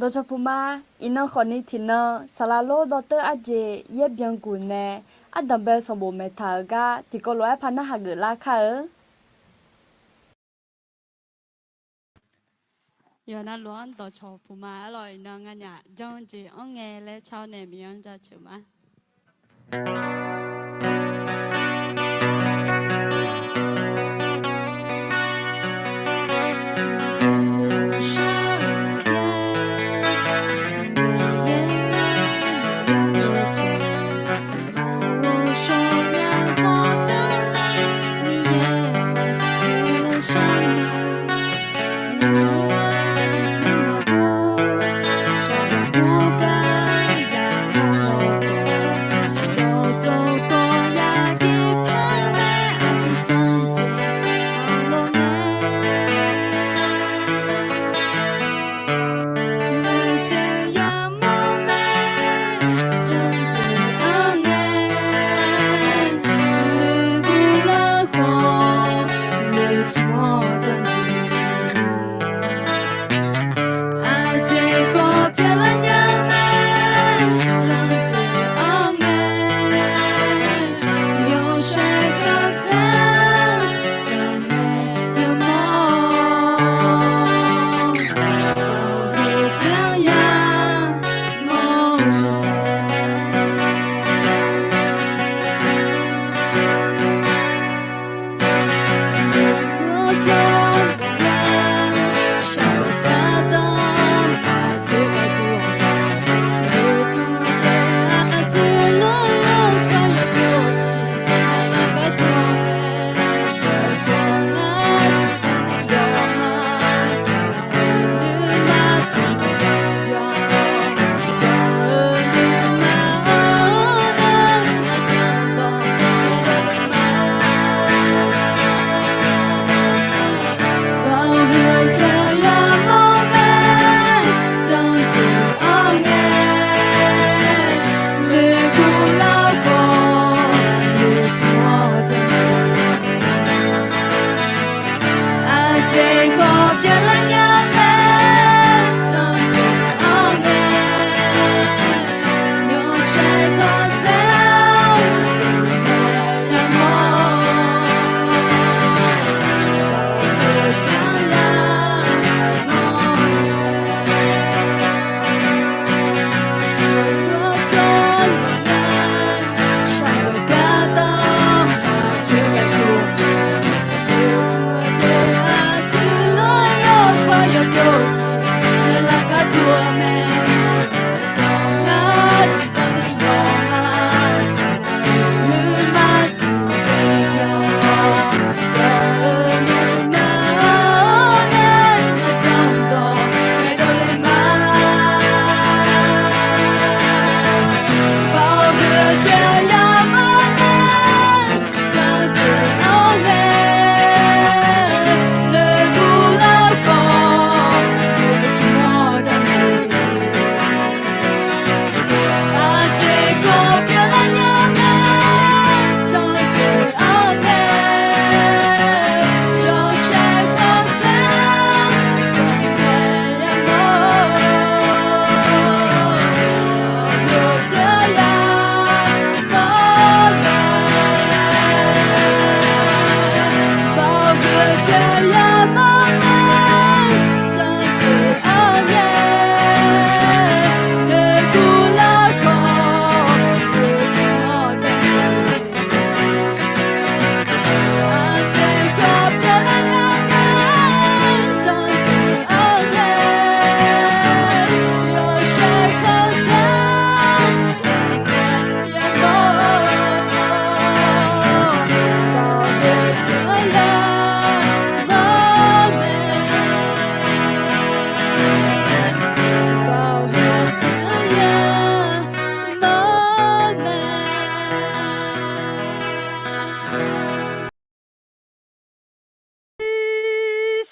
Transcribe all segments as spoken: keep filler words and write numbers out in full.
Dawqcawq puq ma. Iqnan khawfni tiqnan saqlaq lor dawrteur arjeq yaer byanguq nae ardanq bae-eu sanqbof maeqtaq-euq gar tiqkawv lof-aer par narhaq geuflar kar-eu. Yawqnan lof-anr dawqcawq puq ma. Arlawq, iqnan nganyaf janr-eu jeq anr ngae laer car-awr nae Miqyaer-anr jaceuq ma.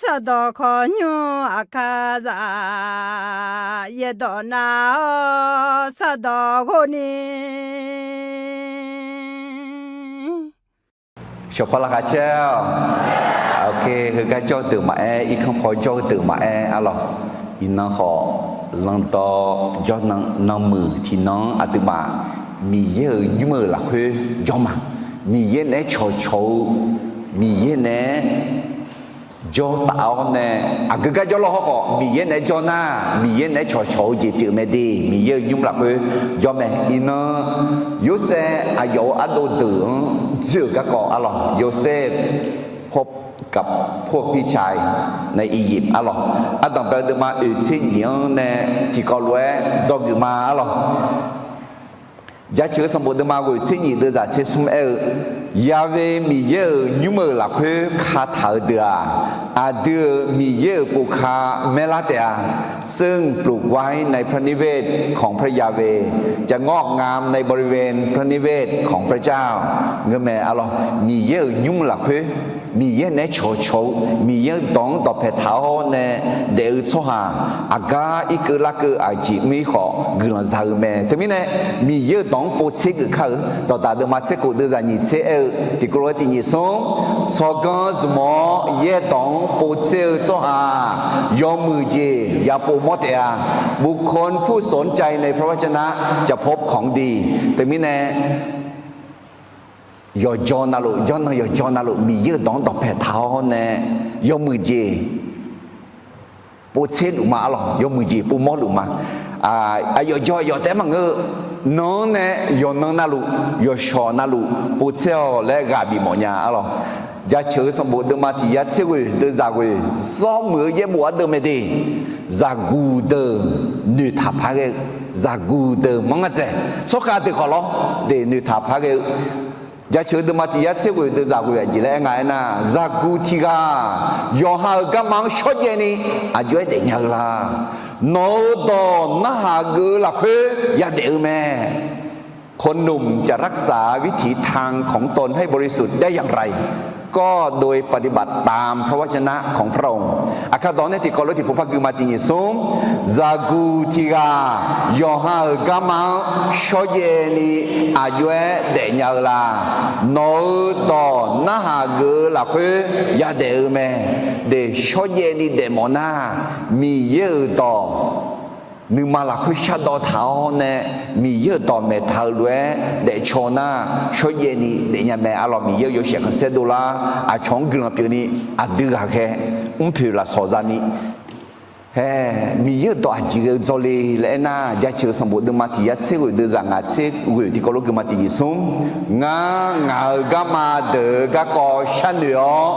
Sardawq khawqnymr aqkar zaf yaerdawq nar-awr sardawq ghofni. Shawqpar laqkhaq caer-awq. Ok, heugar jawr-eu deuq maqaer, irkanr paw jawr-eu deuq maqaer arlawq. Iqnan khawf Lanqdawq jawrnan nanmuiq tiqnan-anr aqduimaf Miqyaer-euq nymr-euq lafkhoer jawr ma. Miqyaer naeq-aer cawqcawq-eu, Miqyaer naeq-aer jawr taf-awr nae, aqgeu gar jawrlawr hawrkhawf Miqyaer naeq-aer jawr nar, Miqyaer naeq-aer cawqcawq-eu jeq pyeuf mae de. Miqyaer-euq nymr lafkhoer jawr mae. Iqnan Yorsaev aqyawf-euq ardov deuq-anr dzoer-euq garkawv arlawq, Yorsaev กับพวกพี่ชายในอียิปต์ arlawq, ardanq bae-eu deuvma oeq tser nyiq-anr nae tiqkawv lof-aer dzawgeuf ma arlawq. Jaceuq-eu sanqbof deuvma ghoeq tser nyiq deuvzaq tser smr aer-eu, Yaqve Miqyaer-euq nymr-euq lafkhoer kataq-eu deuq-aq, aqdui-euq Miqyaer-euq povka maerlar taef-a. ซึ่งปลูกไว้ในพระนิเวศของพระยาเวห์ จะงอกงามในบริเวณพระนิเวศของพระเจ้า Ngeur mae arlawq. Miqyaer-euq nymr lafkhoer Miqyaer naeq-aer cawqcawq-eu, Miqyaer-euq dawq-anr dawqpae taq-awr nae daef-eu tsawrhaq aqgar irkeuv larkeuv aqjeq mr-ir khawf guiqlanq za-eu mae. Teumirnae Miqyaer-euq dawq-anr povtser geuf kar-eu. Dawqdaq deuvma tser khof deuvzaq nyiq tser aer-eu tiqkawv lof-aer tiq nyiq smr, tsawrganr zmq-awr yaerdawq-anr povtser-eu tsawrhaq yawmuiq jeq yapov mawr taef-a. บุคคลผู้สนใจในพระวจนะจะพบของดี Teumirnae yawqjawr navluf, jawrnan yawqjawr navluf Miqyaer-euq dawq-anr dawqpae taq-awr nae yawmuiq jeq povtser luf ma arlawq, yawmuiq jeq povmawr luf ma. Aqyawf jawr aqyawf taef-aer maqngeur-eu, nan-anr nae yawqnan navluf, yawqshawq navluf povtser-awq laer ghaq bifmawf nya arlawq. Jaceuq-eu sanqbof deuvma tiq yar tser ghoeq deuvzaq ghoeq, zawr muiq-eu yaerbof ardeuv mae de. Zaqguq deuq noeqtaq par ghae-eu, zaqguq deuq manr ngar dzae, tsawrkhav deuq khawf lawr de, noeqtaq par ghae-eu. Jaceuq-eu deuvma tiq yar tser ghoeq deuvzaq ghoeq aqjeq laer aer nga aernar, zaqguq tiq ghaq yawqha-euq garma-anr shawrjaev ni aqjox-aer daefnya-eu la? Nawq-euq dawq narhaq geuf-eu lafkhoer yadaef-eu mae. คนหนุ่มจะรักษาวิถีทางของตนให้บริสุทธิ์ได้อย่างไร ก็โดยปฏิบัติตามพระวจนะของพระองค์ Aqkar dawq nae tiqkawv lof tiqpov par gui ma. Tiq nyiq smr, zaqguq tiq ghaq yawqha-euq garma-anr shawrjaev ni aqjox-aer daefnya-eu la? Nawq-euq dawq narhaq geuf-eu lafkhoer yadaef-eu mae. De, shawrjaev ni daefmawf nar, Miqyaer-euq dawq nuima lafkhoer shardawv taq-awr nae, Miqyaer-euq dawq maeqtaq-eu lof-aer daefcaw nar, shawrjaev ni daefnya mae arlawq. Miqyaer-euq yawshaef khanqsaer dovlar aqcawq-anr guiqlanq pyeufni, aqdui ghaqkhaer mrpoeq lafsawq zani, hae, Miqyaer-euq dawq aqjeq ghae-eu dzawle laer aernar, jaceuq-eu sanqbof deuvma tiq yar tser ghoeq deuvzaq ngaq tser ghoeq tiqkawv lof gui ma. Tiq nyiq smr, ngar ngaq-euq garma deuq-eu garkawv sharnoeq-awr,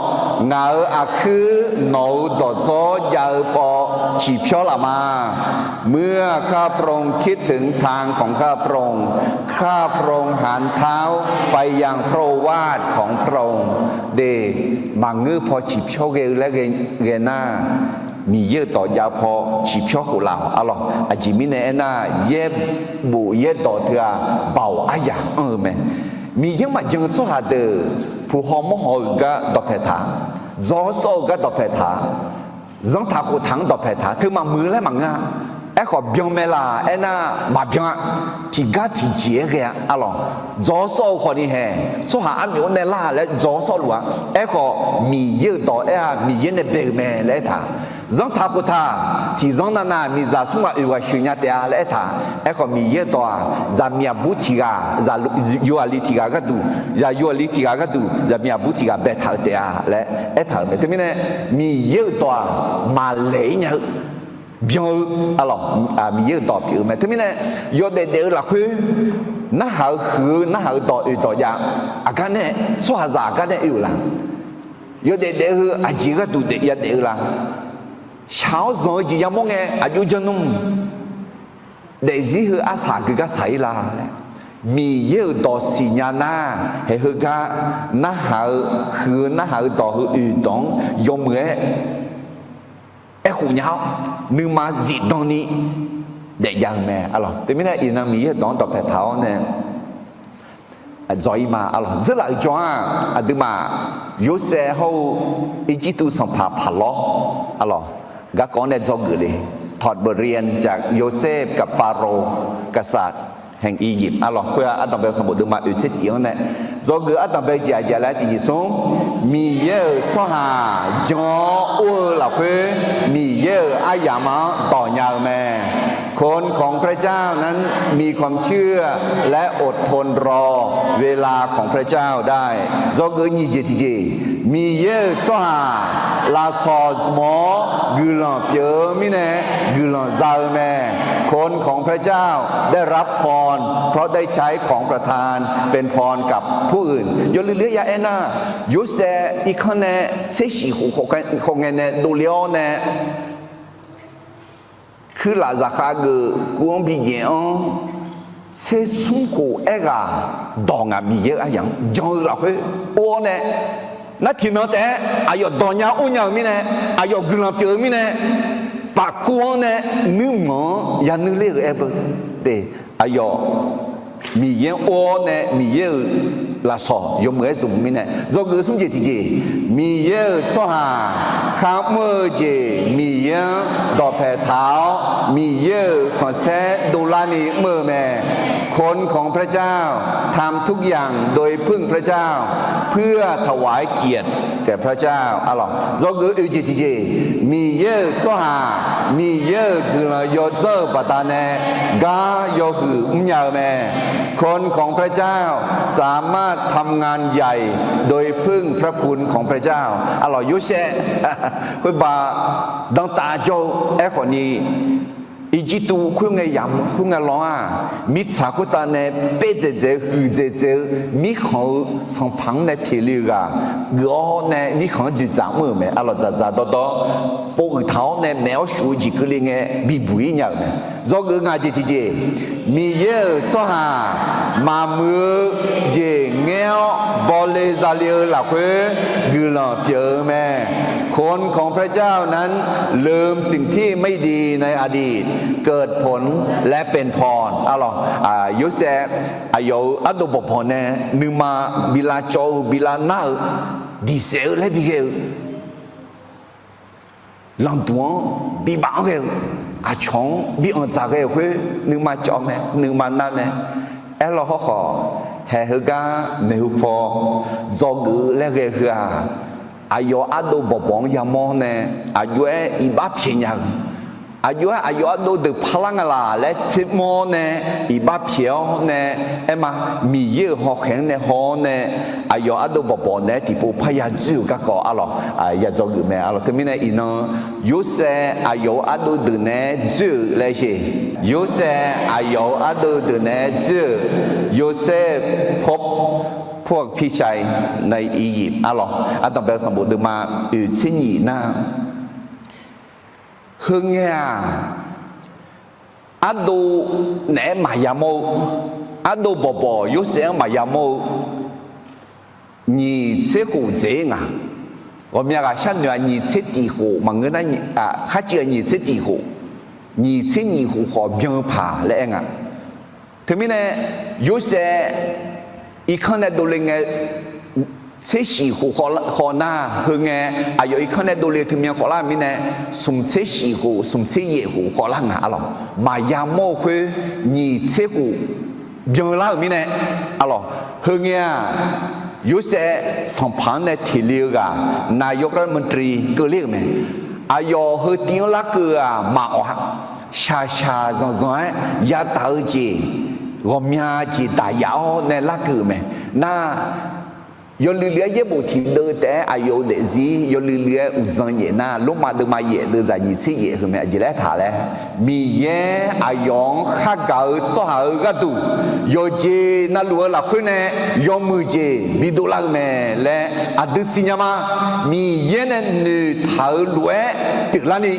ngaq-euq aqkuir nawq-euq dawqdzawr jav-eu paw ciqpyawr laf ma. เมื่อข้าพระองค์คิดถึงทางของข้าพระองค์ ข้าพระองค์หันเท้าไปยังพระโอวาทของพระองค์ De, maqngeur paw ciqpyawr ghae-eu laer ghae nar, Miqyaer-euq dawq jav-eu paw ciqpyawr khof laf-awq arlawq. Aqjeq mirnae aernar, yaerbof yaerdawq teu-aq, baoq aryaq anr-eu mae. Miqyaer maqjan-eu tsawrhaq deuq puq haw mawr haw-euq gar dawqpae taq, dzaw-awr sawr-eu gar dawqpae taq, zanrtaq khoftaq-anr dawqpae taq, teu maqmuiq-eu laer maqngeur-a. Aerkhawf byan mae laq aernar, maqbyan-a. Tiqgar tiqjeq-aer ghae-a arlawq. Dzaw-awr sawr-eu khawfni hae, tsawrhaq armyawf-anr nae lar laer dzaw-awr sawrluf-a. Aerkhawf, Miqyaer-euq dawq aer-aq, Miqyaer nae bae-euq mae laer aertaq. Zanrtaq khoftaq, tiqzanr navnav miqzaq smr ghaq oeq ghaq sheuq nya taef-a laer aertaq. Aerkhawf, Miqyaer-euq dawq-aq, zaqmiq aqbur tiq ghaq, yawqghaqli tiq ghaq gharduq, zaqyo aqli tiq ghaq gharduq, zaqmiq aqbur tiq ghaq baetaq-eu taef-a laer aertaq-euq mae. Teumirnae, Miqyaer-euq dawq-aq, maqlaeq-ir nya-eu, byan-eu arlawq, Miqyaer-euq dawq pyeuf-eu mae. Teumirnae, yawdaef daef-eu lafkhoer narhaq-eu huiq-eu narhaq-eu dawq oeq dawq jav, aqgar nae, tsawrhaqzaq aqgar nae oe-euq la? Yawdaef daef-eu heu aqjeq gharduq daef yadaef-eu la? Shaq-awr zanq-eu jeq yamawr ngae aqjox jan nmr. Daefzir heu arsaq geugar saq-ir la laer, Miqyaer-euq dawq siqnya nar, haeq heugar narhaq-eu huiq-eu narhaq-eu dawq heu oeq dawq-anr yawmuiq-aer aerkhof nya-awr, nuima zifdan ni daefjav-eu mae arlawq. Teumirnae iqnan Miqyaer-euq dawq-anr dawqpae taq-awr nae dzawr-ir ma arlawq. Dzeurlaf-euq jawr-aq, aqduimaf Yorsaev hawr-eu Irjirtuv sanqpaq Paqlawr arlawq, garkawv-anr nae dzawgeuf le. ถอดบทเรียนจากโยเซฟกับฟาโรห์ กษัตริย์แห่งอียิปต์ arlawq. Khoer-aq, ardanqbae-eu sanqbof deuvma oeq tser tif-anr nae dzawgeuf ardanqbae jeq aqjeq laer tiq nyiq smr, Miqyaer-euq tsawrhaq jan-awr or-eu lafkhoer Miqyaer-euq aryamq-anr dawq nya-eu mae. คนของพระเจ้านั้นมีความเชื่อและอดทนรอเวลาของพระเจ้าได้ Dzawgeuf nyiq jeq tiqjeq, Miqyaer-euq tsawrhaq lafsawq zmq-awr guiqlanq pyeuf-eu mirnae guiqlanq za-eu mae. คนของพระเจ้าได้รับพรเพราะได้ใช้ของประทาน เป็นพรกับผู้อื่น Yawluiv luiv-aer ya aernar, Yorsaev irkanr nae tser shif khof khawf ngae nae dovle-awr nae, kuirlaf zaqkhav geuf kuv-anr bi jaef-anr tser smr khof aerghaq dawq ngaq Miqyaer-euq aryamq-anr jan-eu lafkhoer or-awr nae, nar tiqnan taef-aer aqyawf dawq nya or nya-euq mirnae, aqyawf guiqlanq pyeuf-eu mirnae, pafkuv-anr nae nuirmanq-anr yanuir ler-euq aer beu de. Aqyawf Miqyaer-anr or-awr nae Miqyaer-euq lafsawq yawmuiq-aer zmq-eu mirnae, dzawgeuf smr jeq tiqjeq, Miqyaer-euq tsawrhaq kharmr-eu jeq Miqyaer-anr dawqpae taq-awr, Miqyaer-euq khanqsaer dovlarni mr-eu mae. คนของพระเจ้าทำทุกอย่างโดยพึ่งพระเจ้า เพื่อถวายเกียรติแก่พระเจ้า Arlawq, dzawgeuf oeq jeq tiqjeq, Miqyaer-euq tsawrhaq Miqyaer-euq guiqlanq yawdzanr-eu baqdanae gar yawhuiq mrnya-eu mae. คนของพระเจ้าสามารถทำงานใหญ่โดยพึ่งพระคุณของพระเจ้า Arlawq, Yorsaev khoerba dantav jawr-eu aerkhawf ni, Irjirtuv khoerngae yamq khoerngae lan-aq, mirtsaq khoertav nae paerdzaeq dzaeq-eu huiqdzaeq dzaeq-eu mirkhanq-eu sanqpaq-anr nae teq le-eu ghaq geuf-awr nae mirkhanq-anr dzoeqdzaq mr-euq mae. Arlawq, dzaqdzaq dawrdawr pov uiq taq-awr nae maeq-awr shuf-eu jeq keuvle ngae bibuq-ir nya-euq mae. Dzawgeuf ngaq jeq tiqjeq, Miqyaer-euq tsawrhaq maqmuiq-eu jeq ngaer-awr bawle zale-eu lafkhoer guiqlanq pyeuf-eu mae. คนของพระเจ้านั้นลืมสิ่งที่ไม่ดีในอดีต เกิดผลและเป็นพร Arlawq, Yorsaev aqyawf-euq ardov bawqbawq nae nuima bi lavcawv-eu bi lavnar-eu diqsaef-eu laer bi ghae-eu lanqduq-anr bi baf-anr ghae-eu, aqcawq-anr bi anqdzaq ghae-euq khoer nuima cawv mae, nuima nar mae. Aerlawr hawrkhawf, haeq heugar maeqhu paw dzawgeuf laer ghae heu-aq, aqyawf ardov bawqbawq-anr yamawr nae aqjox-aer iqbax pyaeq nya-eu, aqjox-aer aqyawf ardov deuq parlar nga laq laer tsermr-awr nae iqbax pyaeq-awr nae, aerma, Miqyaer-euq hawkhaeq-anr nae haw-awr nae aqyawf ardov bawqbawq naeq-aer tiqpov parya dzoer-euq garkawv Arlawq, ya dzawgeuf mae Arlawq. Teumirnae iqnan, Yorsaev aqyawf-euq ardov deuq naeq-aer dzoer-euq laer sher. Yorsaev aqyawf-euq ardov deuq naeq-aer dzoer-euq, Yorsaev pov, pov-aq pircae nae Irjif Arlawq, ardanqbae-eu sanqbof deuvma oeq tser nyiq nar, heungae-aq, ardov naeq-aer maqya mawr-eu, ardov bawqbawq Yorsaev-anr maqya mawr-eu, nyiq tser khof dzaeq-ir nga. Ghawqmya ghaqshar noeq-aq nyiq tser tiq khof maqngeur nar, kharcuiv-aq nyiq tser tiq khof, nyiq tser nyiq khof khawf byan-eu paq laer aer nga. Teumirnae, Yorsaev irkanr nae dovle ngae, tser shif khof khawf nar, heungae aqyawf irkanr nae dovle teumyan khawf lar mirnae, smq tser shif khof smq tser yaef khof khawf lar nga Arlawq. Maqya mawr-eu khoer nyiq tser khof byan lar-euq mirnae Arlawq, heungae-aq, Yorsaev sanqpaq-anr nae teq le-eu ghaq นายกรัฐมนตรี keuvler-euq mae. Aqyawf heu tiv-anr larkeuv-aq maqawq-a. Shaqshaq zanqzanq-aer yadaq-eu jeq, ghawqmya jeq daq yaf-awr nae larkeuv-euq mae. Nar, yawluiv luiv-aer yaerbof tiqdeuv taef-aer aqyawf-euq daefzir yawluiv luiv-aer uqdzan nyaef nar, Lormav deuvma yaef deuvzaq nyiq tser yaef heu mae. Aqjeq laer taq laer, Miqyaer aqyawf-anr khargaq-eu tsawrhaq-euq gharduq, yawqjeq navluf-eu lafkhoer nae yawmuiq jeq bidov lar-eu mae laer aqdui siqnya ma. Miqyaer nae noeqtaq-euq lof-aer pyeuflarni,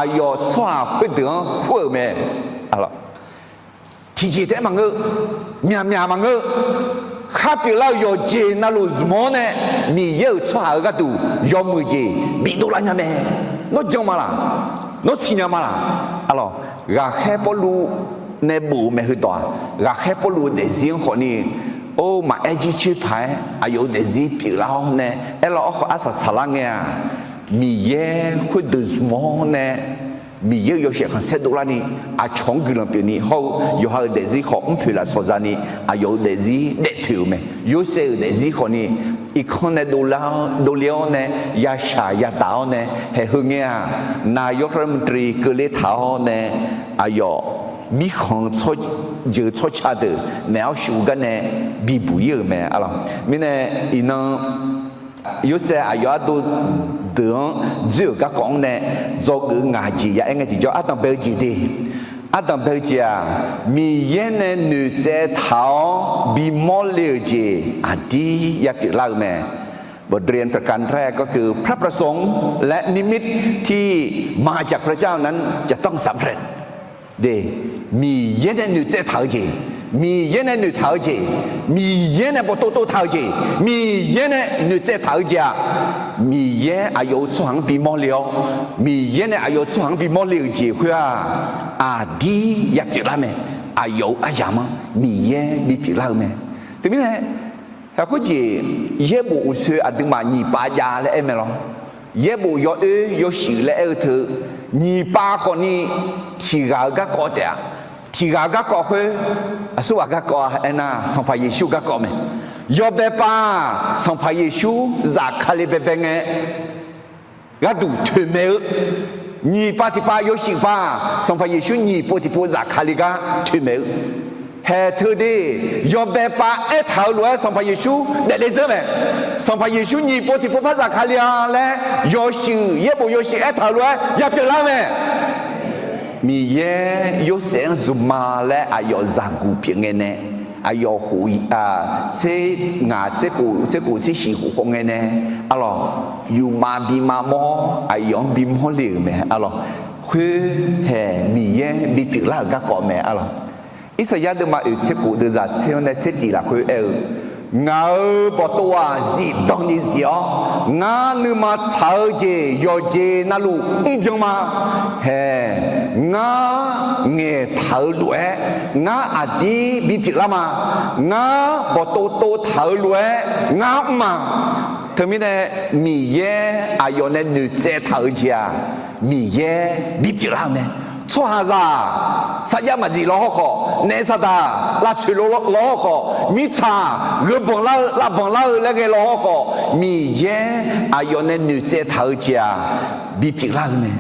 aqyawf tsawrhaq khoerdeuq-anr kur-euq mae. Tiqjeq taef-aer maqngeur, myaqmyaq maqngeur, khar pyeuflar-euq yawqjeq navluf zmq-awr nae, Miqyaer-euq tsawrhaq-euq gharduq yawmuiq jeq bidov lar nya mae. Nawr jan ma laq? Nawr siqnya ma laq? Arlawq, ghaqkhaer Pawrluv nae bof-euq mae heudawq-aq, ghaqkhaer Pawrluv-eu daefzir-anr khawfni, or, maqaer jircoer paq-aer aqyawf-euq daefzir pyeuflar-awr nae aerlawr awr khawf arsaq saqlar ngae-aq, Miqyaer khoerdeuq zmq-awr nae, Miqyaer-euq yawshaef khanqsaer dovlarni, aqcawq-anr guiqlanq pyeufni hawr-eu yawqha-euq daefzir khawf mrpoeq lafsawq zani, aqyawf-euq daefzir daefpoeq-euq mae. Yorsaev-euq daefzir khawfni, irkanr nae dovle-awr nae yashaq yadaq-awr nae haeq heu ngae-aq, naq yawr hawr maqdri keuvle taq-awr nae aqyawf mirkhanq jeuq tsawrca deuq naeq-awr shuf-eu gar nae bibuq ir-euq mae. Mirnae iqnan Yorsaev aqyawf ardov deuq-anr dzoer-euq garkawv-anr nae dzawgeuf ngaq jeq ya aer ngae tiqjawr, ardanq bae-eu jeq de. Ardanq bae-eu jeq-aq, Miqyaer nae noeqtsaev taq-awr bimawr le-euq jeq aqdir ya pyeuflar-eu mae. บทเรียนประการแรกก็คือ พระประสงค์และนิมิตที่มาจากพระเจ้านั้นจะต้องสำเร็จ De, Miqyaer nae noeqtsaev taq-eu jeq, Miqyaer nae noeqtaq-eu jeq, Miqyaer nae bawqtov tov taq-eu jeq, Miqyaer nae noeqtsaev taq-eu jeq-aq, Miqyaer aqyawf-euq tsawrhaq-anr bimawr le-awr, Miqyaer nae aqyawf-euq tsawrhaq-anr bimawr le-euq jeq khoer-aq, aqdir ya pyeuflar mae. Aqyawf-euq aryamq-anr Miqyaer bipyeuflar-eu mae. Teumirnae, haeq khoerjeq yaerbof uqsoe aqduimaf nyiq pav jav laer aer mae lawr. Yaerbof yawoer yawshuif laer aer-eu teu, nyiq pav khawfni tiq ghaq-euq garkawv taef-a. Tiq ghaq-euq garkawv khoer, aqsurghaq garkawv-a aernar, Sanqpaq Yeqsur garkawv mae. Yawbae pav-aq, Sanqpaq Yeqsur zafkale baebae ngae, gharduq toeqmaeq-eu. Nyiq pav tiq pav yawshuif pav, Sanqpaq Yeqsur nyiq pov tiq pov zafkale gar toeqmaeq-eu. Haeq teu de, yawbae pav aertaq-eu lof-aer Sanqpaq Yeqsur daefle dzeur mae. Sanqpaq Yeqsur nyiq pov tiq pov par zafkale-a laer yawshuif, yaerbof yawshuif aertaq-eu lof-aer ya pyeuflar-eu mae. Miqyaer Yorsaev-anr zmqma laer aqyawf zaqguq pyeuf ngae nae, aqyawf khof, tser ngaq tser khof tser khof tser shiq khof khawf ngae nae, arlawq, yufmav bimav mawr aqyawf-anr bimawr le-euq mae, arlawq. Khoer haeq Miqyaer bipyeuflar-euq garkawv mae, arlawq. Irsaqyar deuvma oeq tser khof deuvzaq tser-anr nae tser tiq lafkhoer aer-eu, Ngaq-euq bawqtov-aq zifdan ni zif-awr, ngar nuima tsaq-eu jeq yawqjeq navluf mrbyan ma. Haeq, ngar ngaeqtaq-eu lof-aer ngar aqdir bipyeuflar ma. Ngar bawqtov tov taq-eu lof-aer ngar mr ma. Teumirnae, Miqyaer aqyawf nae noeqtsaev taq-eu jeq-aq, Miqyaer bipyeuflar-eu mae. Tsawrhaqzaq sarjax maqzif law hawrkhawf, naef saqdaq lavtsoeq law hawrkhawf, mirtsaq gheu banqlar-eu lavbanqlar-eu laer ghae law hawrkhawf, Miqyaer aqyawf nae noeqtsaev taq-eu jeq-aq, bipyeuflar-eu mae.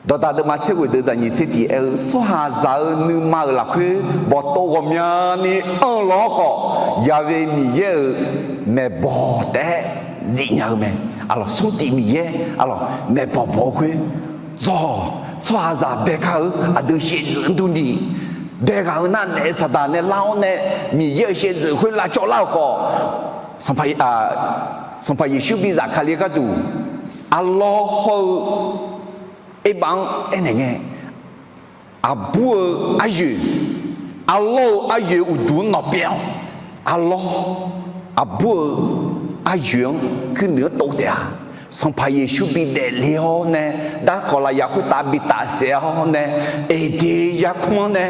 Dawqdaq deuvma tser ghoeq deuvzaq nyiq tser tiq aer-eu, tsawrhaqzaq-euq nuima-euq lafkhoer bawqtov ghawqmyani anr-eu law hawrkhawf, Yaqve Miqyaer-euq maeqbawq taef-aer zifnya-eu mae. Arlawq, smrtif Miqyaer, arlawq, maeqbawq bawq-eu khoer, dzawq, tsawrhaqzaq baegar-eu aqdui shaevdzeuf durni, baeghaq-eu nar naef saqdaq nae lar-awr nae Miqyaer-euq shaevdzeuf khoer lavcawv lar-euq khawf, Sanqpaq, Sanqpaq Yeqsur bi zafkale gharduq, arlawr hawr-eu erbav-anr aernaeq ngae, aqbur-eu aryoeq, arlawr-eu aryoeq uqduq-anr nawq pyaev-awr, arlawr, aqbur-eu aryoeq-anr kuirnuiq-anr tov taef-a. Sanqpaq Yeqsur bi daefle-awr nae, darkawq lafyaq khoertav bi tafsaef-awr nae, Eqdeq yarkmr-anr nae,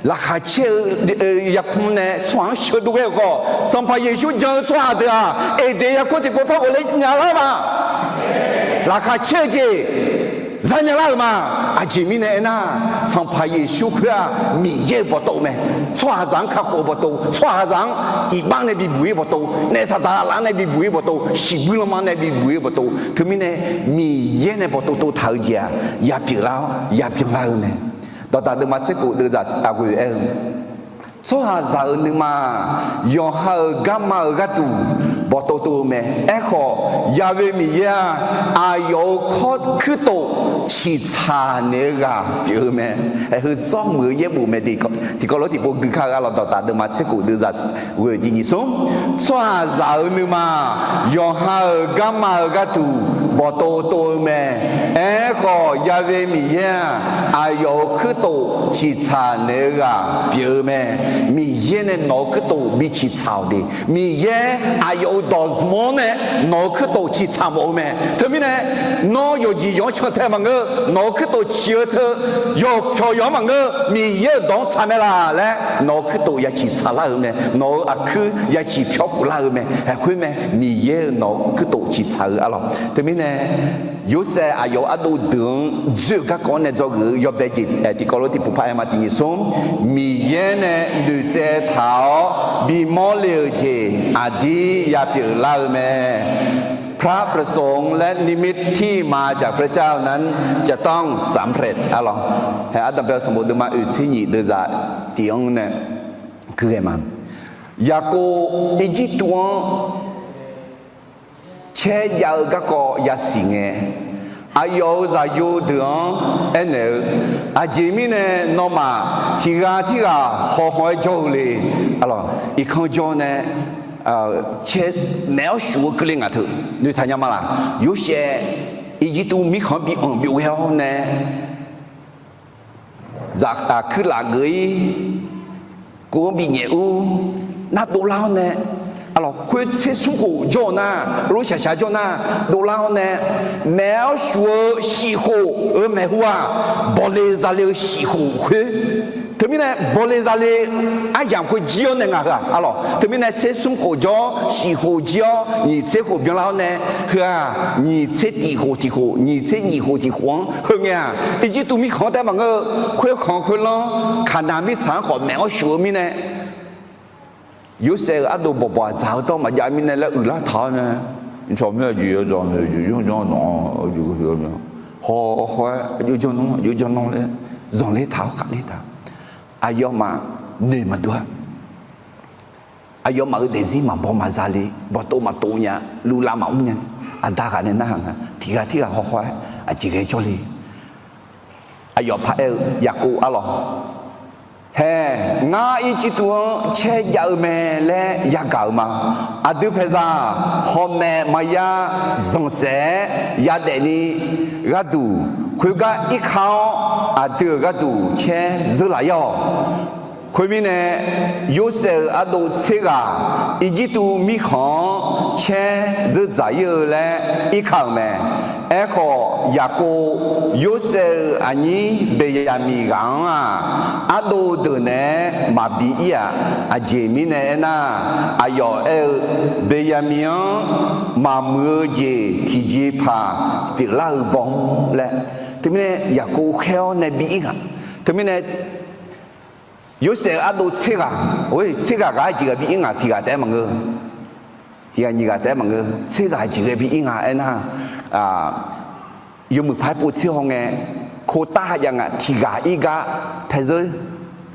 laqkhaq caer-eu yarkmr nae tsawrhaq-anr sheuqdov ghae-euq khawf, Sanqpaq Yeqsur jan-eu tsawrhaq deuq-aq, Eqdeq yarkmr tiqpov par ghofler nya lar ma. Laqkhaq caer-eu jeq zanya lar-euq ma. Aqjeq mirnae aernar, Sanqpaq Yeqsur khoer-aq, Miqyaer-euq bawqtov mae. Tsawrhaqzaq-anr kakhof-eu bawqtov, tsawrhaqzaq-anr iqbax nae bibuq-ir bawqtov, naef saqdaq laf-anr nae bibuq-ir bawqtov, shiqbuir lanma nae bibuq-ir bawqtov, teumirnae Miqyaer nae bawqtov tov taq-eu jeq-aq, yapyeuf lar-awr yabyan lar-eu mae. Dawqdaq deuvma tser khof deuvzaq aqghoeq aer-eu, tsawrhaqzaq-euq nuima-aq, yawqha-euq garma-euq gharduq bawqtov tov-eu mae. Aerkhawf, Yaqve Miqyaer-aq, aqyawf-euq kawr kuirtof ciqtsaq naeq-eu ghaq pyeuf-eu mae. Haeq heu zawr muiq-eu yaerbof mae. Tiqkawv lof tiqpov gui kar-eu arlawq, dawqdaq deuvma tser khof deuvzaq ghoeq tiq nyiq smr. Tsawrhaqzaq-euq nuima-aq, yawqha-euq garma-euq gharduq bawqtov tov-eu mae. Aerkhawf, Yaqve Miqyaer-aq, aqyawf-euq kuirtof ciqtsaq naeq-eu ghaq pyeuf-eu mae. Miqyaer nae nawq-euq kuirtof bi ciqtsaq-awq de. Miqyaer aqyawf-euq dawq zmq-anr nae nawq-euq kuirtof ciqtsaq mawf-eu mae. Teumirnae, nawr yawqjeq yawq-anr cantae maqngeur, nawq-euq kuirtof ciq-eu teu, yawqpyawq yawq-anr maqngeur, Miqyaer-euq dawq-anr tsaq mae laq laer nawq-euq kuirtof ya ciqtsaq lar-euq mae. Nawq-euq aqkuir ya ciqpyawr khof lar-eu mae. Haeq khoer mae, Miqyaer-euq nawq-euq kuirtof ciqtsaq-eu arlawq. Teumirnae Yorsaev aqyawf-euq ardov deuq-anr dzoer-euq garkawv-anr nae dzawgeuf-eu yawbae jeq tiqkawv lof tiqpov paq-aer ma. Tiq nyiq smr, Miqyaer nae noeqtsaev taq-awr bimawr le-euq jeq aqdir yapyeuf lar-eu mae. พระประสงค์และนิมิตที่มาจากพระเจ้านั้นจะต้องสำเร็จ arlawq. Hae ardanq bae-eu sanqbof deuvma oeq tser nyiq deuvzaq tiq-anr nae gui ghae ma. Yaqkov Irjirtuv-anr caer jav-eu garkawv yasiq ngae, aqyawf-euq zaqyo deuq-anr aernaeq-eu, Aqjeq mirnae nawmaf tiq ghaq tirghaq hawkhaw-aer jawr-eu le? Arlawq, irkanr jawr nae caer maeq-awr shuf-eu keuvle ngaq teu noeqtaq nya ma laq? Yorsaev Irjirtuv mirkhanq-anr bi anq byov ghae-awr nae zaq kuirlaf geuf-ir, kov-anr binyaef ur, nar dovlar-awr nae, arlawq, khoer tser smr khof jawr-eu nar, lof shaqshaq jawr nar, dovlar-awr nae, maeq-awr shuf-eu shif khof-eu maeqhu-aq, bawle zale-eu shif khof khoer. Teumirnae bawle zale aryamq khoer jir-awr nae ngaq heu-aq, arlawq, teumirnae tser smr khof jawr-awr shif khof jir-awr nyiq tser khof byanlar-awr nae, heu-aq nyiq tser tiq khof tiq khof, nyiq tser nyiq khof tiq khof-anr heu ngae-aq, Irjirtuv mirkhanq-anr taef maqngeur-eu, khoerkhanq khoerlanr Kaqnaq mirtsaq-anr khawf maeq-awr shuf-eu mirnae, Yorsaev-euq ardov bawqbawq-aq dzaq-eu dawr maqjav mirnae laer uiqlar taq-awr nae, aqcawq mir-a jeq yawdzanq yawdzanr-a, hawkhaw-aer aqjox janr-anr aqjox janr-anr laer zanqler taq-awr khaqler taq. Aqyawfmaf noeq maqdur-a. Aqyawfmaf-euq daefzir maqbaw maqza le, bawqtov maqtov nya, luvlav maqmr nya. Aqda ghaq nae narhaq nga, tiq ghaq tirghaq hawkhaw-aer aqjeq ghae jawrle. Aqyawf paraer-eu, Yaqkov arlawq, hae, ngar Irjirtuv-anr caer jav-eu mae laer yagaq-euq ma. Aqdui paeqzaq hawmaeq maqya dzanqsaef-aer yadaef ni gharduq, khoergar irkar-awr aqdui-euq gharduq caer zeur laf-ir-awq. Khoermirnae, Yorsaev-euq ardov tser ghaq Irjirtuv mirkhanq-anr caer zeur dzaq-ir-eu laer irka-euq mae. Aerkhawf, Yaqkov Yorsaev-euq aqnyir Beqyaqmiq ghaq-anr-aq, ardov deuq naeq-aer maqbi ir-aq. Aqjeq mirnae aernar, aqyawf aer-eu, Beqyaqmiq-anr maqmuiq-eu jeq tiqjeqpaq pyeuflar-eu baw-anr laer. Teumirnae Yaqkov khaer-awr nae bi ir ghaq. Teumirnae Yorsaev-euq ardov tser ghaq, or, tser ghaq ghaq-aer jeq ghaq bi ir nga, tiq ghaq taef-aer maqngeur. Tiq ghaq nyiq ghaq taef-aer maqngeur, tser ghaq jeq ghae bi ir nga aernar, yawmuiq paq-aer pov tser hawngae, โควต้า jav nga, tiq ghaq ir gar paezeur,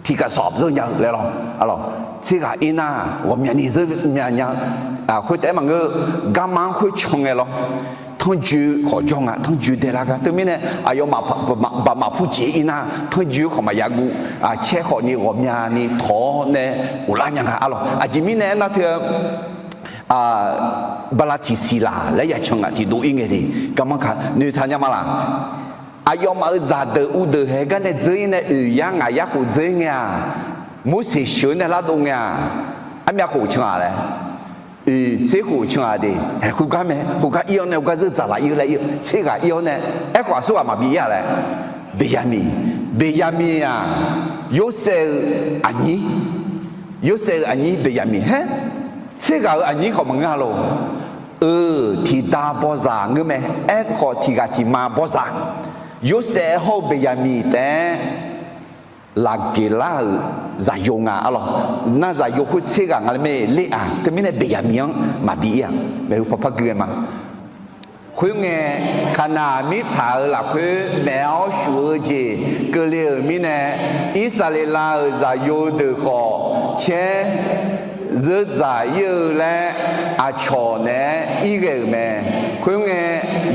tiq ghaq sawq zeur nya-eu laer lawr. Tser ghaq ir nar ghawqmyani zeur mya nya-eu, khoer taef-aer maqngeur, garma-anr khoer can ngae lawr. Tanrjoe khawf jawr nga, tanrjoe daelar gar. Teumirnae aqyawfmaf baqmaq purjeq ir nar, tanrjoe khawf maqya guv, caer khawfni ghawqmyani tawq-awr nae ghoflar nya nga arlawq. Aqjeq mirnae aernar teu-eu, bala tiqsiq laq laer ya can ngaq tiqdov ir ngae de, garmanr ka noeqtaq nya ma laq. Aqyawfmaf-euq zaqdeuq uvdeuq haeq gar nae dzeur-ir nae oeq yar ngaq yar khof dzeur-ir ngae-aq, Morseq sheuq-eu nae lardov ngae-aq, armyav khof can-aq laer, oeq tser khof can-aq de, haeq khoergar mae, khoergar ir-awr nae khoergar zeur dzaq laf ir-eu laer ir-eu, tser ghaq ir-awr nae, aerkhawf aqsur ghaq maqbi ir-a laer, Beqyaqmiq, Beqyaqmiq-aq, Yorsaev-eu aqnyir, Yorsaev-eu aqnyir Beqyaqmiq haer, tser ghaq-euq aqnyir khawf maqngeur-a lor. Eu, tiqda bawzaq ngeur mae, aerkhawf tiq ghaq tiq ma bawzaq. Yorsaev hawr-eu Beqyaqmiq taef-aer Laqgeqlar-euq zaqyo nga arlawq. Nar zaqyo khoer tser ghaq nga laer mae ler-aq, teumirnae Beqyaqmiq-anr maqbi ir-aq, maeqhu pawpar gui ghae ma. Khoerngae, Kaqnaq mirtsaq-euq lafkhoer maeq-awr shuf-eu jeq keuvle-euq mirnae, Irsaqleqlav-euq zaqyo deuq khawf caer zeur dzaq ir-eu laer aqcawq naeq-aer ir ghae-euq mae. Khoerngae,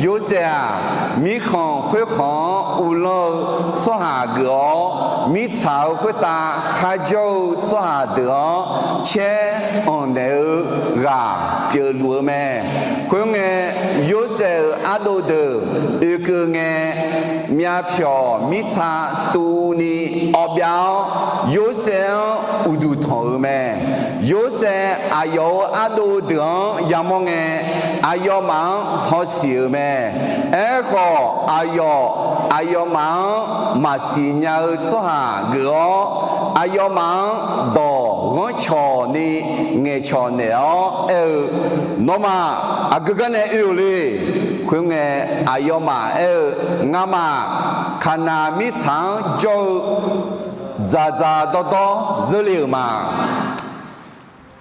Yorsaev-aq, mirkhanq khoerkhanq-anr uvlanr-eu tsawrhaq geuf-awr, mirtsaq-euq khoertav kharjawr-eu tsawrhaq deuq-anr caer anqnaeq-eu ghaq pyeufluf-eu mae. Khoerngae, Yorsaev-euq ardov deuq oekeuv ngae, myavpyawq mirtsa tuvni awbyav-awr, Yorsaev-anr uqduq tanq-euq mae. Yorsaev aqyawf-euq ardov deuq-anr yamawr ngae, aqyawfmaf-anr hawsiq-euq mae. Aerkhawf, aqyawf aqyawfmaf-anr maqsiq nya-eu tsawrhaq geuf-awr, aqyawfmaf-anr dawq ghanrcawq ni ngaeqcawq naeq-awr aer-eu, Nawmaf aqgeu gar nae oe-euq le. Khoerngae, aqyawfmaf aer-eu, Ngamaf Kaqnaq mirtsaq-anr jawr-eu dzaqdzaq dawrdawr zeurle-euq ma.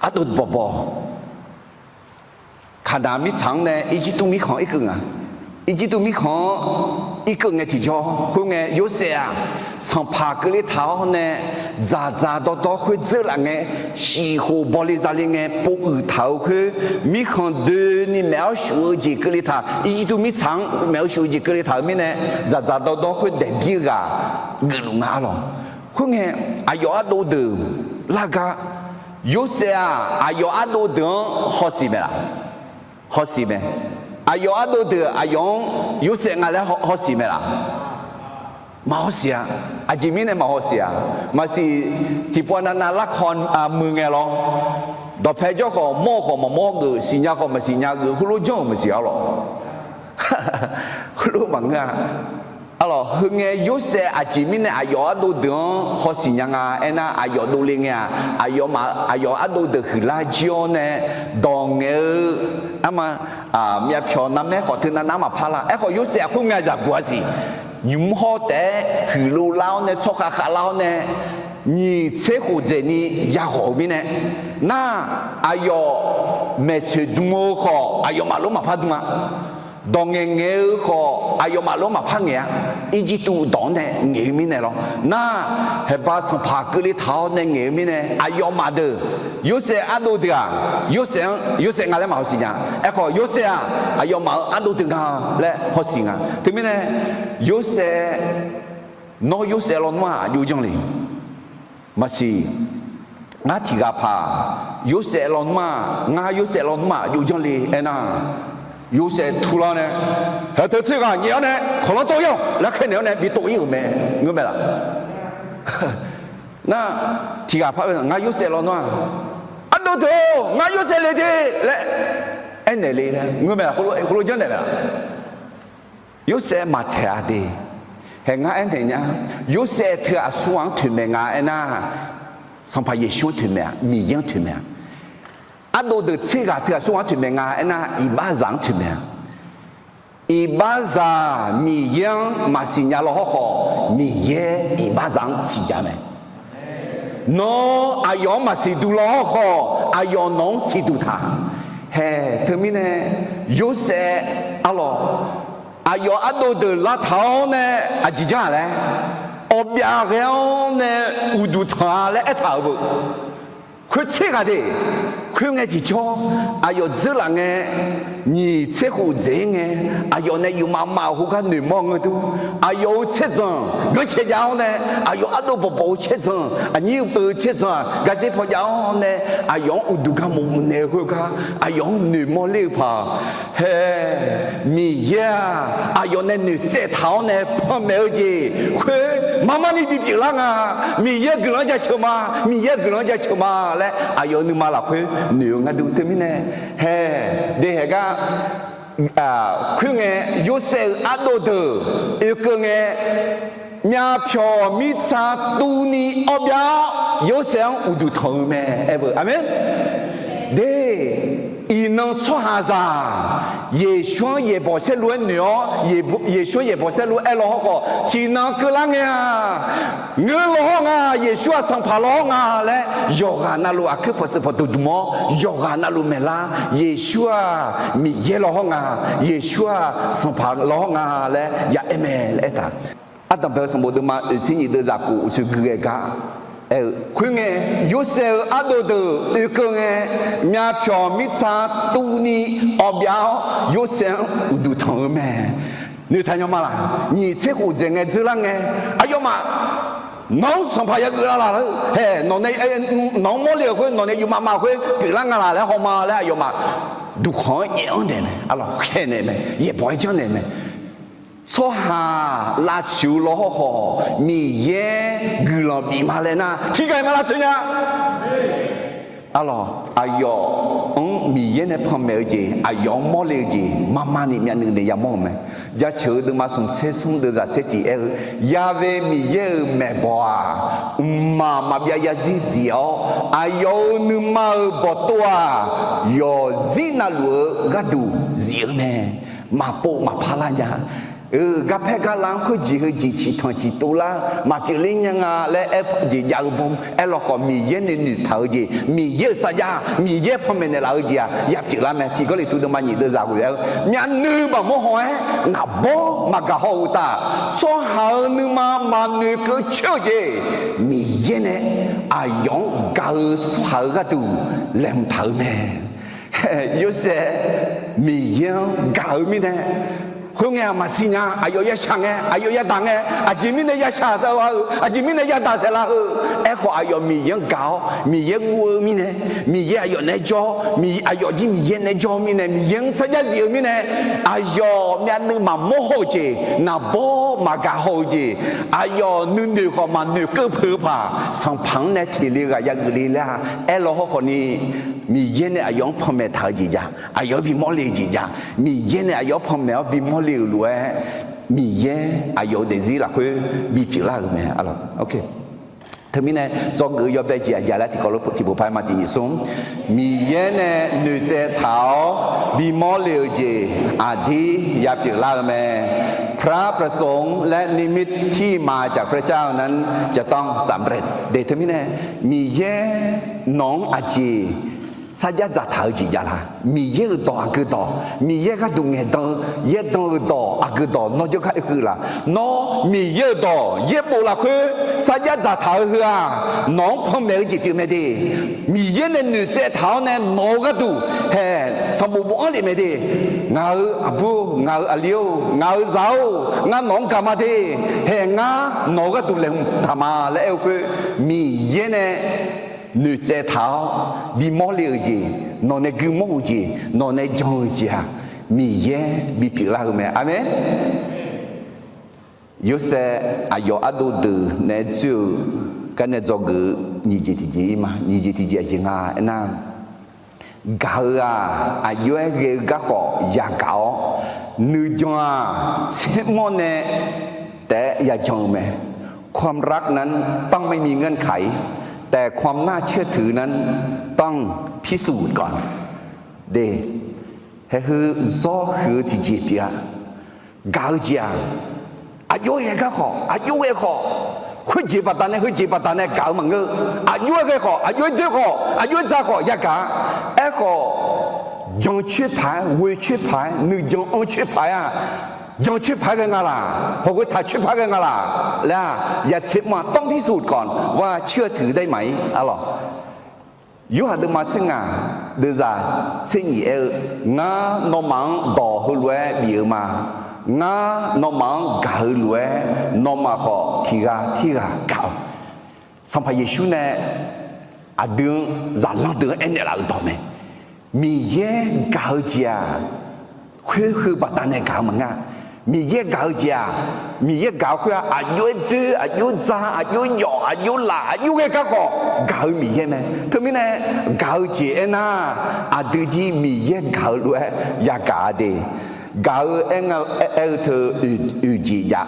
Ardov bawqbawq, Kaqnaq mirtsaq-anr nae Irjirtuv mirkhanq irkeuv nga. Irjirtuv mirkhanq-anr irkeuv ngae tiqjawr, khoerngae Yorsaev-aq, sanqpaq keuvle taq-awr nae dzaqdzaq dawrdawr khoer dzeur laf ngae, shif khof bawle zale ngae pov uiq taq-euq khoer, mirkhanq doeni maef-awr shuf-eu jeq keuvle taq, Irjirtuv mirtsaq-anr maef-eu shuf-eu jeq keuvle taq-euq mirnae, dzaqdzaq dawrdawr khoer daeqbir-eu ghaq geufluf nga arlawq. Khoerngae, aqyawf ardov deuq lar gar, Yorsaev-aq aqyawf ardov deuq-anr hawsiq mae laf? Hawsiq mae. Aqyawf ardov deuq aqyawf-anr Yorsaev nga laer hawsiq mae laf? Maq hawsiq-a. Aqjeq mirnae maq hawsiq-aq, maqsiq, tiqpov navnav larkawv muiq ngae lawr. Dawqpae jawr khawf mawr-eu khawf maqmawr geuf, siqnya khawf maqsiqnya geuf, heulof janr-euq maqsiq arlawq. Heulof maqngeur-a. Arlawq, heungae Yorsaev aqjeq mirnae aqyawf ardov deuq-anr hawsiq nya nga aernar, aqyawf dovle ngae-aq, aqyawfmaf aqyawf ardov deuq huiqlar jir-awr nae dawq ngaeq-eu, arma, myavpyawq narmaer khawf teu navnav maqpar lar. Aerkhawf Yorsaev-aq khoerngae zaqguq-a siq. Nymq-mr hawr taef-aer huiqlov lar-awr nae tsawrkhav khavlar-awr nae, nyiq tser khof dzaeqni yaghawq-eu mirnae, nar, aqyawf maeqtsoeq dm-eu khawf aqyawfmaf lof maqpar dm-a. Dawq ngaeqngaeq-eu khawf aqyawfmaf lof maqpar ngaeq-a. Irjirtuv dawq-anr nae ngaeq-eu mirnae lawr. Nar, haeqba sanqpaq keuvle taq-awr nae ngaeq-eu mirnae aqyawfmaf deuq, Yorsaev ardov deuq-aq, Yorsaev-anr Yorsaev nga laer maq hawsiq nya. Aerkhawf Yorsaev-aq aqyawfmaf-euq ardov deuq nga laer hawsiq nga. Teumirnae, Yorsaev, nawr Yorsaev lawnmr-aq aqjox janr le. Maqsiq, ngar tiq ghaq paq, Yorsaev lawnmr-aq, ngar Yorsaev lawnmr-aq aqjox janr le aernar, Yorsaev turlar nae, haeq teu tser ghaq nyaef-awr nae kawqlanr tov-ir-awq laer khaernaeq-awr nae bi tov-ir-euq mae. Ngeur mae laf? Nar, tiq ghaq paq-eu ngar Yorsaev lawnmr-aq, ardov deuq-or, ngar Yorsaev le de laer aernaeq le laer ngeur mae laf? Heulof janrnaeq mae laf? Yorsaev maqtaeq-a de. Haeq ngar aernaeq nya, Yorsaev teu aqsurghaq-anr toeqmaeq nga aernar, Sanqpaq Yeqsur-anr toeqmaeq-a, Miqyaer-anr toeqmaeq-a. Ardov deuq tser ghaq teu aqsurghaq-anr toeqmaeq nga aernar, iqbaxzaq-anr toeqmaeq-a. Iqbaxzaq Miqyaer-anr maqsiq nya law hawrkhawf, Miqyaer iqbaxzaq-anr siqnya mae. Nawr aqyawf-anr maqsiq duq law hawrkhawf, aqyawf nawq-anr siqduq taq. Haeq teumirnae, Yorsaev arlawq, aqyawf ardov deuq lavtaq-awr nae aqjeq jar-a laer, awqbyav ghae-awr nae uqduq tanq-a laer aertaq-euq beu. Khoertser ghaq de. Khoerngae tiqjawr, aqyawf dzeurlaf ngae, nyiq tser khof dzaeq-ir ngae, aqyawf nae yufmav mav-euq khoergar noeqmawr-eu ngeur dur. Aqyawf-euq tsaerdzanq ganrcae jav-awr nae, aqyawf ardov bawqbawq-eu tsaerdzanq, aqnyir-eu peuq-eu tsaerdzanq gaqdzer paw jav-awr nae, aqyawf-anr uqduq garmaf muf naeq-eu khoergar aqyawf-anr noeqmawr ler-eu paq, haeq, Miqyaer-aq, aqyawf nae noeqtsaev taq-awr nae panmaeq-eu jeq khoer marmarni bipyeuf lar nga. Miqyaer guiqlanq-anr jaceuq ma, Miqyaer guiqlanq-anr jaceuq ma laer aqyawf-euq nuima lafkhoer noeq-eu nga dur. Teumirnae, haeq, de haeq gar, khoerngae, Yorsaev-euq ardov deuq oekeuv ngae, myavpyawq mirtsa tuvni awbyav-awr Yorsaev-anr uqduq tanq-eu mae. Aer beu, aqmeq. De, iqnan tsawrhaqzaq Yeqsur-anr yaeqbawq saerlu-aer noeq-awr, Yeqsur-anr yaeqbawq saerlu-aer law hawrkhawf, tiqnan keuvlar ngae-aq, ngeur law hawr nga, Yeqsur-aq Sanqpaq law hawr nga laer yawqghaq navluf aqkuir pawqtsuif pawqdmq dmq-awr, yawqghaq navluf maeqlar, Yeqsur-aq Miqyaer law hawr nga, Yeqsur-aq Sanqpaq law hawr nga laer ya aer mae laer aertaq. Ardanqbae-eu sanqbof deuvma oeqtser nyiq deuv zaqkhof uqshoe gui ghae gar aer-eu, khoerngae, Yorsaev-euq ardov deuq oekeuv ngae, myavpyawq mirtsa tuvni awbyav-awr Yorsaev-anr uqduq tanq-eu mae. Noeqtaq nya ma laq? Nyiq tser khof dzaeq ngae dzeurlar ngae, aqyawfmaf nawq-anr sanqpaq yageuf lar laq-eu, haeq, nawq-anr mawrle-euq khoer, nawq nae yufmav mav-euq khoer pyeuflar nga laq laer hawma laer aqyawfmaf duqkhanq-anr nyaef-anr naeq mae, arlawq khaeqnaeq mae, yaeqbawq-aer janrnaeq mae. Tsawrhaq lavtsoeq-eu law hawrkhawf, Miqyaer guiqlanq bif ma laer nar, tiqghaq-iq ma lavtsoeq nya. Arlawq, aqyawf-anr Miqyaer nae panmaeq-eu jeq, aqyawf-anr mawrle-eu jeq, marmarni myavnuiv naeq yamawr-euq mae. Jaceuq-eu deuvma smq tser smr deuv zaq tser tiq aer-eu, Ya've Miqyaer-euq maeqbawq-aq, mqmaq maqbyav zarzir zif-awr, aqyawf-euq nuima-euq bawqtov-aq, yawqzir navluf-eu gharduq zif-eu mae. maqpov maqpar lar nya. Garpaer garlav-anr khoerjeq heujeq ciqtanq ciqtuv lar maqpyeuf ler nya nga laer aer jeq jav-eu bawr, aerlawkhawf Miqyaer nae noeqtaq-eu jeq, Miqyaer-euq sarjax, Miqyaer panmaeq naeqlaf-eu jeq-aq yapyeuf lar mae. Tiqgawrliqtu deuvma nyiq deuvzaq ghoe-aer-eu, myavnuiv maqmawr haw-aer naqbawr maqgaq haw-euq uqtaf, tsawrhaq-euq nuima maqnoeq keuv coer-eu jeq, Miqyaer nae aqyawf-anr gaq-eu tsawrhaq-euq gharduq laeqhmq taq-eu mae. Yorsaev Miqyaer-anr gaq-eu mirnae, khoerngae-aq maqsiq nya. Aqyawf yashaq ngae, aqyawf yadaq ngae, aqjeq mirnae yashaq saeqlar-eu, aqjeq mirnae yadaq saeqlar-eu. Aerkhawf aqyawf Miqyaer-anr gaq-awr Miqyaer guv-eu mirnae, Miqyaer aqyawf naeq-aer jawr, aqyawf jir Miqyaer naeq-aer jawr-eu mirnae, Miqyaer-anr sarjax zif-eu mirnae, aqyawf myavnuiv maqmawr haw-eu jeq, naqbawr maqgaq haw-eu jeq, aqyawf nuinoeq khawf maqnoeq keuv peuq-eu paq, sanqpaq-anr nae teq le-eu ghaq yageuf le laer-a. Aerlaw hawrkhawf ni, Miqyaer nae aqyawf-anr panmaeq taq-eu jeq jav, aqyawf-anr bimawr le-eu jeq jav, Miqyaer nae aqyawf-anr panmaeq-awr bimawr le-euq lof-aer, Miqyaer aqyawf-euq daefzir lafkhoer bipyeuf lar-euq mae. Teumirnae dzawgeuf-eu yawbae jeq aqjeq laer tiqkawv lof tiqpov par-aer ma, tiq nyiq smr, Miqyaer nae noeqtsaev taq-awr bimawr le-euq jeq aqdir yapyeuf lar-eu mae. พระประสงค์และนิมิตที่มาจากพระเจ้านั้นจะต้องสำเร็จ de. Teumirnae Miqyaer nawq-anr aqjeq sarjax dzaqtaq-eu jeq jav la? Miqyaer-euq dawq aqgeu dawq, Miqyaer gharduq ngaeqdan-eu yaerdan-eu dawq aqgeu dawq nawr jawrgar oekeuv la? Nawr Miqyaer-euq dawq yaerbof lafkhoer sarjax dzaqtaq-eu heu-aq, nawq-anr panmaeq-eu jeq pyeuf mae de. Miqyaer nae noeqtsaev taq-awr nae nawq-eu gharduq haeq sanqbof bofanr lef mae de. Ngaq-euq aqbur-or, ngaq-euq aqli-or, ngaq-euq zaq-or, ngar nawq-anr gaq ma de. Haeq ngar nawq-eu gharduq laeqhmq taq ma laer aer-eu khoer, Miqyaer nae noeqtsaev taq-awr bimawr le-euq jeq, nawq nae gui mawr-euq jeq, nawq nae jan-eu jeq-aq, Miqyaer bipyeuf lar-eu mae. Aqmeq. Yorsaev aqyawf ardov deuq naeq-aer dzoer-eu gar nae dzawgeuf-eu nyiq jeq tiqjeq ir ma. Nyiq jeq tiqjeq aqjeq nga aernar, gaq-eu-aq, aqjox-aer ghae-eu garkhawf yagaq-awr, nuijan-aq, tsermawr nae taef-aer yajan-eu mae. ความรักนั้นต้องไม่มีเงื่อนไข แต่ความน่าเชื่อถือนั้นต้องพิสูจน์ก่อน de. Haeq heu zawr huiq-eu tiqjeq pyeuf-a. Gaq-eu jeq-aq, aqjox-aer ghae garkhawf, aqjox ghae khawf, khoerjeq baqdanae heujeq baqdanae gaq-eu maqngeur. Aqjox-aer ghae khawf, aqjox-aer doer khawf, aqjox-aer dza khawf yagaq-a. Aerkhawf, jan coer paq-aer, ghoe coer paq-aer, nuijan anr coer paq-aer-aq, jan coer paq-aer ghae nga laq, hawq ghoe taq coer paq-aer ghae nga laq laer-aq, ต้องพิสูจน์ก่อนว่าเชื่อถือได้ไหม arlawq. Yorhaq deuvma tser ngaq deuvzaq tser nyiq aer-eu, Ngar nawmaf-anr dawq heulof-aer bif-eu ma. Ngar nawmaf-anr gaq-eu lof-aer, nawmaf khawf tiq ghaq tirghaq gaq-awq. Sanqpaq Yeqsur nae aqdui-anr zaqlanr deuq-anr aernaeq laf-eu dawq mae. Miqyaer gaq-eu jeq-aq, khoer heu baqdanae gaq-eu maqngeur. Miqyaer gaq-eu jeq-aq, Miqyaer gaq-eu khoer-aq, aqjox-aer doer, aqjox-aer dza, aqjox-aer yawf, aqjox-aer laf, aqjox ghae garkhawf gaq-eu Miqyaer mae. Teumirnae gaq-eu jeq aernar, aqdui jir Miqyaer gaq-eu lof-aer yagaq-a de. Gaq-eu aer nga, aer-eu teu oeq jeq jav.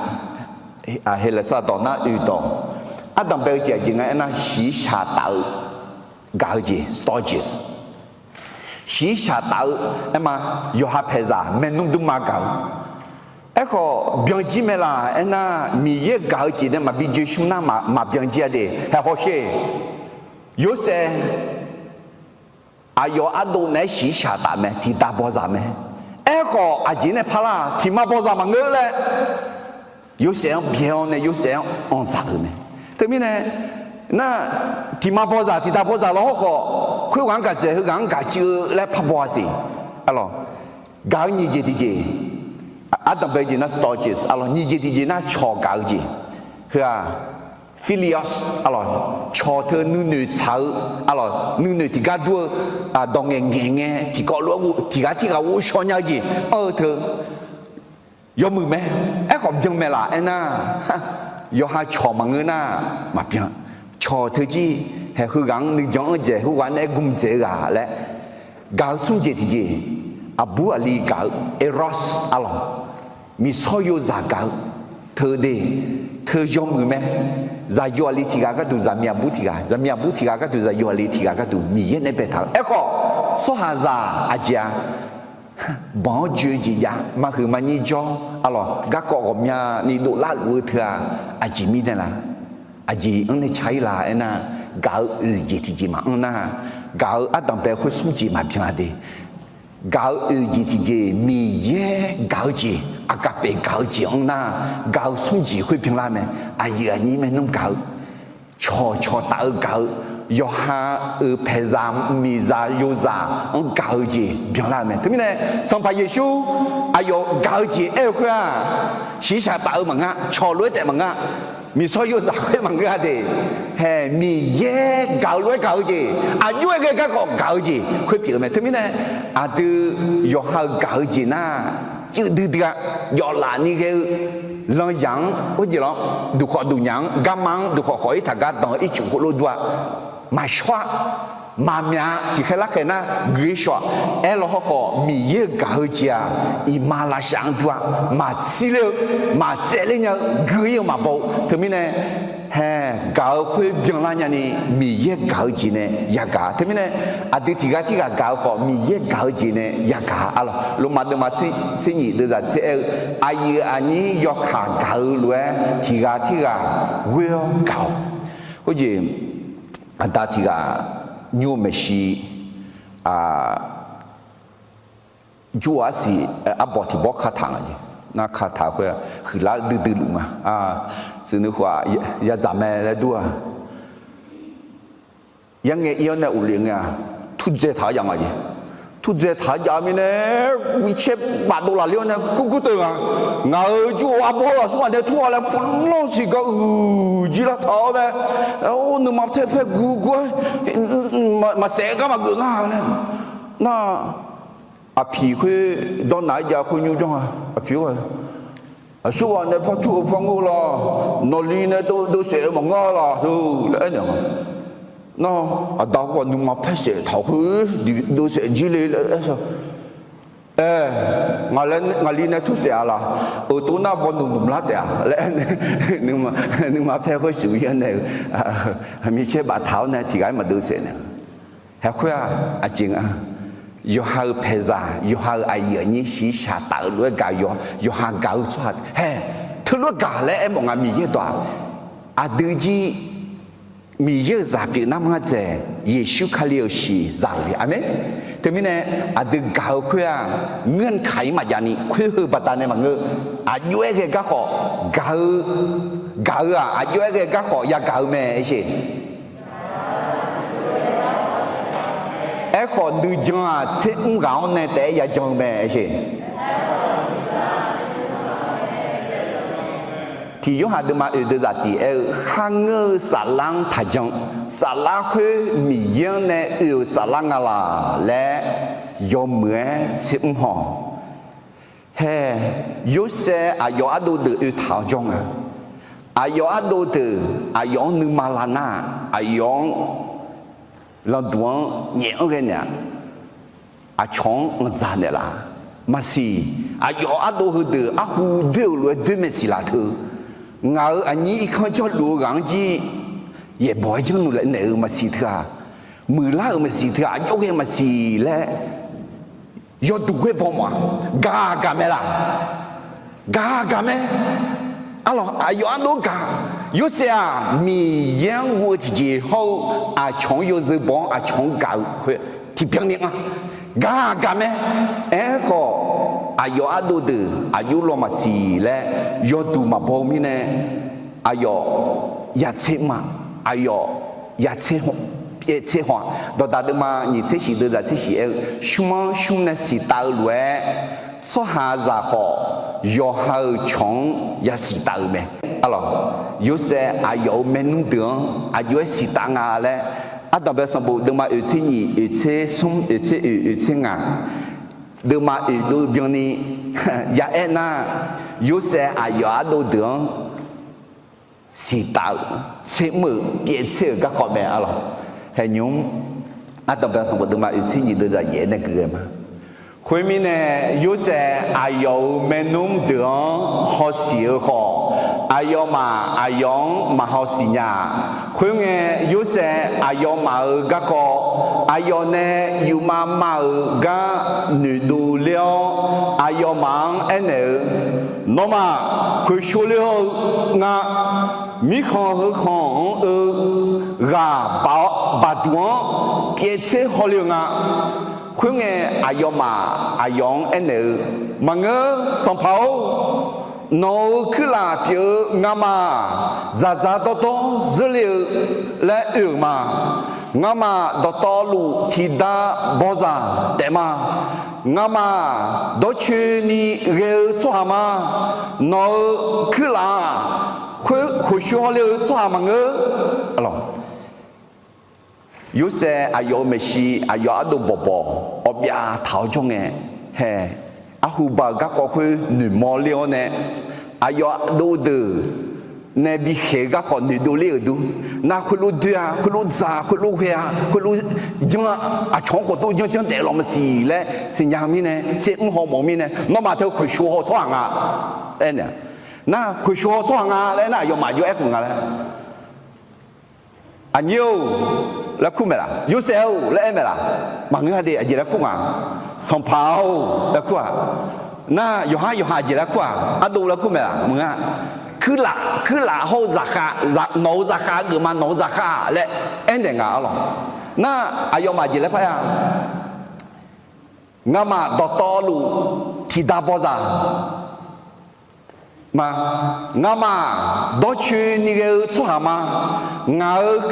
Heqlaqsar dawq nar oeq dawq. Ardanq bae-eu jeq aqjeq nga aernar, shiqshaq taf-eu gaq-eu jeq, stages. Shiqshaq taf-eu aer ma, yawqha paeqzaq maernmr dmrma gaq-eu. Aerkhawf byanjir mae laq aernar, Miqyaer gaq-eu jeq nae maqbi joe shmr nar maqbyanjir-a de. Haeq hawsher. Yorsaev aqyawf ardov naeq-aer shiqshaq taf mae, tiqdav bawzaq mae. Aerkhawf aqjeq nae parlar tiqma bawzaq maqngeur laer Yorsaev-anr byae-awr nae Yorsaev-anr anqdzaq-euq mae. Teumirnae nar, tiqma bawzaq tiqdav bawzaq law hawrkhawf, khoerghaq-anr gaq dzaeq heughaq-anr gaq cuiv-eu laer par baw-a siq. Arlawq, gaq-eu nyiq jeq tiqjeq, ardanq bae-eu jeq nar stages, arlawq, nyiq jeq tiqjeq nar cawq gaq-eu jeq. Heu-aq, Philia, arlawq, cawq teu nuinoeq tsaq-eu, arlawq, nuinoeq tiqgar dur-eu, dawq ngaeqngaeq ngae tiqkawv lof-aer tiqghaq tirghaq ghovshaw nya-eu jeq anr-eu teu yawmuiq mae. Aerkhawf byan mae laf aernar, yawqha cawq maqngeur nar maqbyan. Cawq teu jir, haeq heughaq-anr nuijan anr dzaeq, heughaq nae gmq dzaeq-eu ghaq laer. Gaq-eu smr jeq tiqjeq, aqbur aqli gaq-eu, eros, arlawq, miqsawr yozaq gaq-eu teu de. Teu yawmuiq mae. Zaqyo aqli tiqghaq gharduq zaqmiq aqbur tiqghaq, zaqmiq aqbur tiqghaq gharduq zaqyo aqli tiqghaq gharduq Miqyaer nae baetaq-eu. Aerkhawf tsawrhaqzaq aqjeq-a, banq-anr joe-eu jeq jav, maqhuiq maqnyir jawr, arlawq, garkawv ghawqmyani dovlar luf-eu teu-aq, aqjeq mirnae la? Aqjeq-anr nae ca-ir la aernar, gaq-eu oeq jeq tiqjeq maqanr nar, gaq-eu ardanqbae khoer smr jeq maqbyan de. Gaq-eu oeq jeq tiqjeq, Miqyaer gaq-eu jeq, aqgaqpaef gaq-eu jeq-anr nar, gaq-eu smr jeq khoer byanlar mae. Aqyuif aqnyir maernmr gaq-eu, cawqcawq taf-eu gaq-eu, yawqha-euq paeqzaq miqzaq yozaq-anr gaq-eu jeq byanlar-eu mae. Teumirnae, Sanqpaq Yeqsur aqyawf gaq-eu jeq aer-eu khoer-aq, shiqshaq taf-eu maqngeur, cawq lof-aer taef maqngeur, miqsawr yozaq khoer maqngeur-a de. Hae, Miqyaer gaq-eu lof-aer gaq-eu jeq, aqjox-aer ghae garkawv gaq-eu jeq khoer pyeuf-eu mae. Teumirnae, aqdui yawqha-euq gaq-eu jeq nar, cuiv duidui-a, jawflaf ni ghae-eu lanyaq-anr, or jeq lawr, duqkhawf duqnyaf-anr, garma-anr duqkhawf khawf-ir taqgar danq-eu ircuf khoerlof dur-a, maqshawr-a, maqmyaq-a, tiqkhaer larkhaeq nar gui-ir shawr-aq. Aerlawq hawkhawf, Miqyaer-euq gaq-eu jeq-aq, iqmalavshav-anr dur-a, maqtsir ler-eu, maqtsaevler nya-eu, gui-ir-eu maqbaw-eu. Teumirnae, hae, gaq-eu khoer byanlar nyani, Miqyaer gaq-eu jeq nae yagaq. Teumirnae, aqdui tiqghaq tirghaq gaq-eu khawf, Miqyaer gaq-eu jeq nae yagaq. Arlawq, Lormav deuvma tser nyif deuvzaq tser aer-eu, aqyuif aqnyir yawkaq gaq-eu lof-aer tiqghaq tirghaq ghoer-awr gaq-awq. Khoerjeq, aqda tiqghaq nymr-eu maeqshi, jur-eu arsiq arbawq tiqbawr kataq nga jeq. Nar kataq khoer-aq, huiqlar duidui luf nga. Tsuif nuikhof-aq, yadzaq mae laer dur-a. Yarngae ir-awr nae uqlef ngae-aq, turdzae taq-awr jav nga jeq. Turdzae taq-awr jav-eu mirnae, micaer bafdov lafler-awr nae gurgur teuv nga. Ngaq-euq jur-eu arbawr aqsur ghaq nae tur-a laer, pulanr siqgar uiq jir lar taq-awr nae, nuima taer paer gurgur-aer, maqsaef gar maqgeuf nga laer. Nar, aqpiq khoer dawrnaq-aer jav khoer nymr janr-a. Aqpiq-or, aqsur ghaq nae par tur-eu par ngeur laq, nawqli nae dov dovsaef-eu maqngeur laq teu laer aernaeq nga. Nar, aqda khoer-aq nuima paer saef taq khoer, dovsaef jir le laer aer-a. Aer, ngaqli nae tur saef-a laq, euq tov nar baw noeq noeq lar taef-a laer aernaeq. Nuima paer khoer sheuq-ir-awr nae-eu, micaer baftaq-awr nae tiqghaq-aer maqdov saef naeq. Haeq khoer-aq aqjeq nga, yawqha-euq paeqzaq, yawqha-euq aqyuif aqnyir shiqshaq taf-eu lof-aer gaq-eu, yawqha gaq-eu tsawrhaq hae, teulof-aer gaq laer aermawf nga. Miqyaer dawq-aq, aqdui jir Miqyaer-euq zaq pyeuf nar maqdzaeq, Yeqsur Kali-euq shiq zaq-euq le. Aqmeq. Teumirnae, aqdui gaq-eu khoer-aq, ngeur-anr kaq-ir maqjav ni khoer heu baqdanae maqngeur. Aqjox-aer ghae garkhawf gaq-eu, gaq-eu-aq aqjox-aer ghae garkhawf yagaq-eu mae. Aerkhawf nuijan-aq tser mr ghaq-anr nae taef-aer yajan-eu mae. Tiq Yorhaq deuvma oeq deuvzaq tiq aer-eu, kharngeur-eu saflar-anr taqjan. Saflar khoer Miqyaer-anr nae oe-euq saflar nga laq laer yawmuiq-aer tser mr haw. Hae, Yorsaev aqyawf ardov deuq oetaq-awr jawr nga. Aqyawf ardov deuq aqyawf-anr nuima lavnar-aq, aqyawf-anr landuq-anr nyaef-anr ghae naeq-aq, aqcawq-anr anqdzaq naeqlaf. Maqsiq, aqyawf ardov heudeuq arhu doer-euq lof-aer doer maeqsiq laf teu. Ngaq-euq aqnyir irkanr jawrluf-eu ghaq-anr jir yaeqbawq-aer janrnuq naeq-euq maqsiq teu-aq, muiqlar-euq maqsiq teu-aq, aqjox ghae maqsiq laer yawduq ghoer baw mawf-aq, gaq gaq mae laq? Gaq gaq mae. Arlawq, aqyawf ardov gaq. Yorsaev-aq Miqyaer-anr guv-eu tiqjeq hawr-eu aqcawq-anr yawzeu baw-anr aqcawq-anr gaq-eu khoer tiqbyan ni nga. Gaq gaq mae. Aerkhawf, aqyawf ardov deuq aqjox law maqsiq laer yawduq maqbaw-eu mirnae, aqyawf yatser mr-a, aqyawf yatser pyaev tser haw-a. Dawqdaq deuvma nyiq tser shiq deuvzaq tser shiq aer-eu, shmr-anr shmr nae siqtav-eu lof-aer, tsawrhaqzaq khawf yawqha-euq cawq-anr yasiq taf-eu mae. Arlawq, Yorsaev aqyawf-euq maernmr deuq-anr aqjox-aer siqtav nga laer, ardanqbae sanqbof deuvma oeq tser nyiq, oeq tser smr, oeq tser oeq, oeq tser ngaq, deuvma oeq dov byanni ya aer nar, Yorsaev aqyawf ardov deuq-anr siqtav-euq tser mr-euq pyaev tser-euq garkawv mae. Arlawq, haeqnymr, ardanqbae sanqbof deuvma oeq tser nyiq deuvzaq yaef nae gui ghae ma. Khoermirnae, Yorsaev aqyawf-euq maernmr deuq-anr hawsiq-eu khawf, aqyawfmaf aqyawf-anr maqhaw siq nya-a. Khoerngae, Yorsaev aqyawfmaf-euq garkawv aqyawf nae yufmav mav-euq gar noeqdov ler-awr, aqyawfmaf-anr aernaeq-eu, Nawmaf khoeqshov le-eu nga. Mirkhanq heukhanq-anr-eu ghaq baq-awr, baqduq-anr pyaev tser hawle-eu nga. Khoerngae, aqyawfmaf aqyawf-anr aernaeq-eu, Maqngeur, sanqpaq-or. Nawq-euq kuirlaf pyeuf-eu ngamaf dzaqdzaq dawrdawr zeurle-eu laer oe-euq ma. Ngamaf dawqtawvluf tiqda bawzaq taef ma. Ngamaf dawrcoeni ghae-eu tsawrhaq ma. Nawq-euq kuirlaf-aq, khoeqshov hawle-eu tsawrhaq maqngeur. Yorsaev aqyawf-euq maeqshi aqyawf ardov bawqbawq awqbyav taq-awr jawr ngae, hae, arhu ba-euq garkawv khoer noeqmawr ler-awr nae, aqyawf ardov deuq nae bikhaeq-eu garkawv noeqdov ler-euq dur. Nar khoerlof doe-a, khoerlof dzaq-a, khoerlof ghae-a, khoerlof janr-a, aqcawq-anr khawf tov janrjanr daef lawq maqsiq laer siqnya-eu mirnae, tser mr haw mawf-eu mirnae, nawmaf teu khoeqshov haw tsawrhaq nga laer aernaeq. Nar khoeqshov haw tsawrhaq nga laer aernar, aqyawfmaf jov-aer khof nga laer. Aqnyir-or laer kur maeq laf? Yorsaev-or laer aer maeq laf? Maqngeur-a de. Aqjeq laer kur nga? Sanqpaq-or laer kur-aq, nar yawqhar yawqha aqjeq laer kur-aq, ardov laer kur maeq laf? Maqngeur-a. Kuirlaf, kuirlaf hawr-eu zaqkhav, nawq-euq zaqkhav geufma, nawq-euq zaqkhav laer aernaeq nga arlawq. Nar aqyawfmaf jeq laer parya, ngamaf dawqtawvluf tiqda bawzaq ma. Ngamaf dawrcoeni ghae-eu tsawrhaq ma. Ngaq-euq,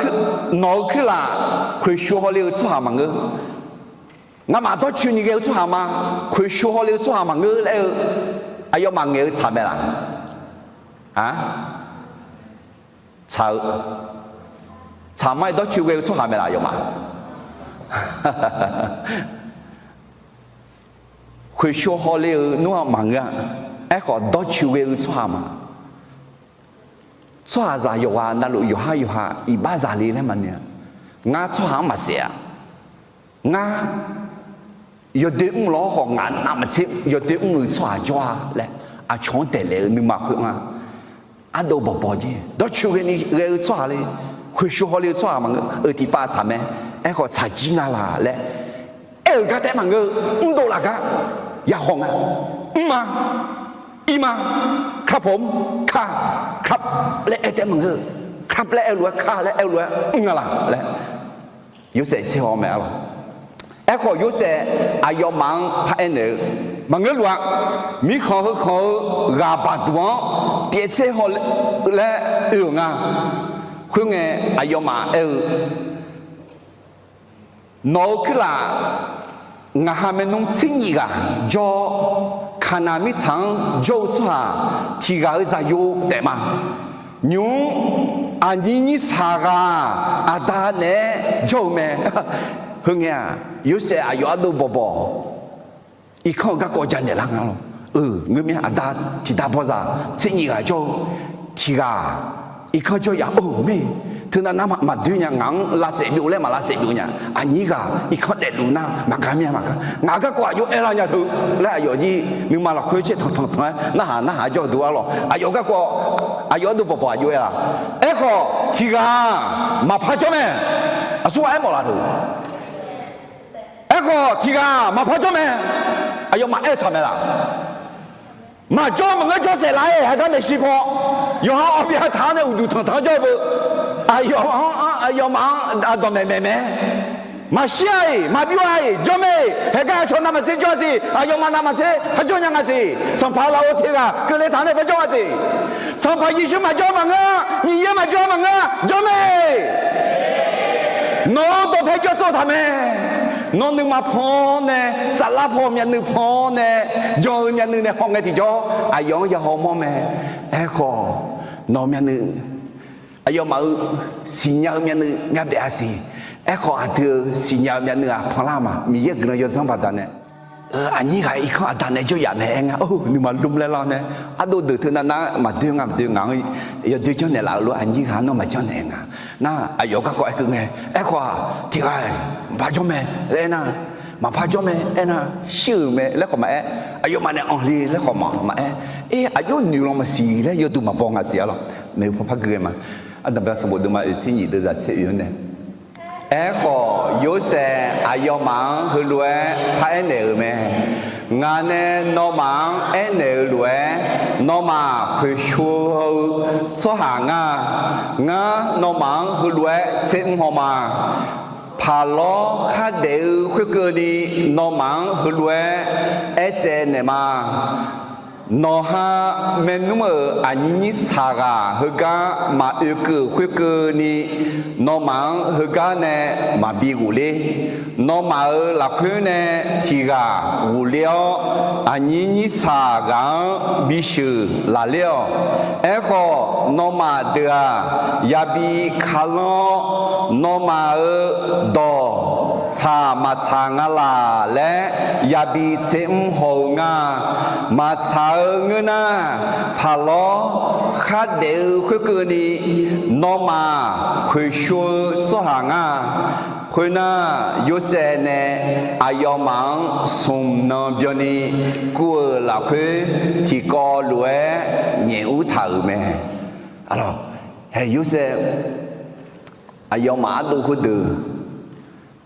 nawq-euq kuirlaf khoeqshov hawle-eu tsawrhaq maqngeur. Ngamaf dawrcoeni ghae-eu tsawrhaq ma. Khoeqshov hawle-eu tsawrhaq maqngeur laer aer-eu, aqyawfmaf ngaeq-eu tsaq mae laf? A, tsaq-eu, tsaq ma-aer dawrcoe ghae-eu tsawrhaq mae laf aqyawfmaf? Khoeqshov hawle-eu nmr-aq maqngeur-a. Aerkhawf dawrcoe ghae-eu tsawrhaq ma. Tsawrhaqzaq yawqghaq navluf yawqhar yawqha iqbax zaqle laer maqnoeq-a. Ngar tsawrhaq-anr maqsaef-a. Ngar yawdoer mr lawr khawf, ngaq navmaqtser yawdoer mr-eu tsawrhaq jawr-a laer aqcawq-anr daeqlaef-eu nuima khoer nga. Ardov bawqbawq jeq dawrcoeni ghae-eu tsawrhaq le, khoeqshov hawle-eu tsawrhaq maqngeur-eu tiqpav tsaq mae. Aerkhawf tsaqjir nga laq laer aer-euq gar taef maqngeur-eu, mrdov laf gar yahaw nga. Mr ma, ir ma, ครับผม, ka, ครับ laer aer taef maqngeur-eu, ครับ laer aer lof-aer, ka laer aer lof-aer, mr nga laq laer Yorsaev tser haw mae arlawq. Aerkhawf Yorsaev aqyawfmaf-anr paraer naeq-eu, maqngeur luf-a. Mirkhanq heukhanq-eu ghaq baqduq-anr pyaev tser haw laer oe-euq nga. Khoerngae, aqyawfmaf aer-eu, Nawq-euq kuirlaf ngaq ha maernmr tser nyif ghaq jawr-awr, Kaqnaq mirtsaq-anr jawr-eu tsawrhaq tiq ghaq-euq zaqyo taef ma. Nymq-mr aqnyir nyir saq ghaq aqda naeq-aer jawr-eu mae. Heungae-aq, Yorsaev aqyawf ardov bawqbawq irkanr-eu garkawv janaeq lar nga lawq. Eu, ngeur mir-a, aqda tiqda bawzaq tser nyif ghaq jawr-eu tiq ghaq irkanr jawr ya-or, mir, teunav nar maqdoer nya, ngaq-anr lavsaef byov laer maq lavsaef byov nya, aqnyir ghaq irkanr daefluf nar maqgar mir-a maqgar, ngaq garkawv aqjox aer lar nya teu laer aqyawf jir nuima lafkhoer caer tanqtanq tanq-aer narhaq narhaq jawr-eu duq arlawq. Aqyawf garkawv, aqyawf ardov bawqbawq aqjox aer-a. Aerkhawf tiq ghaq maqpar jawr mae. Aqsur ghaq aermawf laf teu Aerkhawf tiq ghaq maqpar jawr mae. Aqyawfmaf aer-eu tsaq mae laf? Maqjawr maqngeur jawr saef laf-aer haeqgar maeqshi paw, yawqha-anr awqbyav taq-anr nae uqduq tanqtanq-anr jawr-eu beu, aqyawf-anr, aqyawfmaf-anr dawqmaeq maeq mae. Maqshir-a-iq maqbyov-a-iq jawr mae. Haeqgar aqcawq navmaqtser jawr-a siq, aqyawfmaf navmaqtser har jawr nya nga siq. Sanqpaq lafov tiq ghaq keuvle taq-anr nae par jawr nga siq. Sanqpaq Yeqsur maqjawr maqngeur-a, Miqyaer maqjawr maqngeur-a, jawr mae. Nawq-euq dawqpae jawr tsov taq mae. Nawr nuima pan-awr nae, saflar paw myavnuiv pan-awr nae, jan-eu myavnuiv nae haw ngae tiqjawr aqyawf-anr yahaw mawr mae. Aerkhawf, nawq-eu myavnuiv, aqyawfmaf-euq siqnya-eu myavnuiv myavbaef-a siq. Aerkhawf aqdui-euq siqnya-eu myavnuiv-aq panlar ma. Miqyaer guiqlanq yawdzanr baqdanae aqnyir ghaq irkanr aqda nae jawr yaf mae aer nga. Or, nuima lmr laer lar nae, ardov deuq teunav nar maqdoer nga maqdoer, ngaq-anr yawdoer janrnaeq laf-euq lof aqnyir ghaq-anr nawr maqjanrnaeq nga. Nar aqyawf garkawv aerkeuv ngae, aerkhawf-aq tiq ghaq-iq maqpar jawr mae laer aernar, maqpar jawr mae aernar, shir-euq mae laer khawf maqaer, aqyawfmaf nae anqle laer khawf maqaer, er, aqjox noeq lan maqsiq laer yawduq maqbaw nga siq arlawq. Maeqhu paw par gui ghae ma. Ardanqbae sanqbof deuvma oeq tser nyif deuvzaq tser oeq-anr nae, aerkhawf Yorsaev aqyawfmaf-anr heulof-aer paraer naeq-euq mae. Ngaq nae nawmaf-anr aernaeq-eu lof-aer, nawmaf khoeqshov-eu tsawrhaq ngar. Ngar nawmaf-anr heulof-aer tsermr haw ma. Paqlawr khardaef-eu khoerkeuvni nawmaf-anr heulof-aer aertsaev naeq ma. Nawqha maernmr-euq aqnyir nyir saqghaq heugar maqoe keuv khoerkeuvni, nawmaf-anr heugar nae maqbi ghofler. Nawmaf-euq lafkhoer nae tiq ghaq ghofler-awr, aqnyir nyir saqghaq-anr bisheuq laqler-awq. Aerkhawf, nawmaf deuq-aq, yabi kalanr-awr, nawmaf-euq dawq tsaq maqtsaq nga laq laer yabi tsermr haw-eu nga. Maqtsaq-eu ngeur nar, paqlawr khardaef-eu khoerkeuvni nawmaf khoeqshov-eu tsawrhaq nga. Khoernar, Yorsaev nae aqyawfmaf-anr smq nan byanni kuv-euq lafkhoer tiqkawv lof-aer nyaef ur taq-euq mae. Aqlawq, hae Yorsaev aqyawfmaf ardov khoerdeuq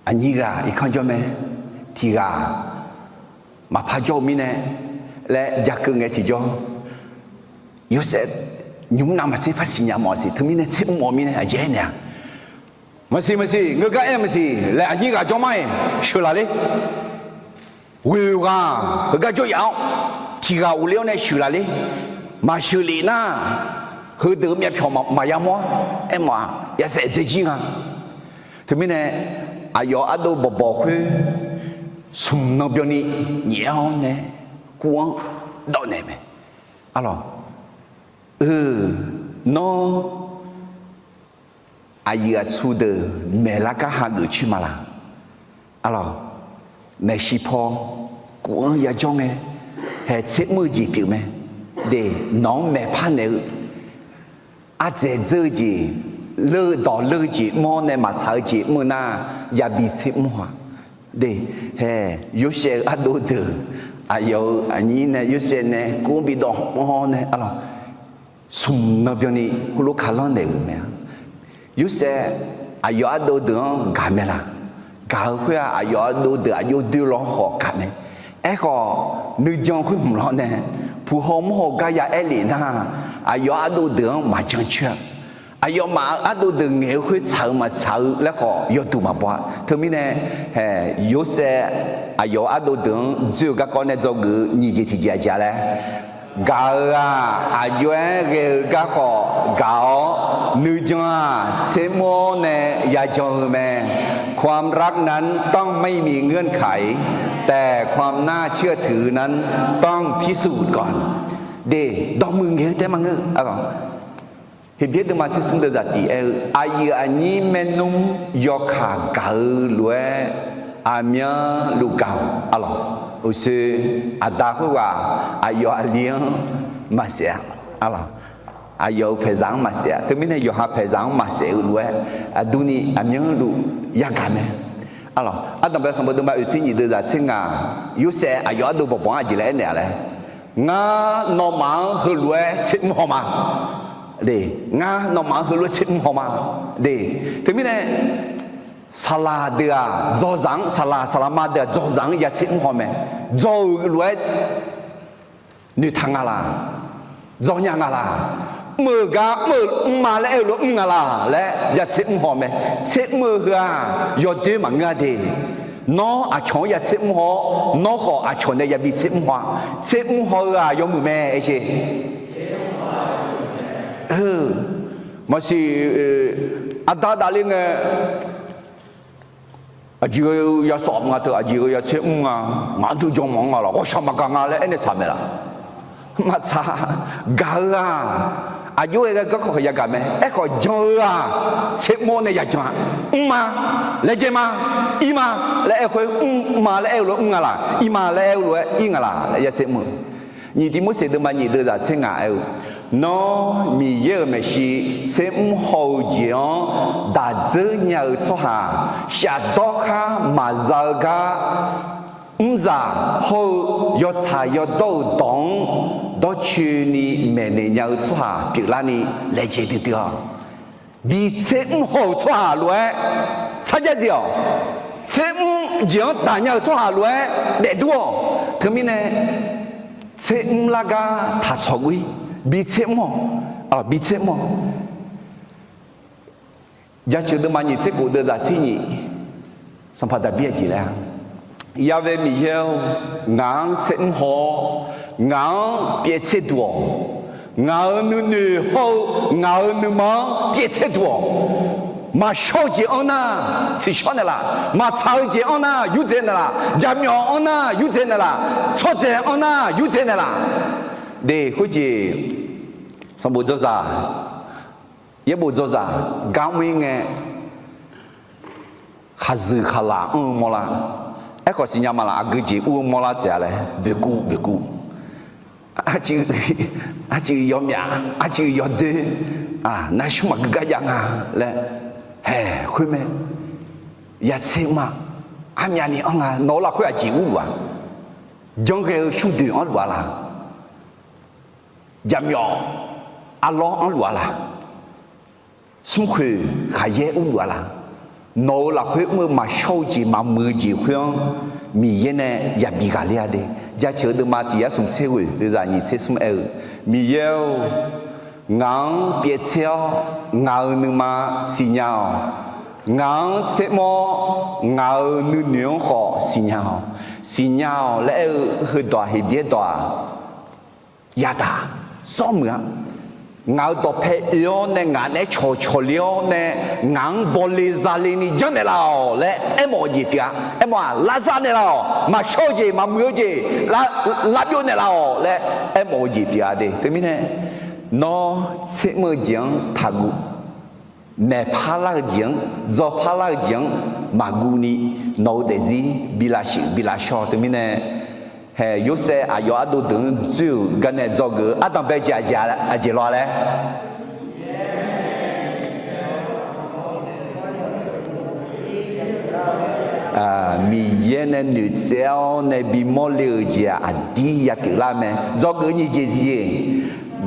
aqnyir ghaq irkanr jawr mae. Tiq ghaq maqpar jawr-eu mirnae laer jakeuv ngae tiqjawr, Yorsaev nymq mr navmaqtser par siqnya mawf-a siq. Teumirnae tsermr mawf-eu mirnae aqjeq aernaeq-a, maqsiq maqsiq, ngeur gar aer maqsiq laer aqnyir ghaq jawr mar-iq sheuqlaf ler. Ghoeq ghaq heugar jawr yaf-awr, tiq ghaq ghofler-awr nae sheuqlaf ler. Maqsheuq lef nar, heudeuq-eu myavpyawq maqya mawr-ar. Aermawf-aq, yashaef dzaejir nga. Teumirnae aqyawf ardov bawqbawq khoer smq nan byanni nyaef-awr nae kuv-anr dawv naeq mae. Aqlawq, eu, nawr aqyuif aqtsu deuq maeqlar gar hageuf coer ma laq? Aqlawq, maeqshi paw kuv-anr yajawr ngae, haeq tsermr-eu jeq pyeuf mae. De, nawq-anr maeqpar naeq-eu ardzaeq dzeur-eu jeq, leur-eu dawq leur-eu jeq mr-awr nae maqtsaq-eu jeq mr-eu nar, yabi tsermr haw-a. De, hae, Yorsaev-eu ardov deuq aqyawf-euq aqnyir nae Yorsaev nae kuv-anr bidawv mr-awr nae, aqlawq, smq nan byanni heulof kalanr naeq-euq mae-a. Yorsaev aqyawf ardov deuq-anr gaq mae laq? Gaq-eu khoer-aq, aqyawf ardov deuq aqjox doe law khawf gaq mae. Aerkhawf, nuijan khoer hmq lawr nae puq haw mr haw gar ya aer lef nar, aqyawf ardov deuq-anr maqjan coer-a. Aqyawfmaf-euq ardov deuq ngaeq-eu khoer tsaq-eu maqtsaq-eu laer khawf yawduq maqbaw-a. Teumirnae, hae, Yorsaev aqyawf-euq ardov deuq-anr dzoer-eu garkawv nae dzawgeuf-eu nyiq jeq tiqjeq aqjeq-a laer, gaq-euq-aq, aqjox-aer ghae-eu garkawv gaq-awr, nuijan-aq, tsermr-awr nae yajan-eu mae. ความรักนั้นต้องไม่มีเงื่อนไข แต่ความน่าเชื่อถือนั้นต้องพิสูจน์ก่อน De, dawqmuiq ngaeq-eu taef maqngeur. Heqbyaer deuvma tser smr deuvzaq tiq aer-eu, aqyuif aqnyir maernmr yawkaq gaq-eu lof-aer aqmyanluf gaq-awq. Aqlawq, uqshoe aqda khoerghaq aqyawf aqli-anr maqsaef-a. Aqlawq, aqyawf-euq paeqzaq-anr maqsaef-a. Teumirnae yawqha paeqzaq-anr maqsaef-eu lof-aer aqdurni aqmyanluf yagaq mae. Aqlawq, ardanqbae sanqbof deuvma oeq tser nyiq deuvzaq tser ngaq, Yorsaev aqyawf ardov bawqbawq-anr aqjeq laer aernaeq-a laer, ngar nawmaf-anr heulof-aer tsermr haw ma. De, ngar nawmaf-anr heulof-aer tsermr haw ma. De, teumirnae saqlaq deuq-aq dzawzaq-anr, saqlaq saqlaqma deuq-aq dzawzaq-anr ya tsermr haw mae. Dzaw-euq lof-aer noeqtaq nga laq? Dzaw nya nga laq? Mr-euq gar mr-eu mrma laer aer-eu lof mr nga laq laer ya tsermr haw mae. Tsermr-eu heu-aq yawdoer maqngeur-a de. Nawr aqcawq-anr ya tsermr haw-awr, nawr khawf aqcawq nae yabi tsermr haw-a. Tsermr haw-eu-aq yawmuiq mae, aer sher. Maqsiq, aqda davler ngae, aqjeq-eu ya sawf nga teu, aqjeq-eu ya tsermr nga, ngaq-anr duq jan mawf-anr nga laq, ghawqshaq maqgaq nga laer aernaeq tsaq mae laq? Maqtsaq. Gaq-eu-aq, aqjox-aer ghae garkawv yagaq mae. Aerkhawf jan-eu-aq, tsermr-awr nae yajan-a. Mrma, laejae ma, irma laer aer-eu khoer, mrma laer aer-eu lof mr nga laq? Irma laer aer-eu lof-aer ir nga laq laer ya tsermr-eu. Nyiq Tivmorseq deuvma nyiq deuvzaq tser ngaq aer-eu, Nawr Miqyaer-euq maeqshi tsermr haw-eu jeq-anr daq dzeur nya-eu tsawrhaq shafdawr khar maqza-eu gar, mrzaq hawr-eu yawtsaq yawdawr-euq dawq-anr dawrcoeni maeqnaeq nya-eu tsawrhaq pyeuflarni laejae duidui-awq. Bi tsermr haw-euq tsawrhaq lof-aer sarjax dziq-awq. Tser mr jeq-anr daq nya-euq tsawrhaq lof-aer daefdur-awq. Teumirnae tser mr lar gar taq tsawq guir, bi tser mr-awq, bi tser mr-awq. Jaceuq deuvma nyiq tser khof deuvzaq tser nyiq, Sanqpaq Daqbir aqjeq laer-a, Ya'we Miqyaer-or, ngaq-anr tser mr haw-awr, ngaq-anr pyaev tser duq-awq. Ngaq-euq nuinoeq hawr-eu ngaq-euq nuima-anr pyaev tser duq-awq. Maqshawr-eu jeq anr nar, tsiqshawr naeqlaf. Maqtsaq-eu jeq anr nar, yurdzaeq naeqlaf. Jaqmyawf anr nar, yurdzaeq naeqlaf. Tsawrdzaeq anr nar, yurdzaeq naeqlaf. De, khoerjeq sanqbof dzawzaq, yaerbof dzawzaq gar mr-ir ngae, khaqzuiq khaqlaq anr-eu mawrlar. Aerkhawf siqnya maqlaq, aqgeu jeq ur-eu mawrlar taef-a laer boeqkuv boeqkuv. Arcuiv yawmyaf, arcuiv yawdoer, nar smr maqgeu gar jav nga laer, haeq khoermae, ya tser mr-a, armyavni anr nga. Nawq-eu lafkhoer aqjeq urluf-a? Janrghae-eu shmrdoeq anrluf-a laq? Jaqmyawf arlawr anrluf-a laq? Smrkhoeq khaqyaer urluf-a laq? Nawq-eu lafkhoer mr-eu maqshawr-eu jeq maqmuiq-eu jeq khoer-anr Miqyaer nae yabi ghaqler-a de. Jaceuq-eu deuvma tiq yar smq tser ghoeq deuvzaq nyiq tser smr aer-eu, Miqyaer-or, ngaq-anr pyaev tser-awr ngaq-euq nuima siqnya-awq. Ngaq-anr tser mr-awr ngaq-euq nuinoeq-anr khawf siqnya-awq. Siqnya-awq laer aer-eu heudawq-aq, Heqbyaer dawq-aq, yadaq, sawr muiq-a. Ngaq-euq dawqpae oe-awr nae ngaq naeq-aer cawqcawq le-awr nae ngaq-anr bawle zale ni janrnaeq laf-awq laer aermawf-eu jeq pyeuf-a. Aermawf-aq, lavzar naeqlaf-awq. Maqshawr-eu jeq maqmuiq-eu jeq lavbyov naeqlaf-awq laer aermawf-eu jeq pyeuf-a de. Teumirnae nawr tser mr-eu jeq-anr taqguv. Maeq parlar-eu jeq-anr, dzaw parlar-eu jeq-anr maqguv ni, nawq-eu daefzir bi lavshuif bi lavshawr. Teumirnae haeq Yorsaev aqyawf ardov deuq-anr dzoer-euq garnae dzawgeuf-eu ardanqbae jeq aqjeq law laer, Miqyaer nae noeqtsaev-awr nae bimawr le-euq jeq-aq aqdir yapyeuf lar mae. Dzawgeuf nyiq jeq tiqjeq,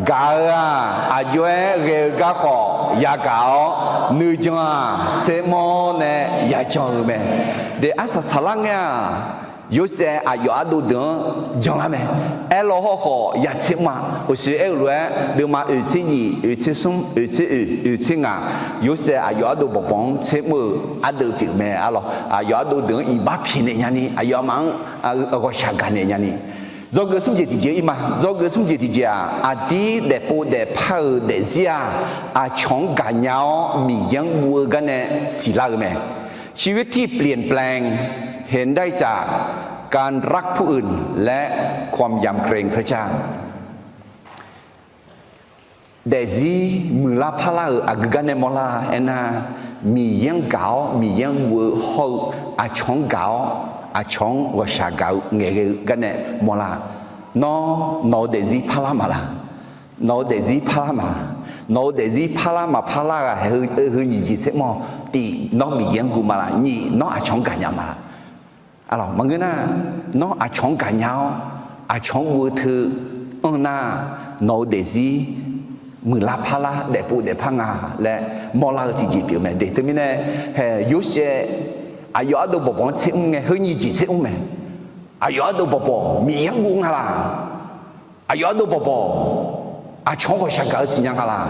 gaq-eu-aq aqjox-aer ghae-eu garkhawf yagaq-awr, nuijan-aq tser mr-awr nae yajan-eu mae. De, arsaq saqlar ngae-aq, Yorsaev aqyawf ardov deuq-anr janlar mae. Aerlaw hawrkhawf ya tser mr-a. Uqshoe aer-euq lof-aer deuvma oeq tser nyiq, oeq tser smr, oeq tser oeq, oeq tser ngaq, Yorsaev aqyawf ardov bawqbawq-anr tser mr-eu ardeuv pyeuf mae. Arlawq, aqyawf ardov deuq-anr iqbax pyaeqnaeq nyani, aqyawfmaf-anr ghawqshaq gaqnaeq nyani. Dzawgeuf smr jeq tiqjeq-ir ma. Dzawgeuf smr jeq tiqjeq-aq, aqdir daefpov daefpar-euq daefzir-aq, aqcawq-anr gaqnya-awr Miqyaer-anr guv-eu garnae siqlar-eu mae. ชีวิตที่เปลี่ยนแปลง เห็นได้จากการรักผู้อื่น และความยำเกรงพระเจ้า Daefzir muiqlar parlar-euq aqgeu garnae mawrlar aernar, Miqyaer-anr gaq-awr Miqyaer-anr guv-eu hawr-eu, aqcawq-anr gaq-awr aqcawq-anr ghawqshaq gaq-eu ngaeqghae-eu garnae mawrlar. Nawr nawq-eu daefzir parlar maqlaq? Nawq-eu daefzir parlar maqlaq? Nawq-eu daefzir parlar maqparlar ghaq haeq heu nyiq jeq tser mr-awq. Tiq, nawr Miqyaer-anr guv maqlaq? Nyiq, nawr aqcawq-anr gaqnya maqlaq? Maqngeur nar, nawr aqcawq-anr gaqnya-awr aqcawq-anr guv-eu teu anr nar, nawq-eu daefzir muiqlar parlar daefpov daefpar nga laer mawrlar-eu tiqjeq pyeuf mae de. Teumirnae haeq Yorsaev aqyawf ardov bawqbawq-anr tser mr ngae heu nyiq jeq tser mr mae. Aqyawf ardov bawqbawq Miqyaer-anr guv nga laq? Aqyawf ardov bawqbawq aqcawq-anr ghawqshaq gaq-eu siqnya nga laq?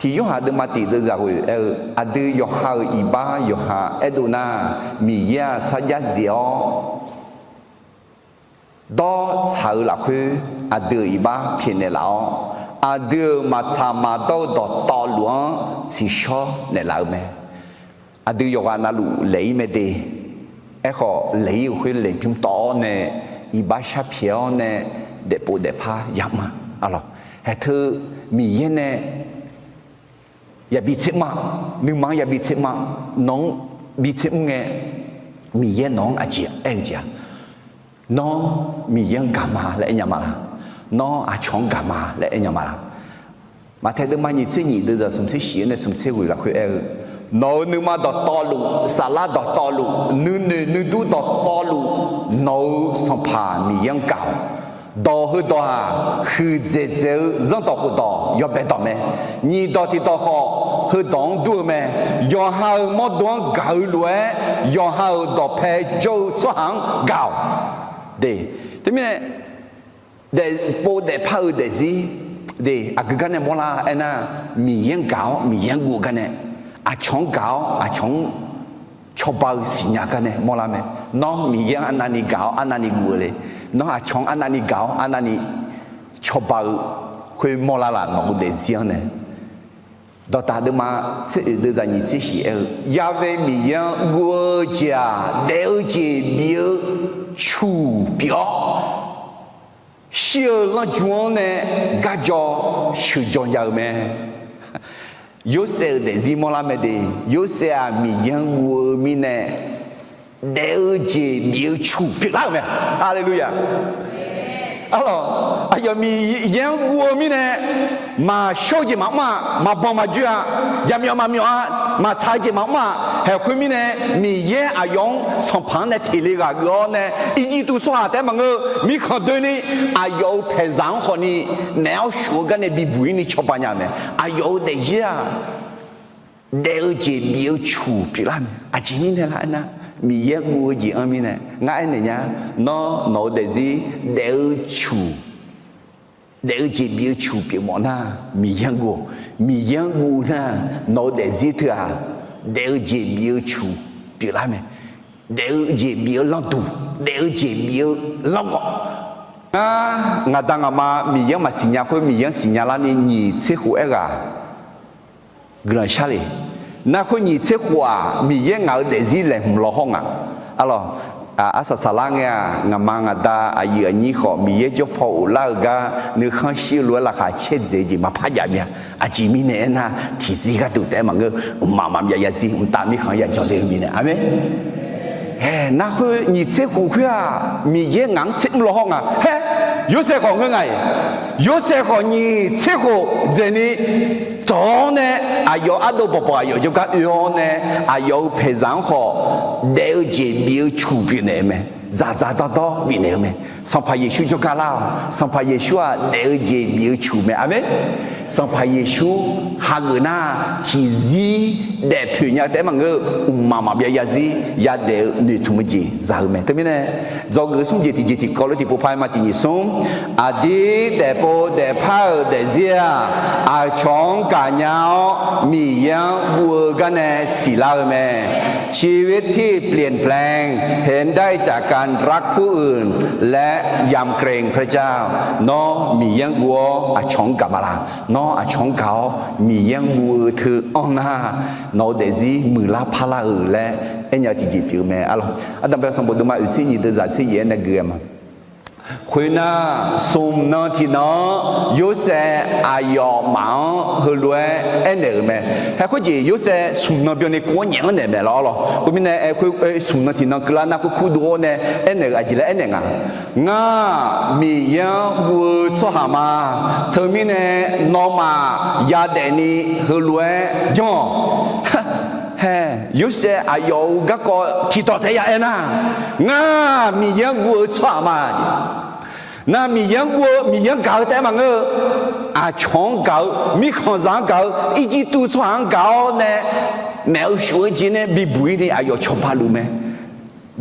Tiq Yorhaq deuvma tiq deuvzaq ghoeq aer-eu, aqdui yawqha-euq iqbax yawqha aerdov nar, Miqyaer-aq sarjax zif-awr dawr tsaq-eu lafkhoer aqdui-euq iqbax pyaeqnaeq laf-awr, aqdui-euq maqtsaq maqdawr-eu dawqtawvluf-anr tsiqshawr naeqlaf-eu mae. Aqdui yawqghaq navluf laeq-ir mae de. Aerkhawf laeq-ir-euq khoer laeqbymr tawv-awr nae iqbax sharpyaeq-awr nae daefpov daefpar yamr-a. Arlawq, haeqteu Miqyaer nae yabi tser mr-a. Nuima-anr yabi tser mr-a. Nawq-anr bi tser mr ngae, Miqyaer nawq-anr aqjeq aer-eu jeq-a? Nawr Miqyaer-anr gaq ma laer aer nya ma laq? Nawr aqcawq-anr gaq ma laer aer nya ma laq? Maqtaeq deuvma nyiq tser nyiq deuvzaq smq tser shif-anr nae smq tser ghoeq lafkhoer aer-eu, nawq-euq nuima dawqtawvluf, saflar dawqtawvluf, nuinoeq nuidur dawqtawvluf, nawq-euq Sanqpaq Miqyaer-anr gaq-awq. Dawq heudawq-aq, huiqdzaeq dzaeq-eu zanrdawq khofdawq yawbae dawq mae. Nyiq dawq tiq dawq khawf, heudawq-anr dur-eu mae. Yawqha-euq mawrdo-anr gaq-eu lof-aer, yawqha-euq dawqpae jawr-eu tsawrhaq-anr gaq-awq. De, teumirnae, daefpov daefpar-eu daefzir, de, aqgeu gar nae mawrlar aernar, Miqyaer-anr gaq-awr Miqyaer-anr guv-eu gar nae, aqcawq-anr gaq-awr aqcawq-anr cawba-eu siqnya gar nae mawrlar mae. Nawr Miqyaer-anr arnavni gaq-awr arnavni guv-eu le. Nawr aqcawq-anr arnavni gaq-awr arnavni cawba-eu khoer mawrlar laf, nawq-eu daefzir-anr nae. Dawqtaq deuvma tser oeq deuvzaq nyiq tser shif aer-eu, Ya've Miqyaer-anr guv-eu jeq-aq, daef-eu jeq bif-eu cuq pyeuf-awr, shir-eu lanrju-anr nae garjaw sheuqjaw nya-eu mae. Yorsaev-euq daefzir mawrlar mae de. Yorsaev-aq, Miqyaer-anr guv-eu mirnae, daef-eu jeq bif-eu cuq pyeuflar-euq mae. Haleluya! Arlawq, aqyawf Miqyaer-anr guv-eu mirnae, maqshawr-eu jeq maqmr-a, maqbanq maqjoe-a, jaqmyawf maqmyawf-a, maqtsaq-eu jeq maqmr-a. Haeq khoermirnae, Miqyaer aqyawf-anr sanqpaq-anr nae teq le ghaq geuf-awr nae, Irjirtuv tsawrhaq taef-aer maqngeur, mirkhanq doeni aqyawf-euq paeqzaq-anr khawfni, maef-awr shuf-eu gar nae bibuq-ir ni cawba nya-euq mae. Aqyawf-euq daefzir-aq, daef-eu jeq bif-eu cuq pyeuflar mae. Aqjeq mirnae lar aernar, Miqyaer guv-eu jeq-anr mirnae. Ngar aernaeq nya, nawr nawq-eu daefzir daef-eu cuq, daef-eu jeq bif-eu cuq pyeufmawf nar, Miqyaer-anr guv-awq. Miqyaer-anr guv nar, nawq-eu daefzir teu-aq, daef-eu jeq bif-eu cuq pyeuflar mae. Daef-eu jeq bif-eu lanrduq, daef-eu jeq bif-eu lanrgawv. Ngar ngaqda ngaqma Miqyaer-anr maqsiq nya khoer Miqyaer-anr siqnya larni nyiq tser khof aerghaq guiqlanq shar le. Nar khoer nyiq tser khof-aq, Miqyaer ngaq-euq daefzir laeqhmq lawhawr nga. Arlawq, arsaq saqlar ngae-aq, ngaqma ngaqda aqyuif aqnyir khawf Miqyaer jawr paw ghoflar-eu gar nuikhanr shir-eu lof-aer laqkhaq caerdzaeq-eu jeq maqpar jav mya. Aqjeq mirnae aernar, tiqzir gharduq taef-aer maqngeur, mqmaq maqbyav yarzir mqtav mirkhanq-anr yajan le-eu mirnae. Aqmeq. Ae, nar khoer nyiq tser khof khoer-aq, Miqyaer ngaq-anr tser mr lawhawr nga. Haer, Yorsaev khawf ngeur nga-iq. Yorsaev khawf nyiq tser khof dzaeqni dawq-awr nae, aqyawf ardov bawqbawq aqyawf jawrgar oe-awr nae, aqyawf-euq paeqzaq-anr khawf daef-eu jeq bif-eu cuq pyeufnaeq-eu mae. Dzaqdzaq dawrdawr bifnaeq-eu mae. Sanqpaq Yeqsur jawrgar lar-awq. Sanqpaq Yeqsur-aq, daef-eu jeq bif-eu cuq mae. Aqmeq. Sanqpaq Yeqsur hageuf nar, tiqzir daefpoeq nya taef-aer maqngeur, mqmaq maqbyav yarzir yadaef-eu noeqtmq-eu jeq za-eu mae. Teumirnae, dzawgeuf smr jeq tiqjeq tiqkawv lof tiqpov par-aer ma tiq nyiq smr. Aqdir daefpov daefpar-euq daefzir-aq, aqcawq-anr gaqnya-awr Miqyaer-anr guv-eu gar nae siqlar-eu mae. ชีวิตที่เปลี่ยนแปลง เห็นได้จากการรักผู้อื่น และยำเกรงพระเจ้า Nawr Miqyaer-anr guv-awr aqcawq-anr gaq ma laq? Nawr aqcawq-anr gaq-awr Miqyaer-anr guv-eu teu anr nar, nawq-eu daefzir muiqlar parlar-euq laer aernya-eu tiqjeq pyeuf-eu mae. Arlawq, ardanqbae sanqbof deuvma oeqtser nyiq deuvzaq tser yaef-aer nae gui-aer ma. Khoernar, smq nan tiqnan-anr Yorsaev aqyawfmaf-anr heulof-aer aernaeq-euq mae. Haer khoerjeq Yorsaev smq nan byanni kov-anr nyaef-anr naeq mae lawr lawr. Khoermirnae, aer khoer smq nan tiqnan keuvlar nar khoer kurdov-awr nae aernaeq-euq aqjeq laer aernaeq nga. Ngar Miqyaer-anr guv-eu tsawrhaq ma. Teumirnae nawmaf yadaefni heulof-aer janr-awq. Haer, Yorsaev aqyawf-euq garkawv tiqdawq taef-aer ya aernar, ngar Miqyaer-anr guv-eu tsawrhaq ma. Nar Miqyaer-anr guv-eu, Miqyaer-anr gaq-eu taef-aer maqngeur-eu, aqcawq-anr gaq-eu, mirkhanqzaq-anr gaq-eu, Irjirtuv tsawrhaq-anr gaq-awr nae, maef-eu shuf-eu jeq nae bibuq-ir ni aqyawf cawba luf mae.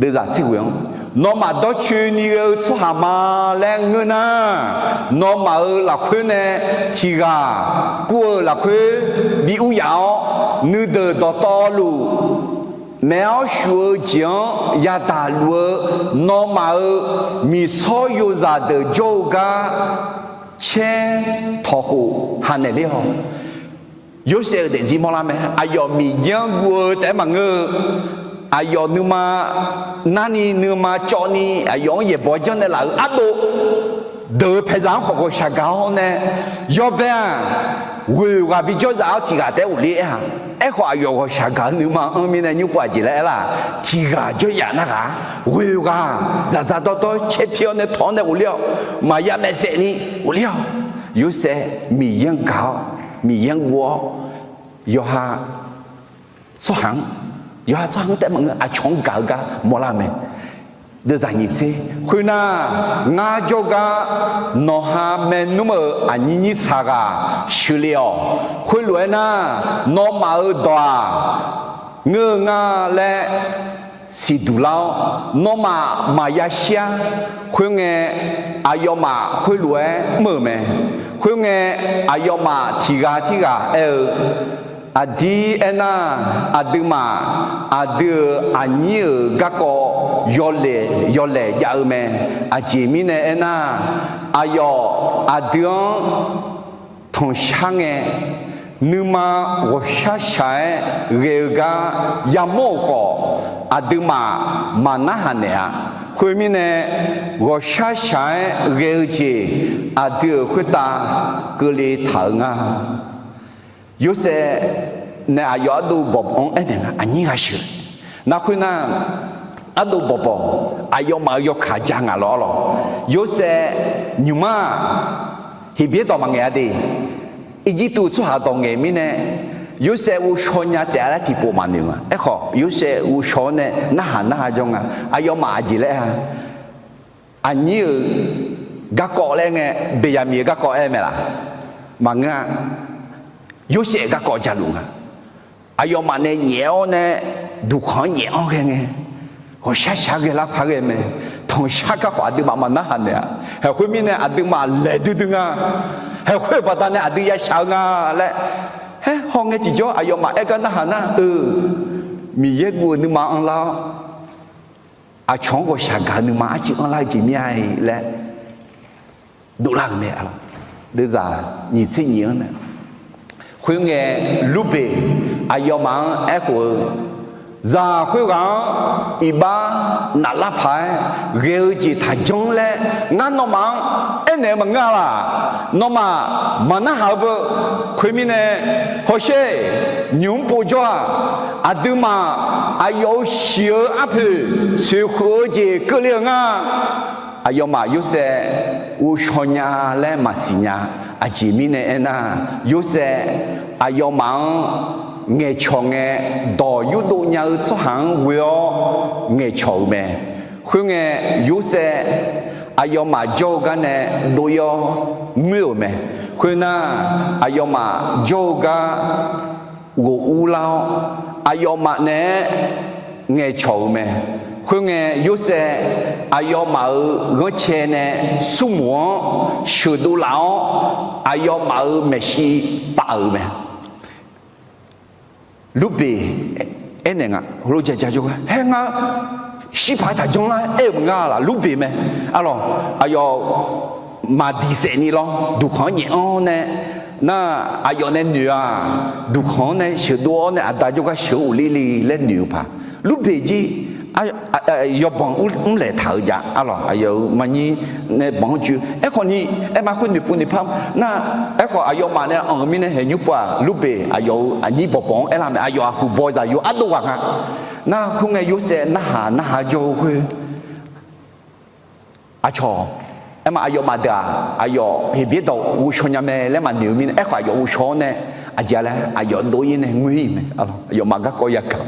Deuvzaq tser ghoe-anr, nawmaf dawrcoeni ghae-eu tsawrhaq ma laer ngeur nar, nawmaf-euq lafkhoer nae tiq ghaq kur-euq lafkhoer bi ur yaf-awr, nuideuq dawqtawvluf maef-awr shuf-eu jeq-anr yadaq luf-eu nawmaf-euq miqsawr yozaq deuq jawr-eu gar caer tawqkhof hanaeq ler-awq. Yorsaev-euq daefzir mawrlar mae. Aqyawf Miqyaer-anr guv-eu taef-aer maqngeur-eu, aqyawf nuima narni nuima cawvni aqyawf-anr yaeqbawq janrnaeq laf-euq ardov deuq-eu paeqzaq-anr khawf ghawqshaq gaq-awr nae, yawbae-aq, ghoeq ghaq bijawr zaf-awr tiq ghaq taef-aer ghofler-a. Aerkhawf aqyawf ghawqshaq gaq-eu nuima anr mirnae nymr pov aqjeq laer aer lar, tiq ghaq jawr yaf nar ghaq, ghoeq ghaq dzaqdzaq dawrdawr caer pir-awr nae tawq-awr nae ghofler-awq. Maqya maeqsaef ni ghofler-awq. Yorsaev Miqyaer-anr gaq-awr, Miqyaer-anr guv-awr, yawqha tsawrhaq-anr, yawqha tsawrhaq-anr taef-aer maqngeur, aqcawq-anr gaq-eu gar mawrlar-eu mae. Deuvzaq nyiq tser khoernar, ngar jawrgar nawqha maernmr-euq aqnyir nyir saq ghaq sheuqle-awq. Khoerlof-aer nar, nawmaf-euq dawq-aq ngeur-eu nga laer siqduq lar-awr, nawmaf maqya shir-ar. Khoerngae, aqyawfmaf khoerlof-aer mr-euq mae. Khoerngae, aqyawfmaf tiq ghaq tirghaq aer-eu, Aqdir aernar, aqduimaf aqdui-euq aqnyir-euq garkawv yawlaeq yawlaeq jav-eu mae. Aqjeq mirnae aernar, aqyawf aqdui-anr tanqshar ngae, nuima ghawqshar shaq-aer ghae-eu gar yamawr-euq khawf, aqduimaf maqnarhaq naeq-a. Khoermirnae, ghawqshar shaq-aer ghae-eu jeq aqdui-euq khoertav keuvle taq-eu nga. Yorsaev nae aqyawf ardov bawq bawq-anr aernaeq nga, aqnyir ghaq sheuq. Nar khoernar, ardov bawq bawq aqyawfmaf-euq yawkaq ja ngaq lawr-ar lawq. Yorsaev nymq-mr-aq, Heqbyaer dawq maqngaeq-a de. Irjirtuv tsawrhaq dawq ngaeq mirnae, Yorsaev ghovshaw nya taef-a laer tiqpov maqnoeq nga. Aerkhawf, Yorsaev ghovshaw-awr nae narhaq narhaq jawr nga. Aqyawfmaf aqjeq laer-a, aqnyir-euq garkawv laer ngae, Beqyaqmiq-euq garkawv aer mae laf? Maqngeur-a. Yorsaev-euq garkawv jaluf nga. Aqyawfmaf nae nyaef-awr nae, duqkhanq-anr nyaef-anr ghae ngae, ghawqshar shaq-aer ghae lar paq ghae mae. Tanqshar garkawv aqduimaf maqnarhaq naeq-a. Haeq khoermirnae aqduimaf laeq duidui nga. Haeq khoer-euq baqdanae aqdui ya shaq-eu nga laer, haer hawngae tiqjawr aqyawfmaf aer gar narhaq nar-eu, Miqyaer guv-eu nuima anrlar-awr, aqcawq-anr ghawqshaq gaq-eu nuima arcuiv anrlar-eu jeq mir-a laer dovlar-euq mae. Deuvzaq nyiq tser nyiq-anr nae, khoerngae, Lurbeq aqyawfmaf-anr aerkhof-eu, Zaq khoerghaq-anr iqbax naflar paq-aer ghae-eu jeq taqjanr laer ngar nawmaf-anr aernaeq-eu maqngeur-a laq? Nawmaf maqnarhaq-eu beu. Khoermirnae, hawsher, nymq-mr povjawr-aq, aqduimaf aqyawf-euq shiq-eu arpoeq tsoeqkhof-eu jeq keuvle-eu nga. Aqyawfmaf Yorsaev ghovshaw nya laer maqsiq nya. Aqjeq mirnae aernar, Yorsaev aqyawfmaf-anr ngaeqcawq ngae, dawq yurdov nya-eu tsawrhaq-anr ghoe-awr ngaeqcawq-euq mae. Khoerngae, Yorsaev aqyawfmaf jawr-eu gar nae dov-ir-awr muir-euq mae. Khoernar, aqyawfmaf jawr-eu gar ghof urlar-awr, aqyawfmaf naeq-aer ngaeqcawq-euq mae. Khoerngae, Yorsaev aqyawfmaf-euq ghanrcae nae smrmuiq-anr sheuqdov laf-awr, aqyawfmaf-euq maeqshi paf-euq mae. Lurbeq aernaeq nga, heulof-aer ja jawr-a, haer ngar shirpaq-aer taqjanr lar aer-euq maqnga laf? Lurbeq mae. Arlawq, aqyawf maqdiq saef ni lawr, duqkhanq-anr nyaef-anr nae, nar aqyawf nae noeq-aq, duqkhanq-anr nae sheuqdov-awr nae aqda jawrgar sheuq-eu ghofler le laer noeq-eu paq. Lurbeq jir yawbanq mrlaeq taq-eu jav. Arlawq, aqyawf-euq maqnyir nae banq-anr joe. Aerkhawf ni, aer ma khoer noeqpov noeqpar nar, aerkhawf aqyawfmaf nae anq-eu mirnae haeq nymr pov-aq, Lurbeq aqyawf-euq aqnyir bawqbawq-anr aerlar mae. Aqyawf aqhuiq baw-eu zaqyo ardov ghaq nga. Nar khoerngae Yorsaev narhaq narhaq jawr-eu khoer, aqcawq, aer ma aqyawfmaf deuq-aq, aqyawf Heqbyaer dawq ghovshaw nya mae laer maqnoeq-eu mirnae, aerkhawf aqyawf ghovshaw-awr nae aqjeq-a laer aqyawf dov-ir nae ngoer-ir mae. Aqyawfmaf garkawv yagaq,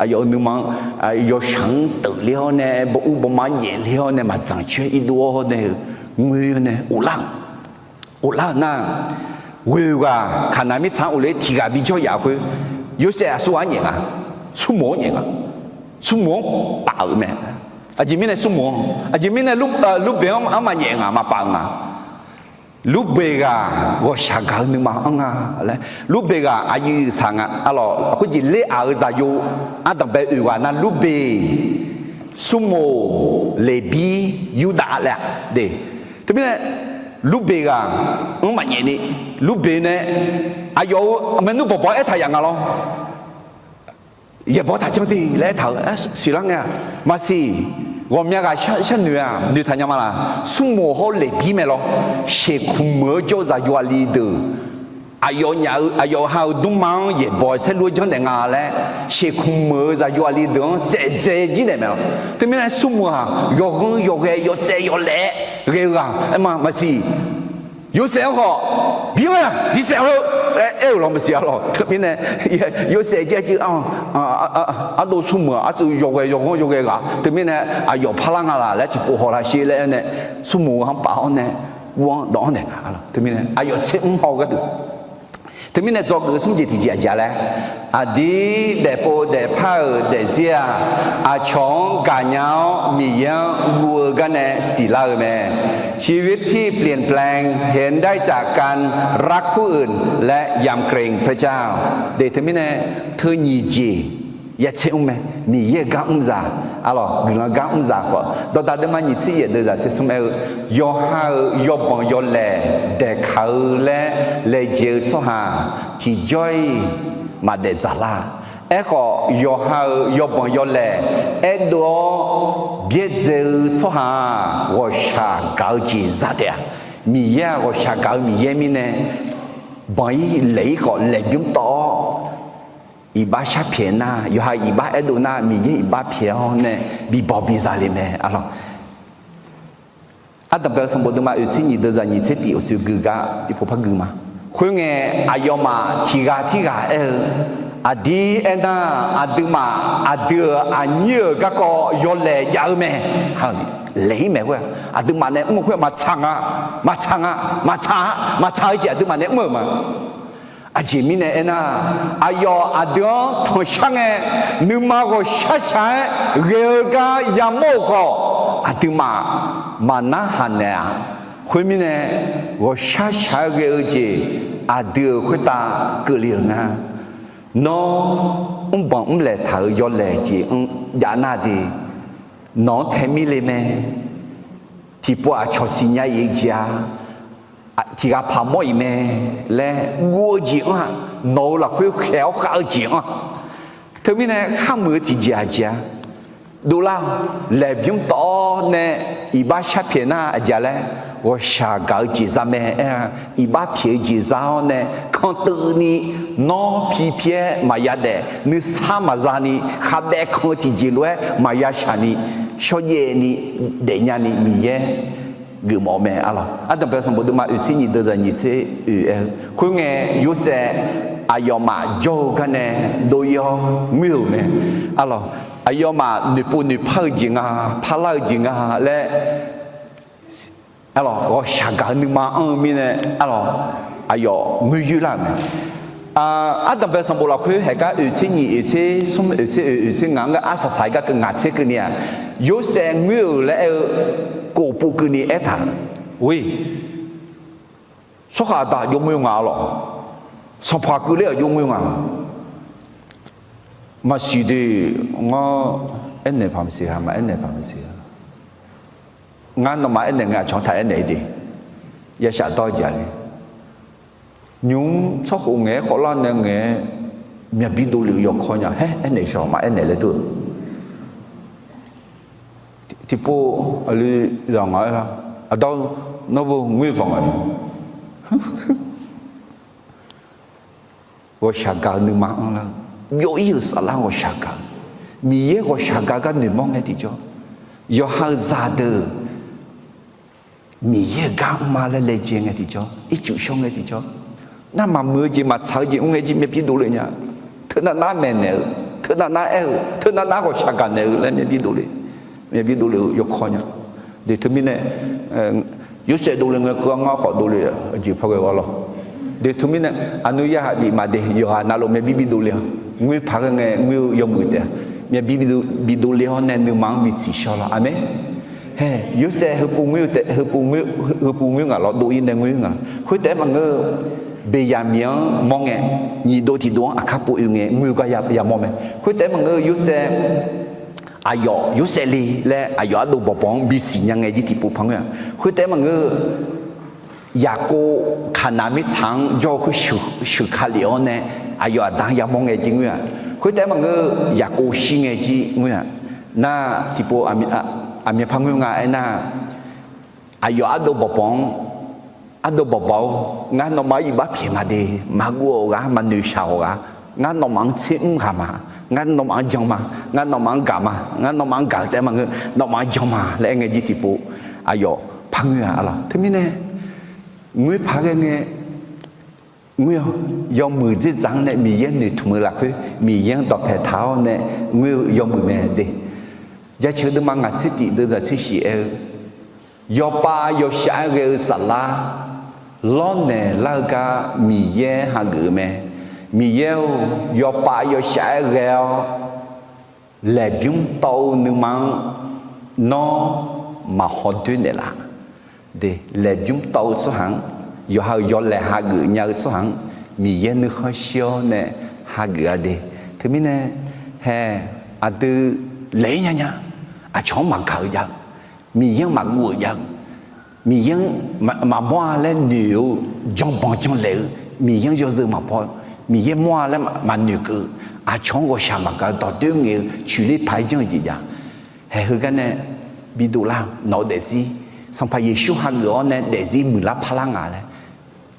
aqyawf-euq nuima-anr yawshaq-anr teufler-awr nae, bawuv bawma nyaefler-awr nae, maqdzanq coer irdov-awr nae-eu ngoer-awr nae ghoflar-euq ghoflar-euq nar, ghoeq ghaq Kaqnaq mirtsaq-anr ghofler tiq ghaq bijawr yaf khoer, Yorsaev aqsurghaq-anr nyaef nga, smrmuiq-anr nyaef nga, smrmuiq-anr paf-euq mae. Aqjeq mirnae smrmuiq-anr, aqjeq mirnae Lurbeq-anr maqnyaef nga, maqpaf-euq nga. Lurbeq ghaq ghawqshaq gaq-eu nuima anr nga laer, Lurbeq ghaq aqyuif saq nga. Arlawq, khoerjeq ler-aq-euq zaqyo ardanqbae oeq ghaq nar, Lurbeq, Smrmuiq, Leqbir, Yurdav laer-a de. Teumirnae Lurbeq ghaq-anr maqnyaef ni, Lurbeq nae aqyawf-euq maernmr bawqbawq aertaq yaf nga lawr. Yaeqbawq taqjanr de laer aertaq-euq siqlar ngae-aq, maqsiq. Ghawqmya ghaq sharnoeq-aq noeqtaq nya ma laq? Smrmuiq hawr Leqbir mae lawr. Shekmq meuq-eu jawr-eu zaqyo aqli deuq, aqyawf nyaf-eu aqyawf ha-eu dmrma-anr yaeqbawq saerlu-aer janrnaeq nga laer, shekmq meuq-eu zaqyo aqli deuq-anr saef dzae jir naeq mae lawr. Teumirnae Smrmuiq-aq, yawghanr yawghae yawtsaev yawlaef-aer ghae-eu ghaq aer ma, maqsiq. Yorsaev-anr khawf, bi-anr-aq diqsaef heu laer aer-euq lawr maqsiq-a lawr. Teumirnae Yorsaev jir-a jir-anr ardov smrmuiq-aq artsuif yawghae yawghanr yawghae ghaq. Teumirnae aqyawf parlar nga laq laer tiqpov haw lar sher laer aer nae, smrmuiq-anr paf-awr nae ur-anr dawv-anr naeq nga. Teumirnae aqyawf tser mr haw-eu gharduq, teumirnae dzawgeuf-eu smr jeq tiqjeq aqjeq-a laer, aqdir daefpov daefpar-euq daefzir-aq, aqcawq-anr gaqnya-awr Miqyaer-anr guv-eu garnae siqlar-eu mae. ชีวิตที่เปลี่ยนแปลง เห็นได้จากการรักผู้อื่น และยำเกรงพระเจ้า Teumirnae teu nyiq jeq ya tser mr mae. Miqyaer-euq gar mr zaq, arlawq guiqlanq gar mr zaq khawf, dawqdaq deuvma nyiq tser yaef deuv zaq tser smr aer-eu, yawqha-euq yawbanq yawlaeq daeqkaq-eu laer laejae-eu tsawrhaq tiqjawr-iq maqdaef dzaqlar. Aerkhawf yawqha-euq yawbanq yawlaeq aerdov-awr byaerdzae-eu tsawrhaq-aq, ghawqshaq gaq-eu jeq za taef-a. Miqyaer-aq ghawqshaq gaq-eu Miqyaer mirnae, banq-ir laeq-ir khawf laeqbymr tawv-awr iqbax sharpyaeq nar, yawqha iqbax aerdov nar Miqyaer iqbax pyaeq-awr nae bibaw biza le mae, arlawq. Ardanqbae-eu sanqbof deuvma oeqtser nyiq deuv zaq nyiq tser tiq awqsoeq gui gar tiqpov par gui ma. Khoerngae, aqyawfmaf tiqghaq tirghaq aer-eu, aqdir aernar, aqduimaf aqdui-euq aqnyir-euq garkawv yawlaeq jav-eu mae. Laeq-ir maeq khoer-aq, aqduimaf nae mr-eu khoer-aq maqtsaq nga, maqtsaq nga, maqtsaq-a, maqtsaq-eu jeq aqduimaf nae mr-euq ma. Aqjeq mirnae aernar, aqyawf aqdui-anr tanqshar ngae, nuima ghawqshaq shaq-aer ghae-eu gar yamawr-eu khawf, aqduimaf maqnarhaq naeq-aq. Khoermirnae, ghawqshaq shaq-aer ghae-eu jeq aqdui-euq khoertav keuvle-euq nga. Nawr mrbanq mrlaeq taq-euq yawlaeq jeq-anr jav nar de, nawq-anr tae mir le mae. Tiqpov aqcawq siqnya-iq-eu jeq-a, tiqghaq paq mawr-iq mae laer guv-eu jeq-anr-aq, nawq-euq lafkhoer khaeq-awr khav-eu jeq-anr-aq, teumirnae kharmuiq-eu tiqjeq aqjeq-a. Dovlar-awq, laeqbymr tawv-awr nae iqbax sharpyaeq nar aqjeq laer, ghawqshaq gaq-eu jeq za mae aer-a. Iqbax pyaeq-eu jeq za-awr nae kanteuv ni, nawr pipaer maqya daef, nuisar maqza ni, khavbaev kan-eu tiqjeq lof-aer maqya shaq ni, shawrjaev ni, daefnya ni Miqyaer geufmawf-eu mae, arlawq. Ardanqbae sanqbof deuvma oeqtser nyiq deuv zaq nyiq tser oeq aer-eu, khoerngae Yorsaev aqyawfmaf jawr-eu garnae dov-ir-awr ngoer-euq mae, arlawq. Aqyawfmaf noeqpov noeqpar-eu jeq nga, parlar-eu jeq nga laer, arlawq, ghawqshaq gaq-eu nuima anr-eu mirnae, arlawq, aqyawf ngoer yoerlar-euq mae. Ardanqbae sanqbof lafkhoer haeq gar oeqtser nyiq, oeqtser smr, oeqtser oeq, oeqtser ngaq-anr gar arsaq saq-aer gar keuv ngaq tser keuvni-aq, Yorsaev ngoer-euq laer aer-eu, kof pov keuvni aertaq-euq, or, tsawrhaq aqda jov ngoer nga, arlawq. Sanqpaq keuvler-aq jov ngoer nga. Maqsiq de, ngar aernaeq paq maqsiq ha, maqaer naeq paq maqsiq ha. Ngar nawmaf aernaeq ngae aqcawq-anr taq aernaeq-ir de. Yashaf dawr-eu jeq-a le. Nymq-mr tsawrkhof ngaeq-aer khawvlar nae ngaeq-aer myaqbi dovlef-eu yawkawr nya. Haer, aernaeq shawq, maqaer naeq laer dur-eu. Tiqpov aqli zaq ngaq-aer lar, aqda-eu, nawr bo ngoer banq nga ni. Ghawqshaq gaq-eu nuima anrlar-eu, jov-ir-euq saflar ghawqshaq gaq-eu, Miqyaer ghawqshaq gaq gar noeqmawr ngae tiqjawr, yawqha-euq zaqdeuq Miqyaer-euq gar mr-a laer laejae ngae tiqjawr, ircuf shawr ngae tiqjawr, nar maqmuiq-eu jeq maqtsaq-eu jeq mr ngae jir myavbi dovle nya. Teunav nar maeqnaeq-eu, teunav nar aer-eu, teunav nar ghawqshaq gaq naeq-eu laer myavbi dovle, myavbi dovle-eu yawkawr nya. De teumirnae, Yorsaev dovle ngae keuv-a, ngar khawf dovle-a, aqjeq par ghae-a lawr. De teumirnae, aqnur yar haq bif maqde, yawqghaq navluf myavbi bi dovle-a. Ngoer paq ghae ngae ngoer-eu yawmuiq taef-a. Myavbi bi dovle-awr nae nuima-anr bi tsiqshawr lawr. Aqmeq. Hae, Yorsaev heupov ngoer-eu taef, heupov ngoer, heupov ngoer ngaq lawr, dov-ir nae ngoer ngaq. Khoertaef-aer maqngeur-eu, Beqyaqmiq-anr mawr ngae, nyiq dov tiq dov-anr aqkar pov oe ngae ngoer-eu gar yamawr mae. Khoertaef-aer maqngeur-eu, Yorsaev, aqyawf Yorsaev le laer aqyawf ardov bawqbawq-anr bisiq nya ngae jir tiqpov par ngoer-a. Khoertaef-aer maqngeur-eu, Yaqkov Kaqnaq mirtsaq-anr jawr-eu khoer sheuq ka lef-awr nae aqyawf aqda-anr yamawr ngae jir ngoer-a. Khoertaef-aer maqngeur-eu, Yaqkov shir ngae jir ngoer-a. Nar tiqpov aqmyan par ngoer nga aernar, aqyawf ardov bawqbawq-anr, ardov bawqbawq-or, ngar nawmaf-anr iqbax pyaeq maqde, maqguv-awq ghaq, maqnoeqshaq-awq ghaq, ngar nawmaf-anr tser mr ghaq ma, ngar nawmaf-anr jan ma, ngar nawmaf-anr gaq ma, ngar nawmaf-anr gaq-eu taef-aer maqngeur, nawmaf-anr jan ma laer aer ngae jir tiqpov aqyawf par ngoer-a, arlawq. Teumirnae Ngoer paq ghae ngae, ngoer-awr yawmuiq dzerdzaq-anr nae Miqyaer noeqtmq-eu lafkhoer Miqyaer-anr dawqpae taq-awr nae ngoer-eu yawmuiq mae de. Jaceuq deuvma ngaq tser tif deuvzaq tser shif aer-eu, yawpav yawshaf-aer ghae-eu saflar lawrnaeq lar-eu gar Miqyaer hageuf-eu mae. Miqyaer-or, yawpav yawshaf-aer ghae-awr laeqbymr tawv-eu nuima-anr nawr maqhaw doer naeqlaf. De, laeqbymr tawv-eu tsawrhaq-anr, yawqha-euq yawlaeq hageuf nya-eu tsawrhaq-anr Miqyaer nuikhanr shir-awr nae hageuf-a de. Teumirnae, hae, aqdui laeq-ir nyanya, aqcawq-anr maqgaq-eu jav-eu, Miqyaer-anr maqguv-euq jav-eu, Miqyaer-anr maqmawr-a laer noeq-eu, janbanq janlaeq-eu, Miqyaer-anr yawzeu maqbaw, Miqyaer mawr-a laer maqnoeq keuv-eu, aqcawq-anr ghawqshaq maqgaq-eu dawqdoer ngaeq-eu coeqler paq-aer janr-eu jeq jav. Haeq heugar nae bidov lar-eu nawq-eu daefzir, Sanqpaq Yeqsur hageuf-awr nae daefzir muiqlar parlar nga laer,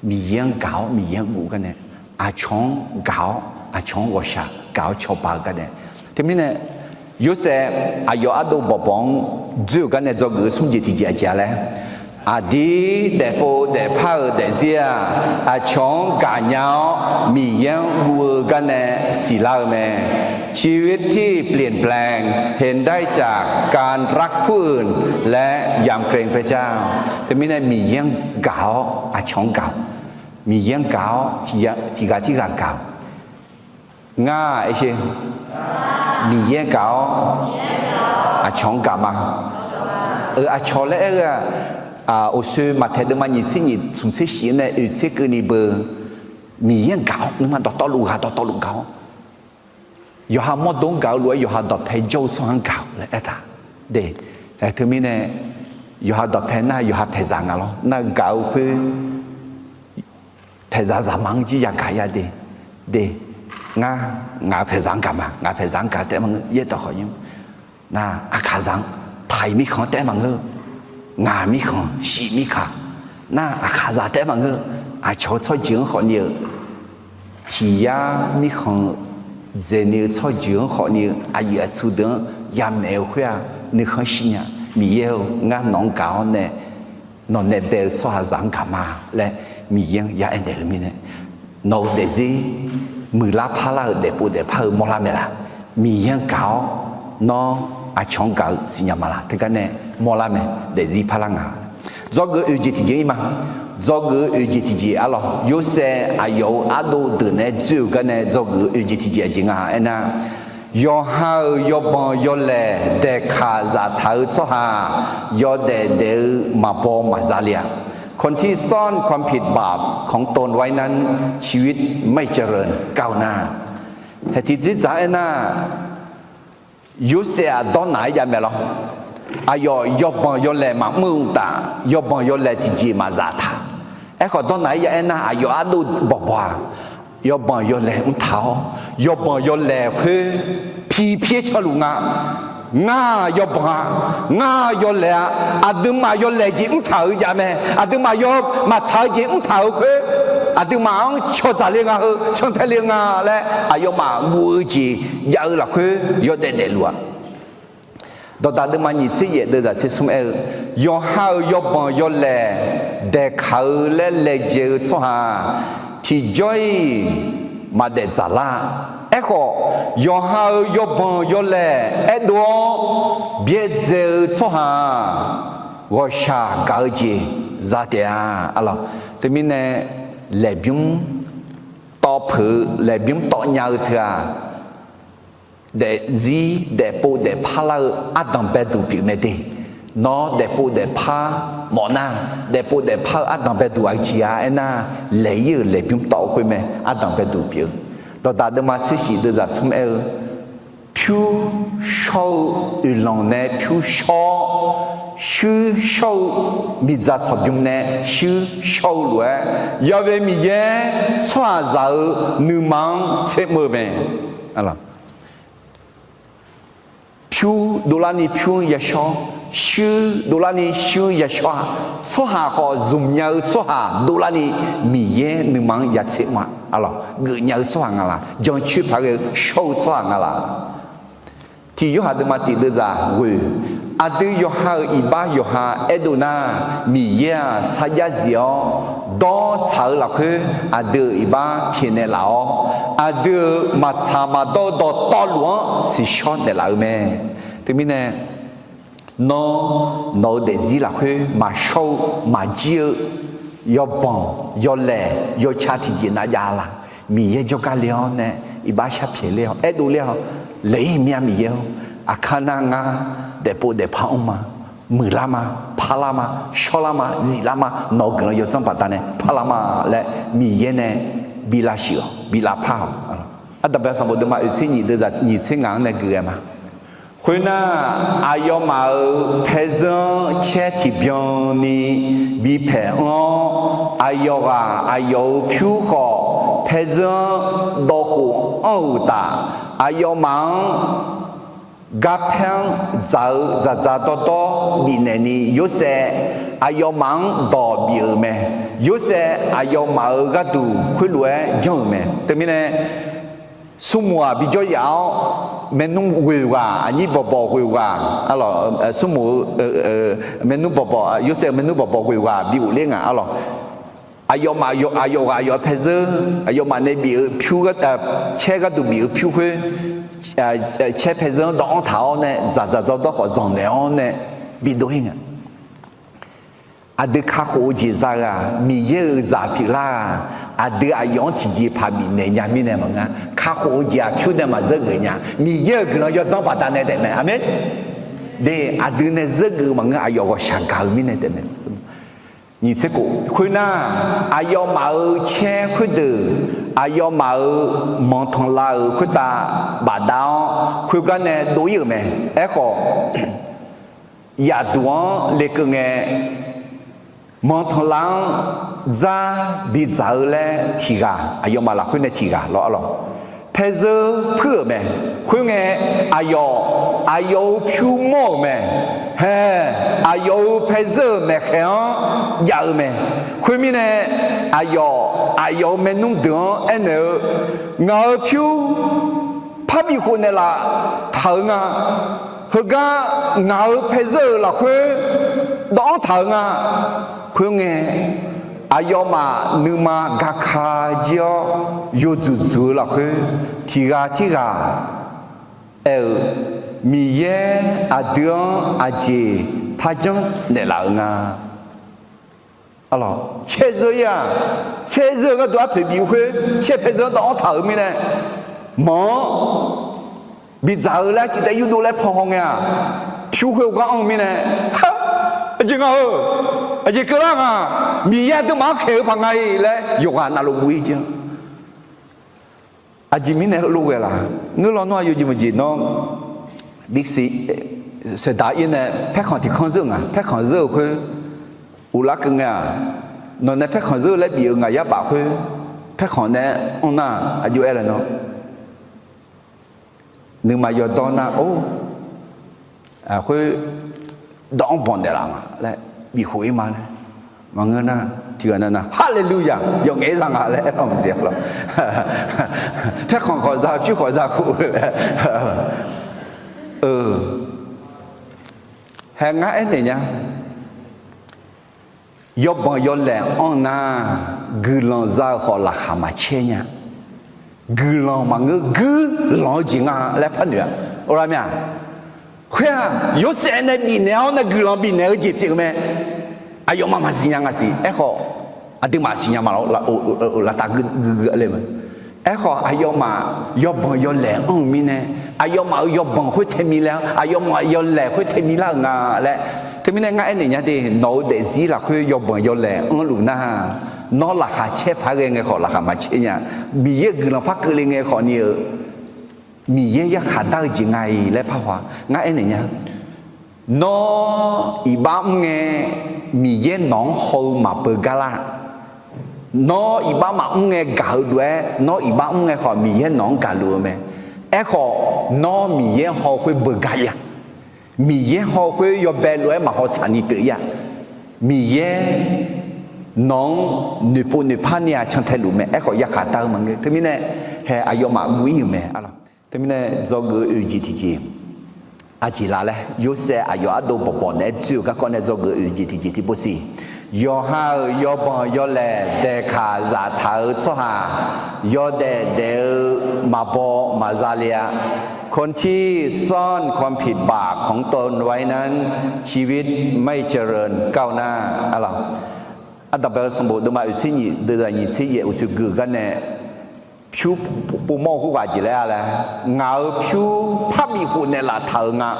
Miqyaer-anr gaq-awr Miqyaer-anr guv-eu gar nae, aqcawq-anr gaq-awr aqcawq-anr ghawqshaq gaq-awr cawba-eu gar nae. Teumirnae, Yorsaev aqyawf ardov bawqbawq-anr dzoer-euq gar nae dzawgeuf-eu smr jeq tiqjeq aqjeq-a laer, aqdir daefpov daefpar-euq daefzir-aq, aqcawq-anr gaqnya-awr Miqyaer-anr guv-eu gar nae siqlar-eu mae. ชีวิตที่เปลี่ยนแปลง เห็นได้จากการรักผู้อื่น และยำเกรงพระเจ้า Teumirnae Miqyaer-anr gaq-awr aqcawq-anr gaq-awr, Miqyaer-anr gaq-awr tiqghaq tirghaq gaq-awr, ngar-aq, Miqyaer gaq-awr aqcawq-anr gaq ma. Eu, aqcawq laer aer-eu-aq, uqsoe Maqtaeq deuvma nyiq tser nyiq smq tser shif-anr nae oeq tser keuvni beu, Miqyaer-anr gaq-awr nuima dawqtawvluf ghaq dawqtawvluf gaq-awr, yawqha mawrdo-anr gaq-eu lof-aer yawqha dawqpae jawr-eu tsawrhaq-anr gaq-awq laer aertaq. De, teumirnae yawqha dawqpae nar yawqha paeqzaq nga lawr. Nar gaq-eu khoer paeqzaq zaqmar-anr jir yagaq ya de. De, ngar, ngaq-euq paeqzaq-anr gaq ma, ngaq-euq paeqzaq-anr gaq taef maqngeur, yaerdawq khawf nymr. Nar aqkaqzaq-anr taq-iq mirkhanq taef maqngeur, ngaq mirkhanq shif mirkaq, nar aqkaqzaq taef maqngeur, aqcawq-eu tsawrjeuq-anr khawfni-eu tiq yar mirkhanq-eu dzaeqni-eu tsawrjeuq-anr khawfni-eu aqyuif aqtsu deuq-anr yamaeq-eu khoer-aq, nuikhanr shirnya. Miqyaer-eu, ngar nawq-anr gaq-awr nae nawq nae bae-eu tsawrhaqzaq-anr gaq ma laer Miqyaer-anr ya aernaeq-eu mirnae, nawq-eu daefzir muiqlar parlar-euq daefpov daefpar-eu mawrlar mae laq? Miqyaer-anr gaq-awr nawr aqcawq-anr gaq-eu siqnya ma laq? Teugar nae mawrlar mae, daefzir parlar nga. Dzawgeuf-eu oeq jeq tiqjeq-ir ma. Dzawgeuf-eu oeq jeq tiqjeq arlawq, Yorsaev aqyawf-euq ardov deuq naeq-aer dzoer-euq gar nae dzawgeuf-eu oeq jeq tiqjeq aqjeq nga aernar, yawqha-euq yawbanq yawlaeq daeqkaq zaftaq-eu tsawrhaq yawdaef daef-eu maqbaw maqza le-a. คนที่ซ่อนความผิดบาปของตนไว้นั้น ชีวิตไม่เจริญก้าวหน้า Haeq tiqdzerdzaq aernar, Yorsaev-aq dawrnaq-aer jav mae lawr. Aqyawf yawbanq yawlaeq maqmr-eu uqtaf, yawbanq yawlaeq tiqjeq maqzaftaq. Aerkhawf dawrnaq-aer ya aernar, aqyawf ardov bawqbawq-aq, yawbanq yawlaeq mrtaq-awr, yawbanq yawlaeq khoer pi pyaer canluf nga. Ngar yawbanq-a, ngar yawlaeq-a, aqduimaf yawlaeq jeq mrtaq-euq jav mae, aqduimaf yaw maqtsaq-eu jeq mrtaq-euq khoer, aqduimaf-anr cawqdzaq le nga heu cantae le nga laer aqyawfmaf guv-eu jeq jav-eu lafkhoer yawdaef daefluf-aq. Dawqdaq deuvma nyiq tser yaef deuvzaq tser smr aer-eu, yawqha-euq yawbanq yawlaeq daeqkaq-eu laer laejae-eu tsawrhaq tiqjawr-iq maqdaef dzaqlar. Aerkhawf, yawqha-euq yawbanq yawlaeq aerdov-awr byaerdzae-eu tsawrhaq ghawqshaq gaq-eu jeq za taef-a. Arlawq, teumirnae laeqbymr tawv peuq-eu, laeqbymr tawv nya-eu teu-aq, daefzir daefpov daefpar lar-eu ardanq baeduq pyeuf mae de. Nawr daefpov daefpar mawf nar, daefpov daefpar-eu ardanq baeduq aqjeq-a aernar, laeq-ir-euq laeqbymr tawv khoer mae ardanq baeduq pyeuf-eu. Dawqdaq deuvma tser shif deuvzaq smr aer-eu, pyur shawr-eu oeqlanq nae pyur shawr-awr, shuir shawr-eu miqdzaq tsawqbymr nae shuir shawr-eu lof-aer, Yawqha Miqyaer tsawrhaqzaq-euq nuima-anr tsermr-eu mae. Pyur dovlarni pyur-anr yashawr, shuir dovlarni shuir-anr yashawr-a. Tsawrhaq khawf zmqnya-eu tsawrhaq dovlarni Miqyaer nuima-anr ya tsermr-a. Arlawq, geufnya-eu tsawrhaq nga laq? Jancoer paq ghae-eu shawr-eu tsawrhaq nga laq? Tiq Yorhaq deuvma tiq deuvzaq ghoeq, aqdui yawqha-euq iqbax yawqha aerdov nar, Miqyaer-aq sarjax zif-awr dawr tsaq-eu lafkhoer aqdui-euq iqbax pyaeqnaeq laf-awr, aqdui-euq maqtsaq maqdawr-eu dawqtawvluf-anr tsiqshawr naeqlaf-eu mae. Teumirnae, nawr nawq-eu daefzir lafkhoer maqshawr-eu maqjir-eu yawbanq yawlaeq yawca tiqjeq nav jav laq? Miqyaer jawrgar le-awr nae iqbax sharpyaeq ler-awr aerdov ler-awr, laeq-ir mir-a Miqyaer-or, aqkar nar ngar daefpov daefpar anr ma, muiqlar ma, parlar ma, shawrlar ma, ziflar ma, nawq-eu guiqlanq yawdzanr baqdanae parlar ma laer Miqyaer nae bi lavshuif-awq, bi lavpar-awq. Ardanqbae sanqbof deuvma oeqtser nyiq deuvzaq nyiq tser ngaq-anr nae gui ghae ma. Khoernar, aqyawfmaf-euq paerzeur-anr caer tiqbyan ni bipaeq anr-awr, aqyawf ghaq aqyawf-euq pyur khawf paerzeur-anr dawvkhof anr-euq uqtaf, aqyawfmaf-anr garpaer-anr dzaq-eu dzaqdzaq dawrdawr bifnaeq ni Yorsaev aqyawfmaf-anr dawq bif-euq mae. Yorsaev aqyawfmaf-euq gharduq khoerlof-aer janr-euq mae. Teumirnae, smrmuiq-aq bijawr yaf-awr, maernmr ghoeq ghaq, aqnyir bawqbawq ghoeq ghaq, smrmuiq-eu maernmr bawqbawq, Yorsaev-euq maernmr bawqbawq ghoeq ghaq bi ghofler nga arlawq. Aqyawfmaf, aqyawf ghaq aqyawf-euq paerzeur, aqyawfmaf nae bif-eu pyur, caer gharduq bif-eu pyur khoer, caer paerzeur-anr dawv-anr taq-awr nae dzaqdzaq dawrdawr khawf zanqnaeq-awr nae bidov-ir nga. Aqdui kakhof-eu jeq za-eu-aq, Miqyaer-euq zaq pyeuflar-aq, aqdui aqyawf-anr tiqjeqpaq bifnaeq nya mirnae maqngeur. Kakhof-eu jeq-aq pyur nae maqzeur geuf nya. Miqyaer-euq guiqlanq yawdzanr baqdanae taefmae. Aqmeq. De, aqdui nae zeur geuf-eu maqngeur, aqyawf ghawqshaq gaq-eu mirnae taefmae. Nyiq tser khof, khoernar, aqyawfmaf-euq caer khoerdeuq, aqyawfmaf-euq manqtanqlav-euq khoertav bafdav-awr, khoergar nae dov-ir-euq mae. Aerkhawf, yaqduq-anr lekeuv ngae, manqtanqlav-anr dzar bidzaq-eu laer tiq ghaq, aqyawfmaf lafkhoer nae tiq ghaq lawr arlawq, paerzeur puir-euq mae. Khoerngae, aqyawf, aqyawf-euq pyur mawr-euq mae. Hae, aqyawf-euq paerzeur-euq maeqkhaeq-anr jav-eu mae. Khoermirnae, aqyawf, aqyawf-euq maernmr deuq-anr aernaeq-eu, ngaq-euq pyur parbif khof naeqlaf taq-euq nga. Heugar ngaq-euq paerzeur-euq lafkhoer dawv-anr taq-euq nga. Khoerngae, aqyawfmaf nuima gaka jir-awr, yawdzuq dzuq-eu lafkhoer tiq ghaq tirghaq aer-eu, Miqyaer aqdui-anr aqjeq parjanr naeqlaf-euq nga. Arlawq, caerzeur-ir-aq, caerzeur-eu gharduq arpoeq bif-eu khoer caer paerzeur-anr dawv-anr taq-euq mirnae, manq-anr bidzaq-eu laer arciv taef yurdov laer panhaw ngae-aq, pyur khoer ghanr-anr-eu mirnae, aqjeq nga-eu, aqjeq keuvlar nga, Miqyaer aqduimaf-anr khaeq-eu paq nga-iq laer yawqghaq navluf guv-ir jeq-anr Aqjeq mirnae heulof ghae laf? Ngeur lawnmr-aq yawjeq maqjeq nawr, bisiq, saeqdaq-ir nae paerkhanq tiq kanr zeur-eu nga, paerkhanq zeur-eu khoer, uqlar keuv ngae-aq, nawq nae paerkhanq zeur-eu laer bif-eu ngaq yar baf khoer, paerkhanq nae anr nar aqjox-aer laer nawr, nuima yawdawr nar-or, khoer dawv-anr banq naeqlaf nga laer bifkhof-ir ma laer maqngeur nar, tiqghaq nav nar, Haleluya! Yawf ngaef-aer za nga laer aerlar maqsiq lawq. Paerkhanq khawf za, pyur khawf za khof-eu laer. Hae ngar aernaeq nya. Yawbanq yawlaeq anr nar, guiqlanq za-eu khawf laqkhaq maqcaer nya. Guiqlanq maqngeur, guirlanq-eu jeq nga laer par noeq-a. Or lar mir-a? Khoer-aq, Yorsaev nae bifnaeq-awr nae guiqlanq bifnaeq-eu jeq pyeuf-eu mae. Aqyawfmaf maqsiq nya nga siq. Aerkhawf, aqduimaf siqnya ma lawq, laftav guiqguiq le mae. Aerkhawf, aqyawfmaf yawbanq yawlaeq anr-eu mirnae, aqyawfmaf-euq yawbanq khoer tae mi laer-anr, aqyawfmaf yawlaeq khoer tae mi lar-euq nga laer. Teumirnae ngar aernaeq nya de, nawq-euq daefzir lafkhoer yawbanq yawlaeq anrluf nar, nawr laqkhaq caer paq-aer ghae ngae khawf laqkhaq maqcaer nya. Miqyaer-euq guiqlanq par keuvle ngae khawfni-eu, Miqyaer yarkhaq dar-eu jeq nga-iq laer parhaw-a. Ngar aernaeq nya. Nawr iqbax mr ngae, Miqyaer nawq-anr haw-eu maqbeugar lar. Nawr iqbax maqmr ngae gaq-eu lof-aer, nawr iqbax mr ngae khawf Miqyaer nawq-anr gaqluf-eu mae. Aerkhawf, nawr Miqyaer haw-eu khoer beugar-ir-a. Miqyaer haw-eu khoer yawbae lof-aer maqhaw tsaqni pyeuf-ir-a. Miqyaer nawq-anr noeqpov noeqpar ni-aq cantae luf mae. Aerkhawf yarkhaq dar-eu maqngeur. Teumirnae, hae aqyawfmaf guv-ir-euq mae. Teumirnae dzawgeuf-eu oeq jeq tiqjeq, Aqjeq la laer, Yorsaev aqyawf ardov bawqbawq naeq-aer dzoer-euq garkawv nae dzawgeuf-eu jeq tiqjeq tiqpov siq. Yawqha-euq yawbanq yawlaeq daeqkaq zaftaq-eu tsawrhaq, yawdaef daef-eu maqbaw maqza le-a. คนที่ซ่อนความผิดบาปของตนไว้นั้น ชีวิตไม่เจริญก้าวหน้า Ardanqbae-eu sanqbof deuvma oeqtser nyiq deuvzaq nyiq tser yaef uqshoe gui-euq gar nae, pyur povmawr-eu khoerghaq jeq laer-a laer, ngaq-euq pyur parbif khof naeq laftaq-euq nga.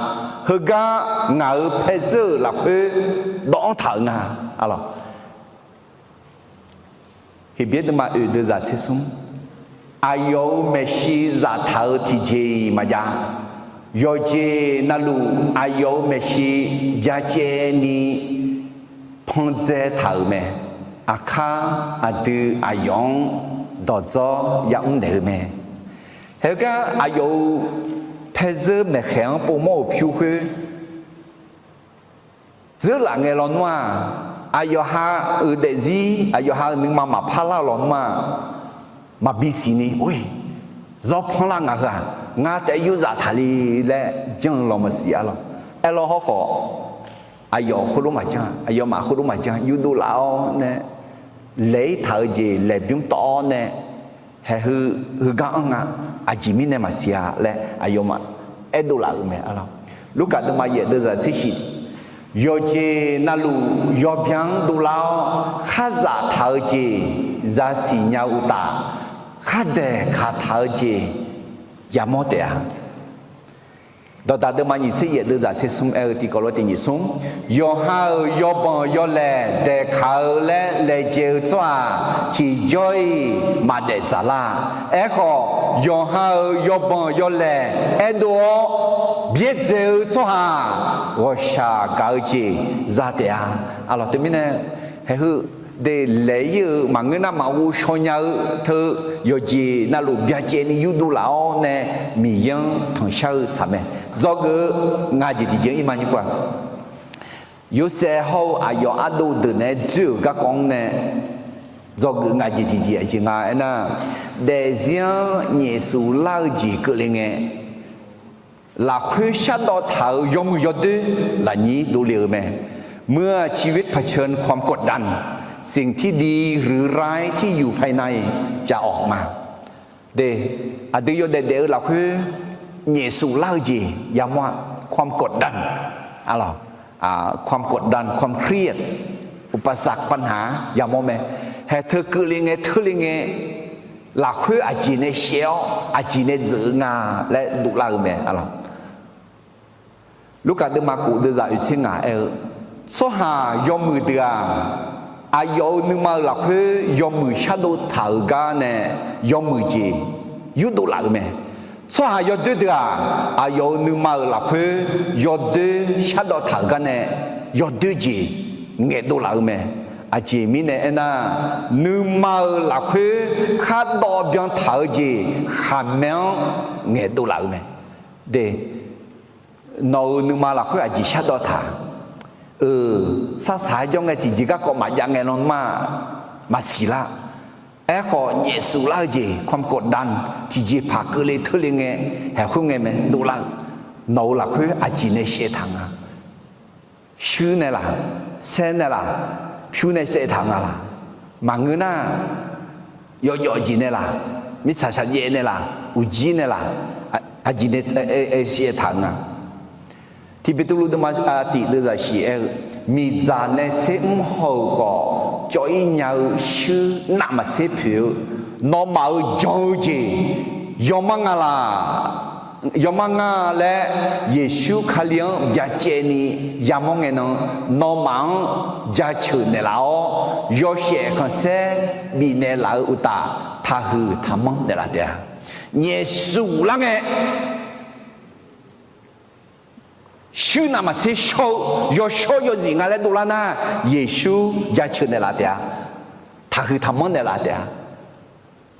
Heugar ngaq-euq paezeur-euq lafkhoer dawvanr taq-euq nga. Arlawq, Heqbyaer deuvma oeq deuvzaq tser smr, aqyawf-euq maeqshi zaftaq-eu tiqjeq-iq maqjav. Yawqjeq navluf aqyawf-euq maeqshi byacaevni pandzae taq-euq mae. Aqkar aqdui aqyawf-anr dawqdzawr yamr naeq-eu mae. Heugar aqyawf-euq paezeur maeqkhaeq-anr povmawr-euq pyur khoer dzeurlaf ngae lawnmr-aq, aqyawf ha-euq daefzir, aqyawf ha-euq nuima maqpar lar-eu lawnmr-aq, maqbi siqni, or, zawr panlar ngaq heu-aq, ngar taef-aer yur zaftaq le laer janr-eu law maqsiq arlawq. Aerlawr hawrkhawf, aqyawf khoerlof maqjanr, aqyawfmaf khoerlof maqjanr, yurdov laf-awr nae laeq-ir taq-eu jeq laeqbymr tawv-awr nae, haeq heu, heugar anr nga, aqjeq mirnae maqsiq-a laer aqyawfmaf aerdov laf-euq mae arlawq. Lurkaf deuvma yaef deuvzaq tser shif, yawqjeq navluf yawbyan-anr dovlar-awr kharzaf taq-eu jeq zaqsiq nya-eu uqtaf, khardaeq kaq taq-eu jeq yamawr taef-a. Dawqdaq deuvma nyiq tser yaef deuvzaq tser smr aer-eu tiqkawv lof tiq nyiq smr, yawqha-euq yawbanq yawlaeq daeqkaq-eu laer laejae-eu tsawrhaq tiqjawr-iq maqdaef dzaqlar. Aerkhawf, yawqha-euq yawbanq yawlaeq aerdov-awr byaerdzae-eu tsawrhaq ghawqshaq gaq-eu jeq za taef-a. Arlawq, teumirnae haeq heu de laeq-ir-eu maqngeur nar maqghov shaw nya-eu teu, yawqjeq navluf byacaevni yurdov laf-awr nae Miqyaer-anr tanqshar-eu tsaq mae. Dzawgeuf-eu ngaq jeq tiqjeq-anr ir ma nymr-aq, Yorsaev hawr-eu aqyawf ardov deuq naeq-aer dzoer-euq garkawv-anr nae dzawgeuf ngaq jeq tiqjeq aqjeq nga aernar, daefzir-anr nyaefsuf lar-eu jeq keuvle ngae, lafkhoer shardawv taq-euq yawmuiq yawdoer lafnyir dovle-euq mae. เมื่อชีวิตเผชิญความกดดัน สิ่งที่ดีหรือร้ายที่อยู่ภายในจะออกมา De, aqdui yawdaef daef-eu lafkhoer nyaefsuf lar-eu jeq yamawr-a, ความกดดัน arlawq, ความกดดัน ความเครียด อุปสรรค ปัญหา yamawr mae. Haeq teu keuvle ngae teurle ngae, lafkhoer aqjeq nae shaev-awr aqjeq nae dzeuf-eu nga laer dovlar-eu mae arlawq. Lurkaf deuvma kof deuvzaq oeqtser ngaq aer-eu, tsawrhaq yawmuiq deuq-aq, aqyawf-euq nuima-euq lafkhoer yawmuiq shardov taq-euq gar nae yawmuiq jeq yurdov laf-euq mae. Tsawrhaq yawdoer deuq-aq, aqyawf-euq nuima-euq lafkhoer yawdoer shardawv taq-euq gar nae yawdoer jeq ngaeqdov laf-eu mae. Aqjeq mirnae aernar, nuima-euq lafkhoer khardawv byan taq-eu jeq khaqmae-anr ngaeqdov laf-eu mae. De, nawq-euq nuima lafkhoer aqjeq shardawv taq-a? Euq, sarsaq-aer jawr ngae tiqjeq garkawv maqjav ngae lan ma, maqsiq lar. Aerkhawf, nyaefsuf lar-eu jeq ความกดดัน tiqjeqpaq keuvle teurle ngae, haeq khoerngae mae dovlar-eu, nawq-euq lafkhoer aqjeq nae shaev taq nga. Shuir nae laq, saer nae laq, pyur nae saev taq nga laq? Maqngeur nar, yawjawf jeq nae laq, mirtsaq shaqjaev nae laq, uqjir nae laq, aqjeq nae shaev taq-eu nga. Tiq Beqtuvluv deuvma tiq deuvzaq shiq aer-eu, miqdzaq nae tser mr haw-euq khawf, cawv-ir nya-eu shuir navmaqtser poeq-eu, nawmaf-euq jan-eu jeq yawmar nga laq, yawmar nga laer Yeqsur Kali-anr byacaevni yamawr ngae nan, nawmaf-anr jaceuq naeqlaf-awr, yawshaef khanqsaer bifnaeq laf-eu uqtaf, taqhuiq taqmanr naeqlaf taef-a. Nyaefsuf lar ngae, shuir navmaqtser shawr-eu yawshawr yawzif nga laer dovlar nar, Yeqsur jaceuq naeqlaf taef-a. Taqhuiq taqmanr naeqlaf taef-a.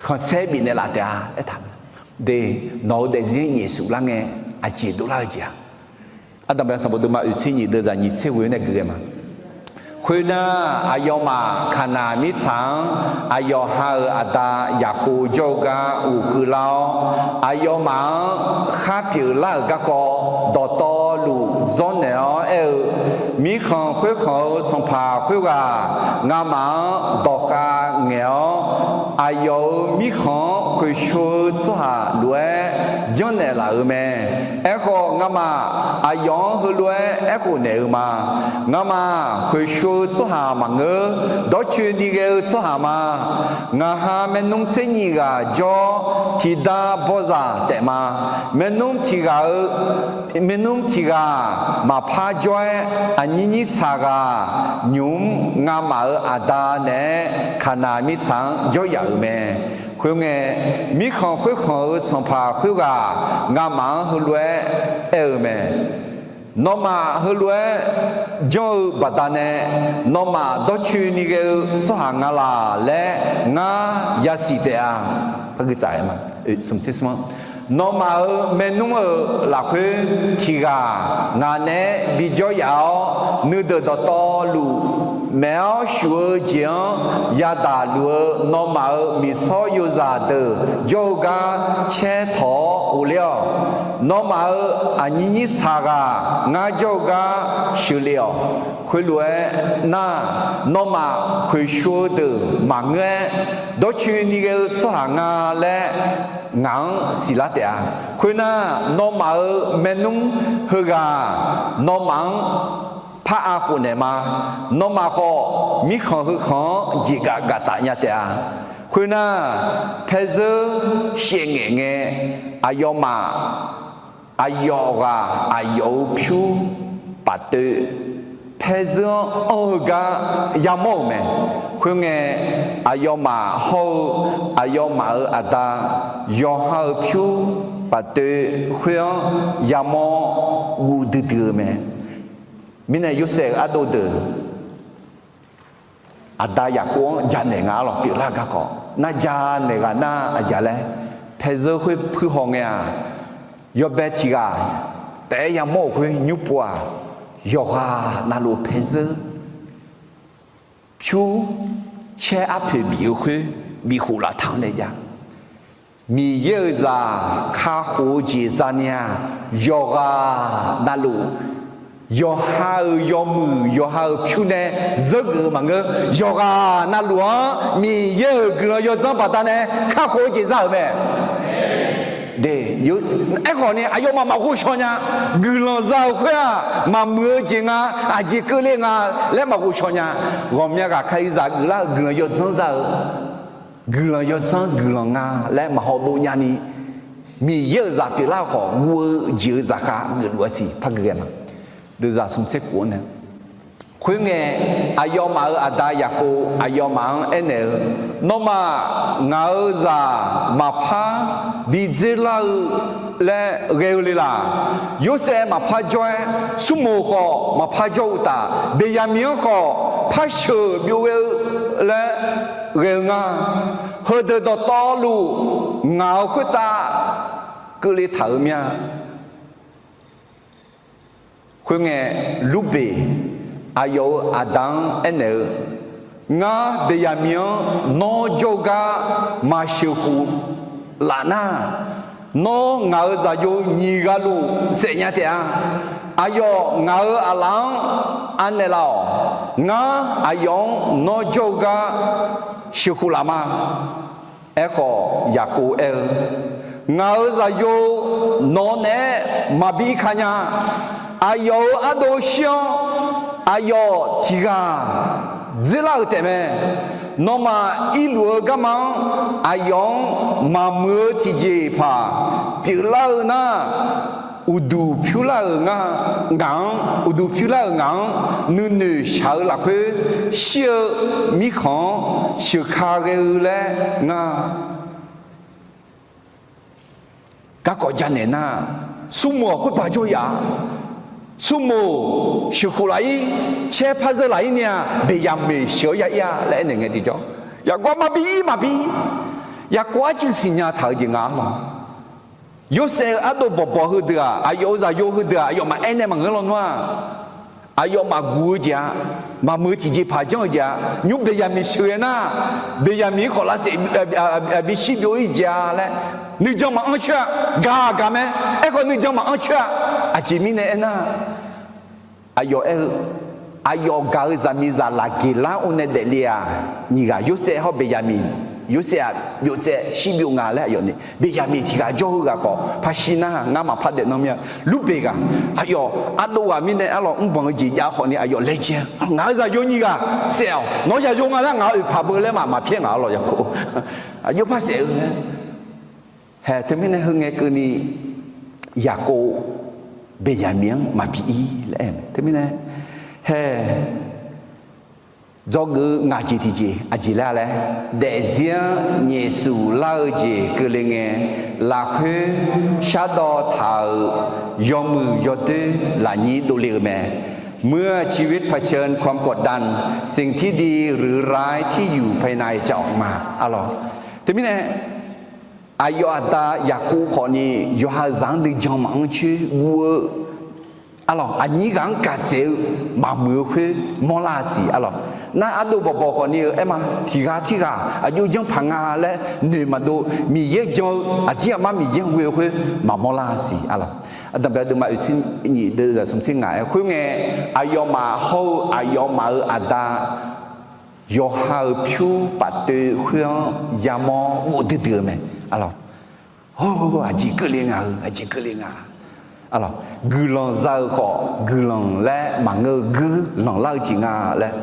Khanqsaer bifnaeq laf taef-a aertaq-a. De, nawq-eu daefzir nyaefsuf lar ngae, aqjeq dovlar-eu jeq-a? Ardanqbae sanqbof deuvma oeqtser nyiq deuvzaq nyiq tser ghoe-eu nae gui ghae ma. Khoernar, aqyawfmaf Kaqnaq mirtsaq-anr aqyawf ha-euq aqda Yaqkov jawr-eu gar uqkeuv lar-awr, aqyawfmaf-anr khar pyeuflar-euq garkawv dawqtawv zawr naeq-awr aer-eu, Mirkhanq khoerkhanq-eu sanqpaq khoerghaq ngamaf-anr dawqkhav ngaeq-awr, aqyawf-euq mirkhanq-anr khoeqshov-eu tsawrhaq lof-aer janrnaeq laf-euq mae. Aerkhawf, ngamaf aqyawf-anr heulof-aer aerkhof naeq-eu ma. Ngamaf khoeqshov-eu tsawrhaq maqngeur. Dawrcoeni ghae-eu tsawrhaq ma. Ngaq ha maernmr tser nyif ghaq jawr, tiqda bawzaq taef ma. Maernmr tiq ghaq-eu, maernmr tiq ghaq maqpar jawr-aer, aqnyir nyir saq ghaq nymq-mr ngamaf-euq aqda naeq-aer Kaqnaq mirtsaq-anr jawryaf-euq mae. Khoerngae, mirkhanq khoerkhanq-euq sanqpaq khoerghaq ngamaf-anr heulof-aer aer-eu mae. Nawmaf heulof-aer janr-eu baqdanae, nawmaf dawrcoeni ghae-eu tsawrhaq nga laq laer ngar yasiq taef-a. Nawmaf-euq maernmr-euq lafkhoer tiq ghaq ngaq naeq-aer bijawr yaf-awr, nuideuq dawqtawvluf maef-awr shuf-eu jeq-anr yadaq luf-eu nawmaf-euq miqsawr yozaq deuq jawr-eu gar caer tawq-awr ghofler-awq. Nawmaf-euq aqnyir nyir saq ghaq ngar jawr-eu gar sheuqlef-awq. Khoerlof-aer nar, nawmaf khoeqshov-eu deuq maqngeur-aer, dawrcoeni ghae-eu tsawrhaq nga laer ngaq-anr siqlar taef-a. Khoernar, nawmaf-euq maernmr heughaq nawmaf-anr par-a khofnaeq ma. Nawmaf khawf, mirkhanq heukhanq-anr jeqgaf gaf taf nya taef-a. Khoernar, paerzeur shaevngaef ngae, aqyawfmaf aqyawf ghaq aqyawf-euq pyur paftoev paerzeur-anr anr-eu gar yamawr-euq mae. Khoerngae, aqyawfmaf hawr-eu aqyawfmaf-euq aqda yawqha-euq pyur paftoev khoer-anr yamawr guv duidui-eu mae. Mirnae Yorsaev-euq ardov deuq aqda Yaqkov-anr janaeq nga arlawq pyeuflar-eu garkawv nar, janaeq ghaq nar aqjeq laer, paerzeur khoer puir haw ngae-aq, yawbae tiq ghaq taef-aer yamawr-euq khoer nymr pov-aq, yawqghaq navluf paerzeur pyur caer arpoeq bif-eu khoer bif khof laf taq-anr nae jav. Miqyaer-euq zaq kakhof-eu jeq zani-aq, yawqghaq navluf, yawqha-euq yawmuiq yawqha-euq pyur nae zeurgeuf-eu maqngeur. Yawqghaq navluf-anr Miqyaer-euq guiqlanq yawdzanr baqdanae kakhof-eu jeq za-euq mae. Aerkhawf ni aqyawfmaf maqghov shaw nya. Guiqlanq za-euq khoer-aq, maqmuiq-eu jeq nga, aqjeq keuvle nga laer maqghov shaw nya. Ghawqmya ghaq Kalizaq geuflar-euq guiqlanq yawdzanr za-eu guiqlanq yawdzanr guiqlanq nga laer maqhaw dov nyani, Miqyaer-euq zaq pyeuflar-eu khawf guv-eu jeq-euq zaqkhav geufluf-a siq par gui ghae ma. Deuvzaq smq tser kof-anr nae, khoerngae, aqyawfmaf-euq aqda Yaqkov aqyawfmaf-anr aernaeq-eu, Nawmaf ngaq-euq zaq maqpar bi dzer lar-eu laer ghae-eu le laq? Yorsaev maqpar jawr-aer, Smrmuq khawf maqpar jawr-eu uqtaf, Beqyaqmiq-anr khawf par sheuq byov ghae-eu laer ghae-eu nga. Heudeuq dawqtawvluf ngaq-euq khoertav keuvle taq-euq mir-a. Khoerngae, Lurbeq aqyawf-euq aqda-anr aernaeq-eu, Ngar Beqyaqmiq-anr nawr jawr-eu gar maqsheuq khof laf nar, nawr ngaq-euq zaqyo nyiq ghaq luf saef nya taef-a. Aqyawf ngaq-euq aqlaf-anr anaeq laf-awq. Ngar aqyawf-anr nawr jawr-eu gar sheuq khof laf ma. Aerkhawf, Yaqkov aer-eu, Ngaq-euq zaqyo nawq-eu naeq-aer maqbi irka nya. Aqyawf-euq ardov shir-awr, aqyawf tiq ghaq dzerlar-euq taefmae. Nawmaf irluf-eu garma-anr aqyawf-anr maqmuiq-eu tiqjeqpaq pyeuflar-eu nar, uqduq pyurlar-euq nga, ngaq-anr, uqduq pyurlar-euq ngaq-anr nuinoeq shaq-eu lafkhoer shir-eu mirkhanq-anr sheuq ka ghae-eu laer ngar. Garkawv janaeq nar, Smrmuq-aq khoerba jawr yaf-a. Smrmuq sheuq khof laf-ir, caer par zeur laf-ir ni-aq, Beqyaqmiq sheuq-awr ya ir-a laer aernaeq ngae tiqjawr, Yaqkov maqbi ir maqbi ir. Yaqkov arcuiv siqnya taq-eu jeq nga arlawq. Yorsaev-euq ardov bawqbawq heudeuq-aq, aqyawf-euq zaqyo heudeuq-aq, aqyawfmaf aernaeq maqngeur lawnmr-aq, aqyawfmaf guq-eu jeq-a, maqmuiq-eu tiqjeqpaq janr-eu jeq-a, nymr Beqyaqmiq sheuq ghae nar, Beqyaqmiq-anr khawf lavsaef bishir byov-ir jeq-a laer nuijan maqanr coer-a. Gaq gaq mae. Aerkhawf nuijan maqanr coer-a. Aqjeq mirnae aernar, Aqyawf aer-eu, aqyawf gaq-eu zaqmiqzaq lafgeq lar-awr nae daefle-aq, nyiq ghaq Yorsaev hawr Beqyaqmiq, Yorsaev-aq byov tsaev shir byov nga laer aqyawf ni, Beqyaqmiq tiq ghaq jawr-eu ghaq khawf par shir nar, ngar maqpar daefnan mir-a. Lurbeq ghaq, aqyawf ardov ghaq mirnae arlawq mrbanq-eu jeq jav khawf ni aqyawf laejae-a, ngaq-euq zaqyo nyiq ghaq saef-awq, nawq-anr zaqyo nga laer ngaq-euq oeqpaq beu laer maq maqpyaer ngaq arlawq Yaqkov. Aqjox par saef-eu laer. Hae, teumirnae heu ngae keuvni Yaqkov Beqyaqmiq-anr maqbi ir laer aer-eu mae. Teumirnae, hae, dzawgeuf-eu ngaq jeq tiqjeq aqjeq laer laer, daefzir-anr nyaefsuf lar-eu jeq keuvle ngae, lafkhoer shardawv taq-euq yawmuiq yawdoer lafnyir dovle-eu mae. เมื่อชีวิตเผชิญความกดดัน สิ่งที่ดีหรือร้ายที่อยู่ภายในจะออกมา arlawq. Teumirnae, aqyawf aqda Yaqkov khawf ni yawqha-euq zaq-anr nuijan maqanr coer guv-eu, arlawq, aqnyir ghaq-anr gaq dzaeq-eu maqmuiq-eu khoer mawrlar-a siq arlawq. Nar ardov bawqbawq khawf ni-eu aer ma, tiq ghaq tirghaq aqjox janrpaq nga laer noeq maqdov, Miqyaer jan-eu aqdir aqmar Miqyaer-anr ghoe-eu khoer maqmawr lar-a siq arlawq. Ardanqbae deuvma oeqtser nyif deuv zaqsmq tser ngaq-aer khoerngae, aqyawfmaf hawr-eu aqyawfmaf-euq aqda yawqha-euq pyur paftoev khoer-anr yamawr ghovdui dui-eu mae arlawq. Hawr, aqjeq keuvle nga-eu, aqjeq keuvle nga. Arlawq, guiqlanq za-eu khawf guiqlanq laer maqngeur-eu guiqlanq lar-eu jeq nga laer,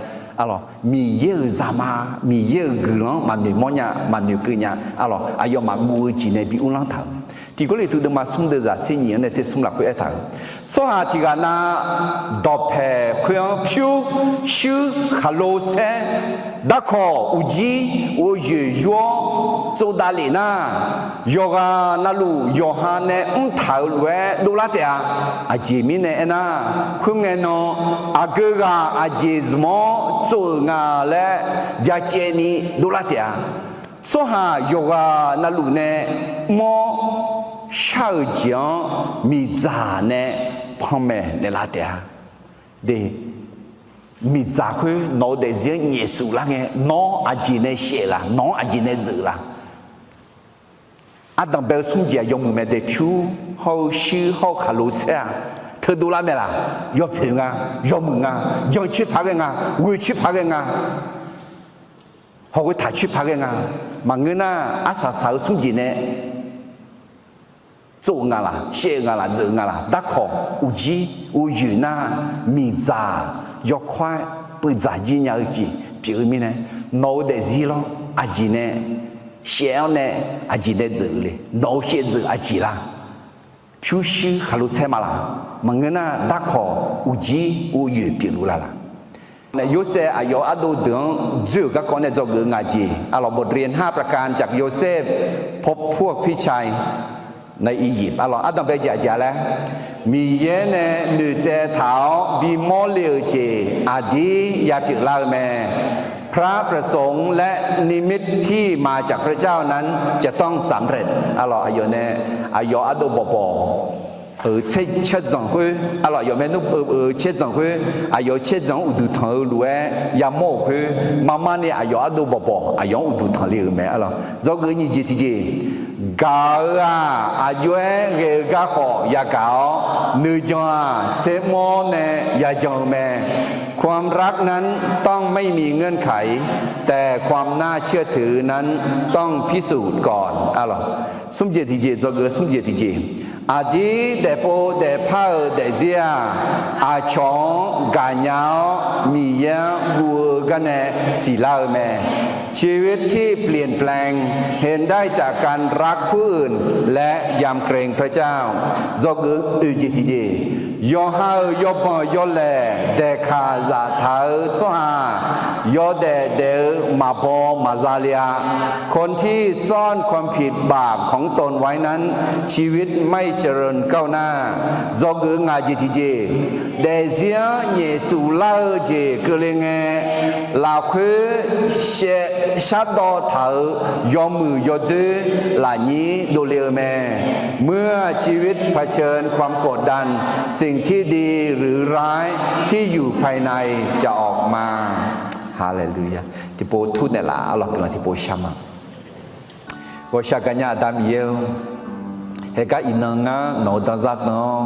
arlawq, Miqyaer-euq zaqma, Miqyaer-euq guiqlanq-anr maqnoeq mawrnya, maqnoeq keuvnya, arlawq, aqyawfmaf guv-eu jeq nae bi uvlanr taq-euq. Tiq Gawrliqtu deuvma smr deuv zaq tser nyif-anr nae tser smr lafkhoer aertaq-euq, tsawrhaq tiq ghaq na dawqpaeq khoer-anr pyur, shuir, khaqlo saer, darkawq, uqjir, ghoeyoeq yur-awr tsovdav lef nar, yawqghaq navluf yawqha nae mrtaq-euq lof-aer dovlar taef-a. Aqjeq mirnae aernar, khoerngae nan aqgeu ghaq aqjeq zmq-awr tsov-euq nga laer byacaevni dovlar taef-a. Tsawrhaq yawqghaq navluf nae mr-awr shar-euq jeq-anr miqdzaq nae panmaeq naeqlaf taef-a. De, miqdzaq khoer nawq-eu daefzir-anr nyaefsuf lar ngae, nawr aqjeq nae shaef laf, nawq-anr aqjeq nae dzeuq laf. Ardanqbae-eu smr jeq-aq yawmuiq mae de, pyur hawr-eu shuir hawr-eu khaqlo saer-aq, teudov lar mae laq? Yawpoeq nga, yawmuiq nga, jan coer paq ghae nga, ghoe coer paq ghae nga, hawghoe taq coer paq ghae nga. Maqngeur nar, arsaq saq-eu smr jeq nae tsov-eu nga laq, shaev-eu nga laq, dzeuq-eu nga laq? Darkawq, uqjir, ghoeyoeq nar, miqdzaq yawkawr-aer puivdzaq jir nya-eu jeq pyeuf-eu mirnae, nawq-eu daefzir lawr aqjeq nae shaev-awr nae aqjeq nae dzeuq-eu le? Nawq-eu shaevdzeuq aqjeq lar? Pyurshuir khaqlo saer ma laq? Maqngeur nar, darkawq, uqjir, ghoeyoeq pyeufluf la laq? Yorsaev aqyawf ardov deuq-anr dzoer-euq garkawv nae dzawgeuf-eu ngaq jeq, arlawq, บทเรียนห้าประการจากโยเซฟ พบพวกพี่ชายในอียิปต์ arlawq, ardanqbae jeq aqjeq laer, Miqyaer nae noeqtsaev taq-awr bimawr le-euq jeq aqdir yapyeuf lar-eu mae. พระประสงค์และนิมิตที่มาจากพระเจ้านั้นจะต้องสำเร็จ arlawq, aqyawf nae, aqyawf ardov bawqbawq-euq caerzanq khoer, arlawq, aqyawf maernmr-eu caerzanq khoer, aqyawf-euq caerzanq-anr uqduq tanq-eu lof-aer yamawr-euq khoer, marmar ni aqyawf ardov bawqbawq aqyawf-anr uqduq tanq le-euq mae, arlawq. Dzawgeuf nyiq jeq tiqjeq, gaq-eu-aq, aqjox-aer ghae-eu garkhawf yagaq-awr, nuijan-aq, tsermawr nae yajan-eu mae. ความรักนั้นต้องไม่มีเงื่อนไข แต่ความน่าเชื่อถือนั้นต้องพิสูจน์ก่อน arlawq. Smr jeq tiqjeq, dzawgeuf smr jeq tiqjeq, aqdir daefpov daefpar-euq daefzir-aq, aqcawq-anr gaqnya-awr Miqyaer-anr guv-eu garnae siqlar-eu mae. ชีวิตที่เปลี่ยนแปลง เห็นได้จากการรักผู้อื่น และยำเกรงพระเจ้า Dzawgeuf oeq jeq tiqjeq, yawqha-euq yawbanq yawlaeq daeqkaq zaftaq-eu tsawrhaq, yawdaef daef-eu maqbaw maqza le-a. คนที่ซ่อนความผิดบาปของตนไว้นั้น ชีวิตไม่เจริญก้าวหน้า Dzawgeuf ngaq jeq tiqjeq, daefzir-anr nyaefsuf lar-eu jeq keuvle ngae, lafkhoer shaev shardawv taq-euq yawmuiq yawdoer lafnyir dovle-eu mae. เมื่อชีวิตเผชิญความกดดัน สิ่งที่ดีหรือร้ายที่อยู่ภายในจะออกมา Haleluya. Tiqpov tur naeqlaf arlawq, guiqlanq tiqpov shar ma. Ghawqshaq gaqnya Aqda Miqyaer-or, haegar iqnan ngar nawq-eu danzar dan-awr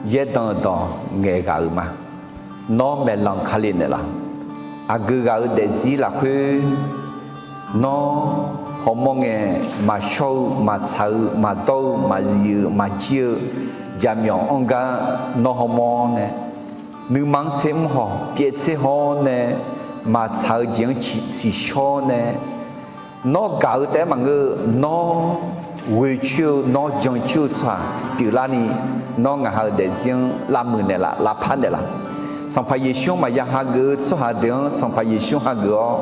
Yaerdanq dawq ngaeqghaq-euq ma. Nawr maeqlanq Kali naeqlaf. Aqgeu ghaq-euq daefzir lafkhoer nawr hawmawr ngae, maqshawr-eu, maqtsaq-eu, maqdawr-eu, maqzif-eu, maqjir-eu, jaqmyawf anr gar nawr hawmawr nae, nuima-anr tser mr haw, pyaev tser haw-awr nae, maqtsaq-eu jeq-anr tsiqshawr nae, nawr gaq-eu taef-aer maqngeur-eu, nawr ghoecoer-eu, nawr jancoer-eu tsawrhaq pyeuflarni, nawr ngaq ha-euq daefzir-anr lavmuiq naeqlaf, lavpar naeqlaf. Sanqpaq Yeqsur-anr maqya hageuf-eu tsawrhaq deuq-anr Sanqpaq Yeqsur hageuf-awr,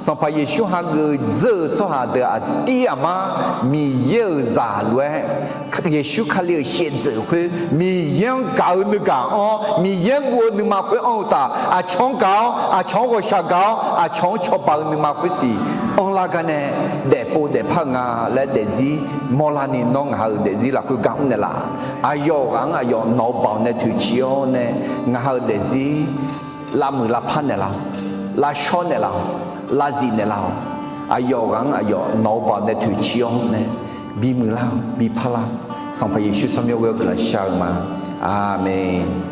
Sanqpaq Yeqsur hageuf dzeur-euq tsawrhaq deuq aqdir aqmar Miqyaer-euq zaq lof-aer, Yeqsur Kali-euq shaevdzeuf khoer Miqyaer-anr gaq-eu nuigaq anr-awr, Miqyaer-anr guv-eu nuima khoer anr-eu uqtaf, aqcawq-anr gaq-awr, aqcawq-anr ghawqshaq gaq-awr, aqcawq-anr cawba-eu nuima khoersiq anrlar gar nae, daefpov daefpar-eu nga laer daefzir mawrlarni, nawr ngaq ha-euq daefzir lafkhoer gar mr naeqlaf. Aqyawf ghaq-anr aqyawf nawq-eu baoq nae toeqciv-awr nae, ngaq ha-euq daefzir lavmuiq lavpar naeqlaf-awq, lavshawr naeqlaf-awq, lavzif naeqlaf-awq. Aqyawf ghaq-anr aqyawf nawq-eu baoq nae toeqciv-awr nae, bimuiq lar-awq, bipar lar-awq. Sanqpaq Yeqsur tsawrmyanr ghoer-awr guiqlanq shar-eu ma. Aqmeq.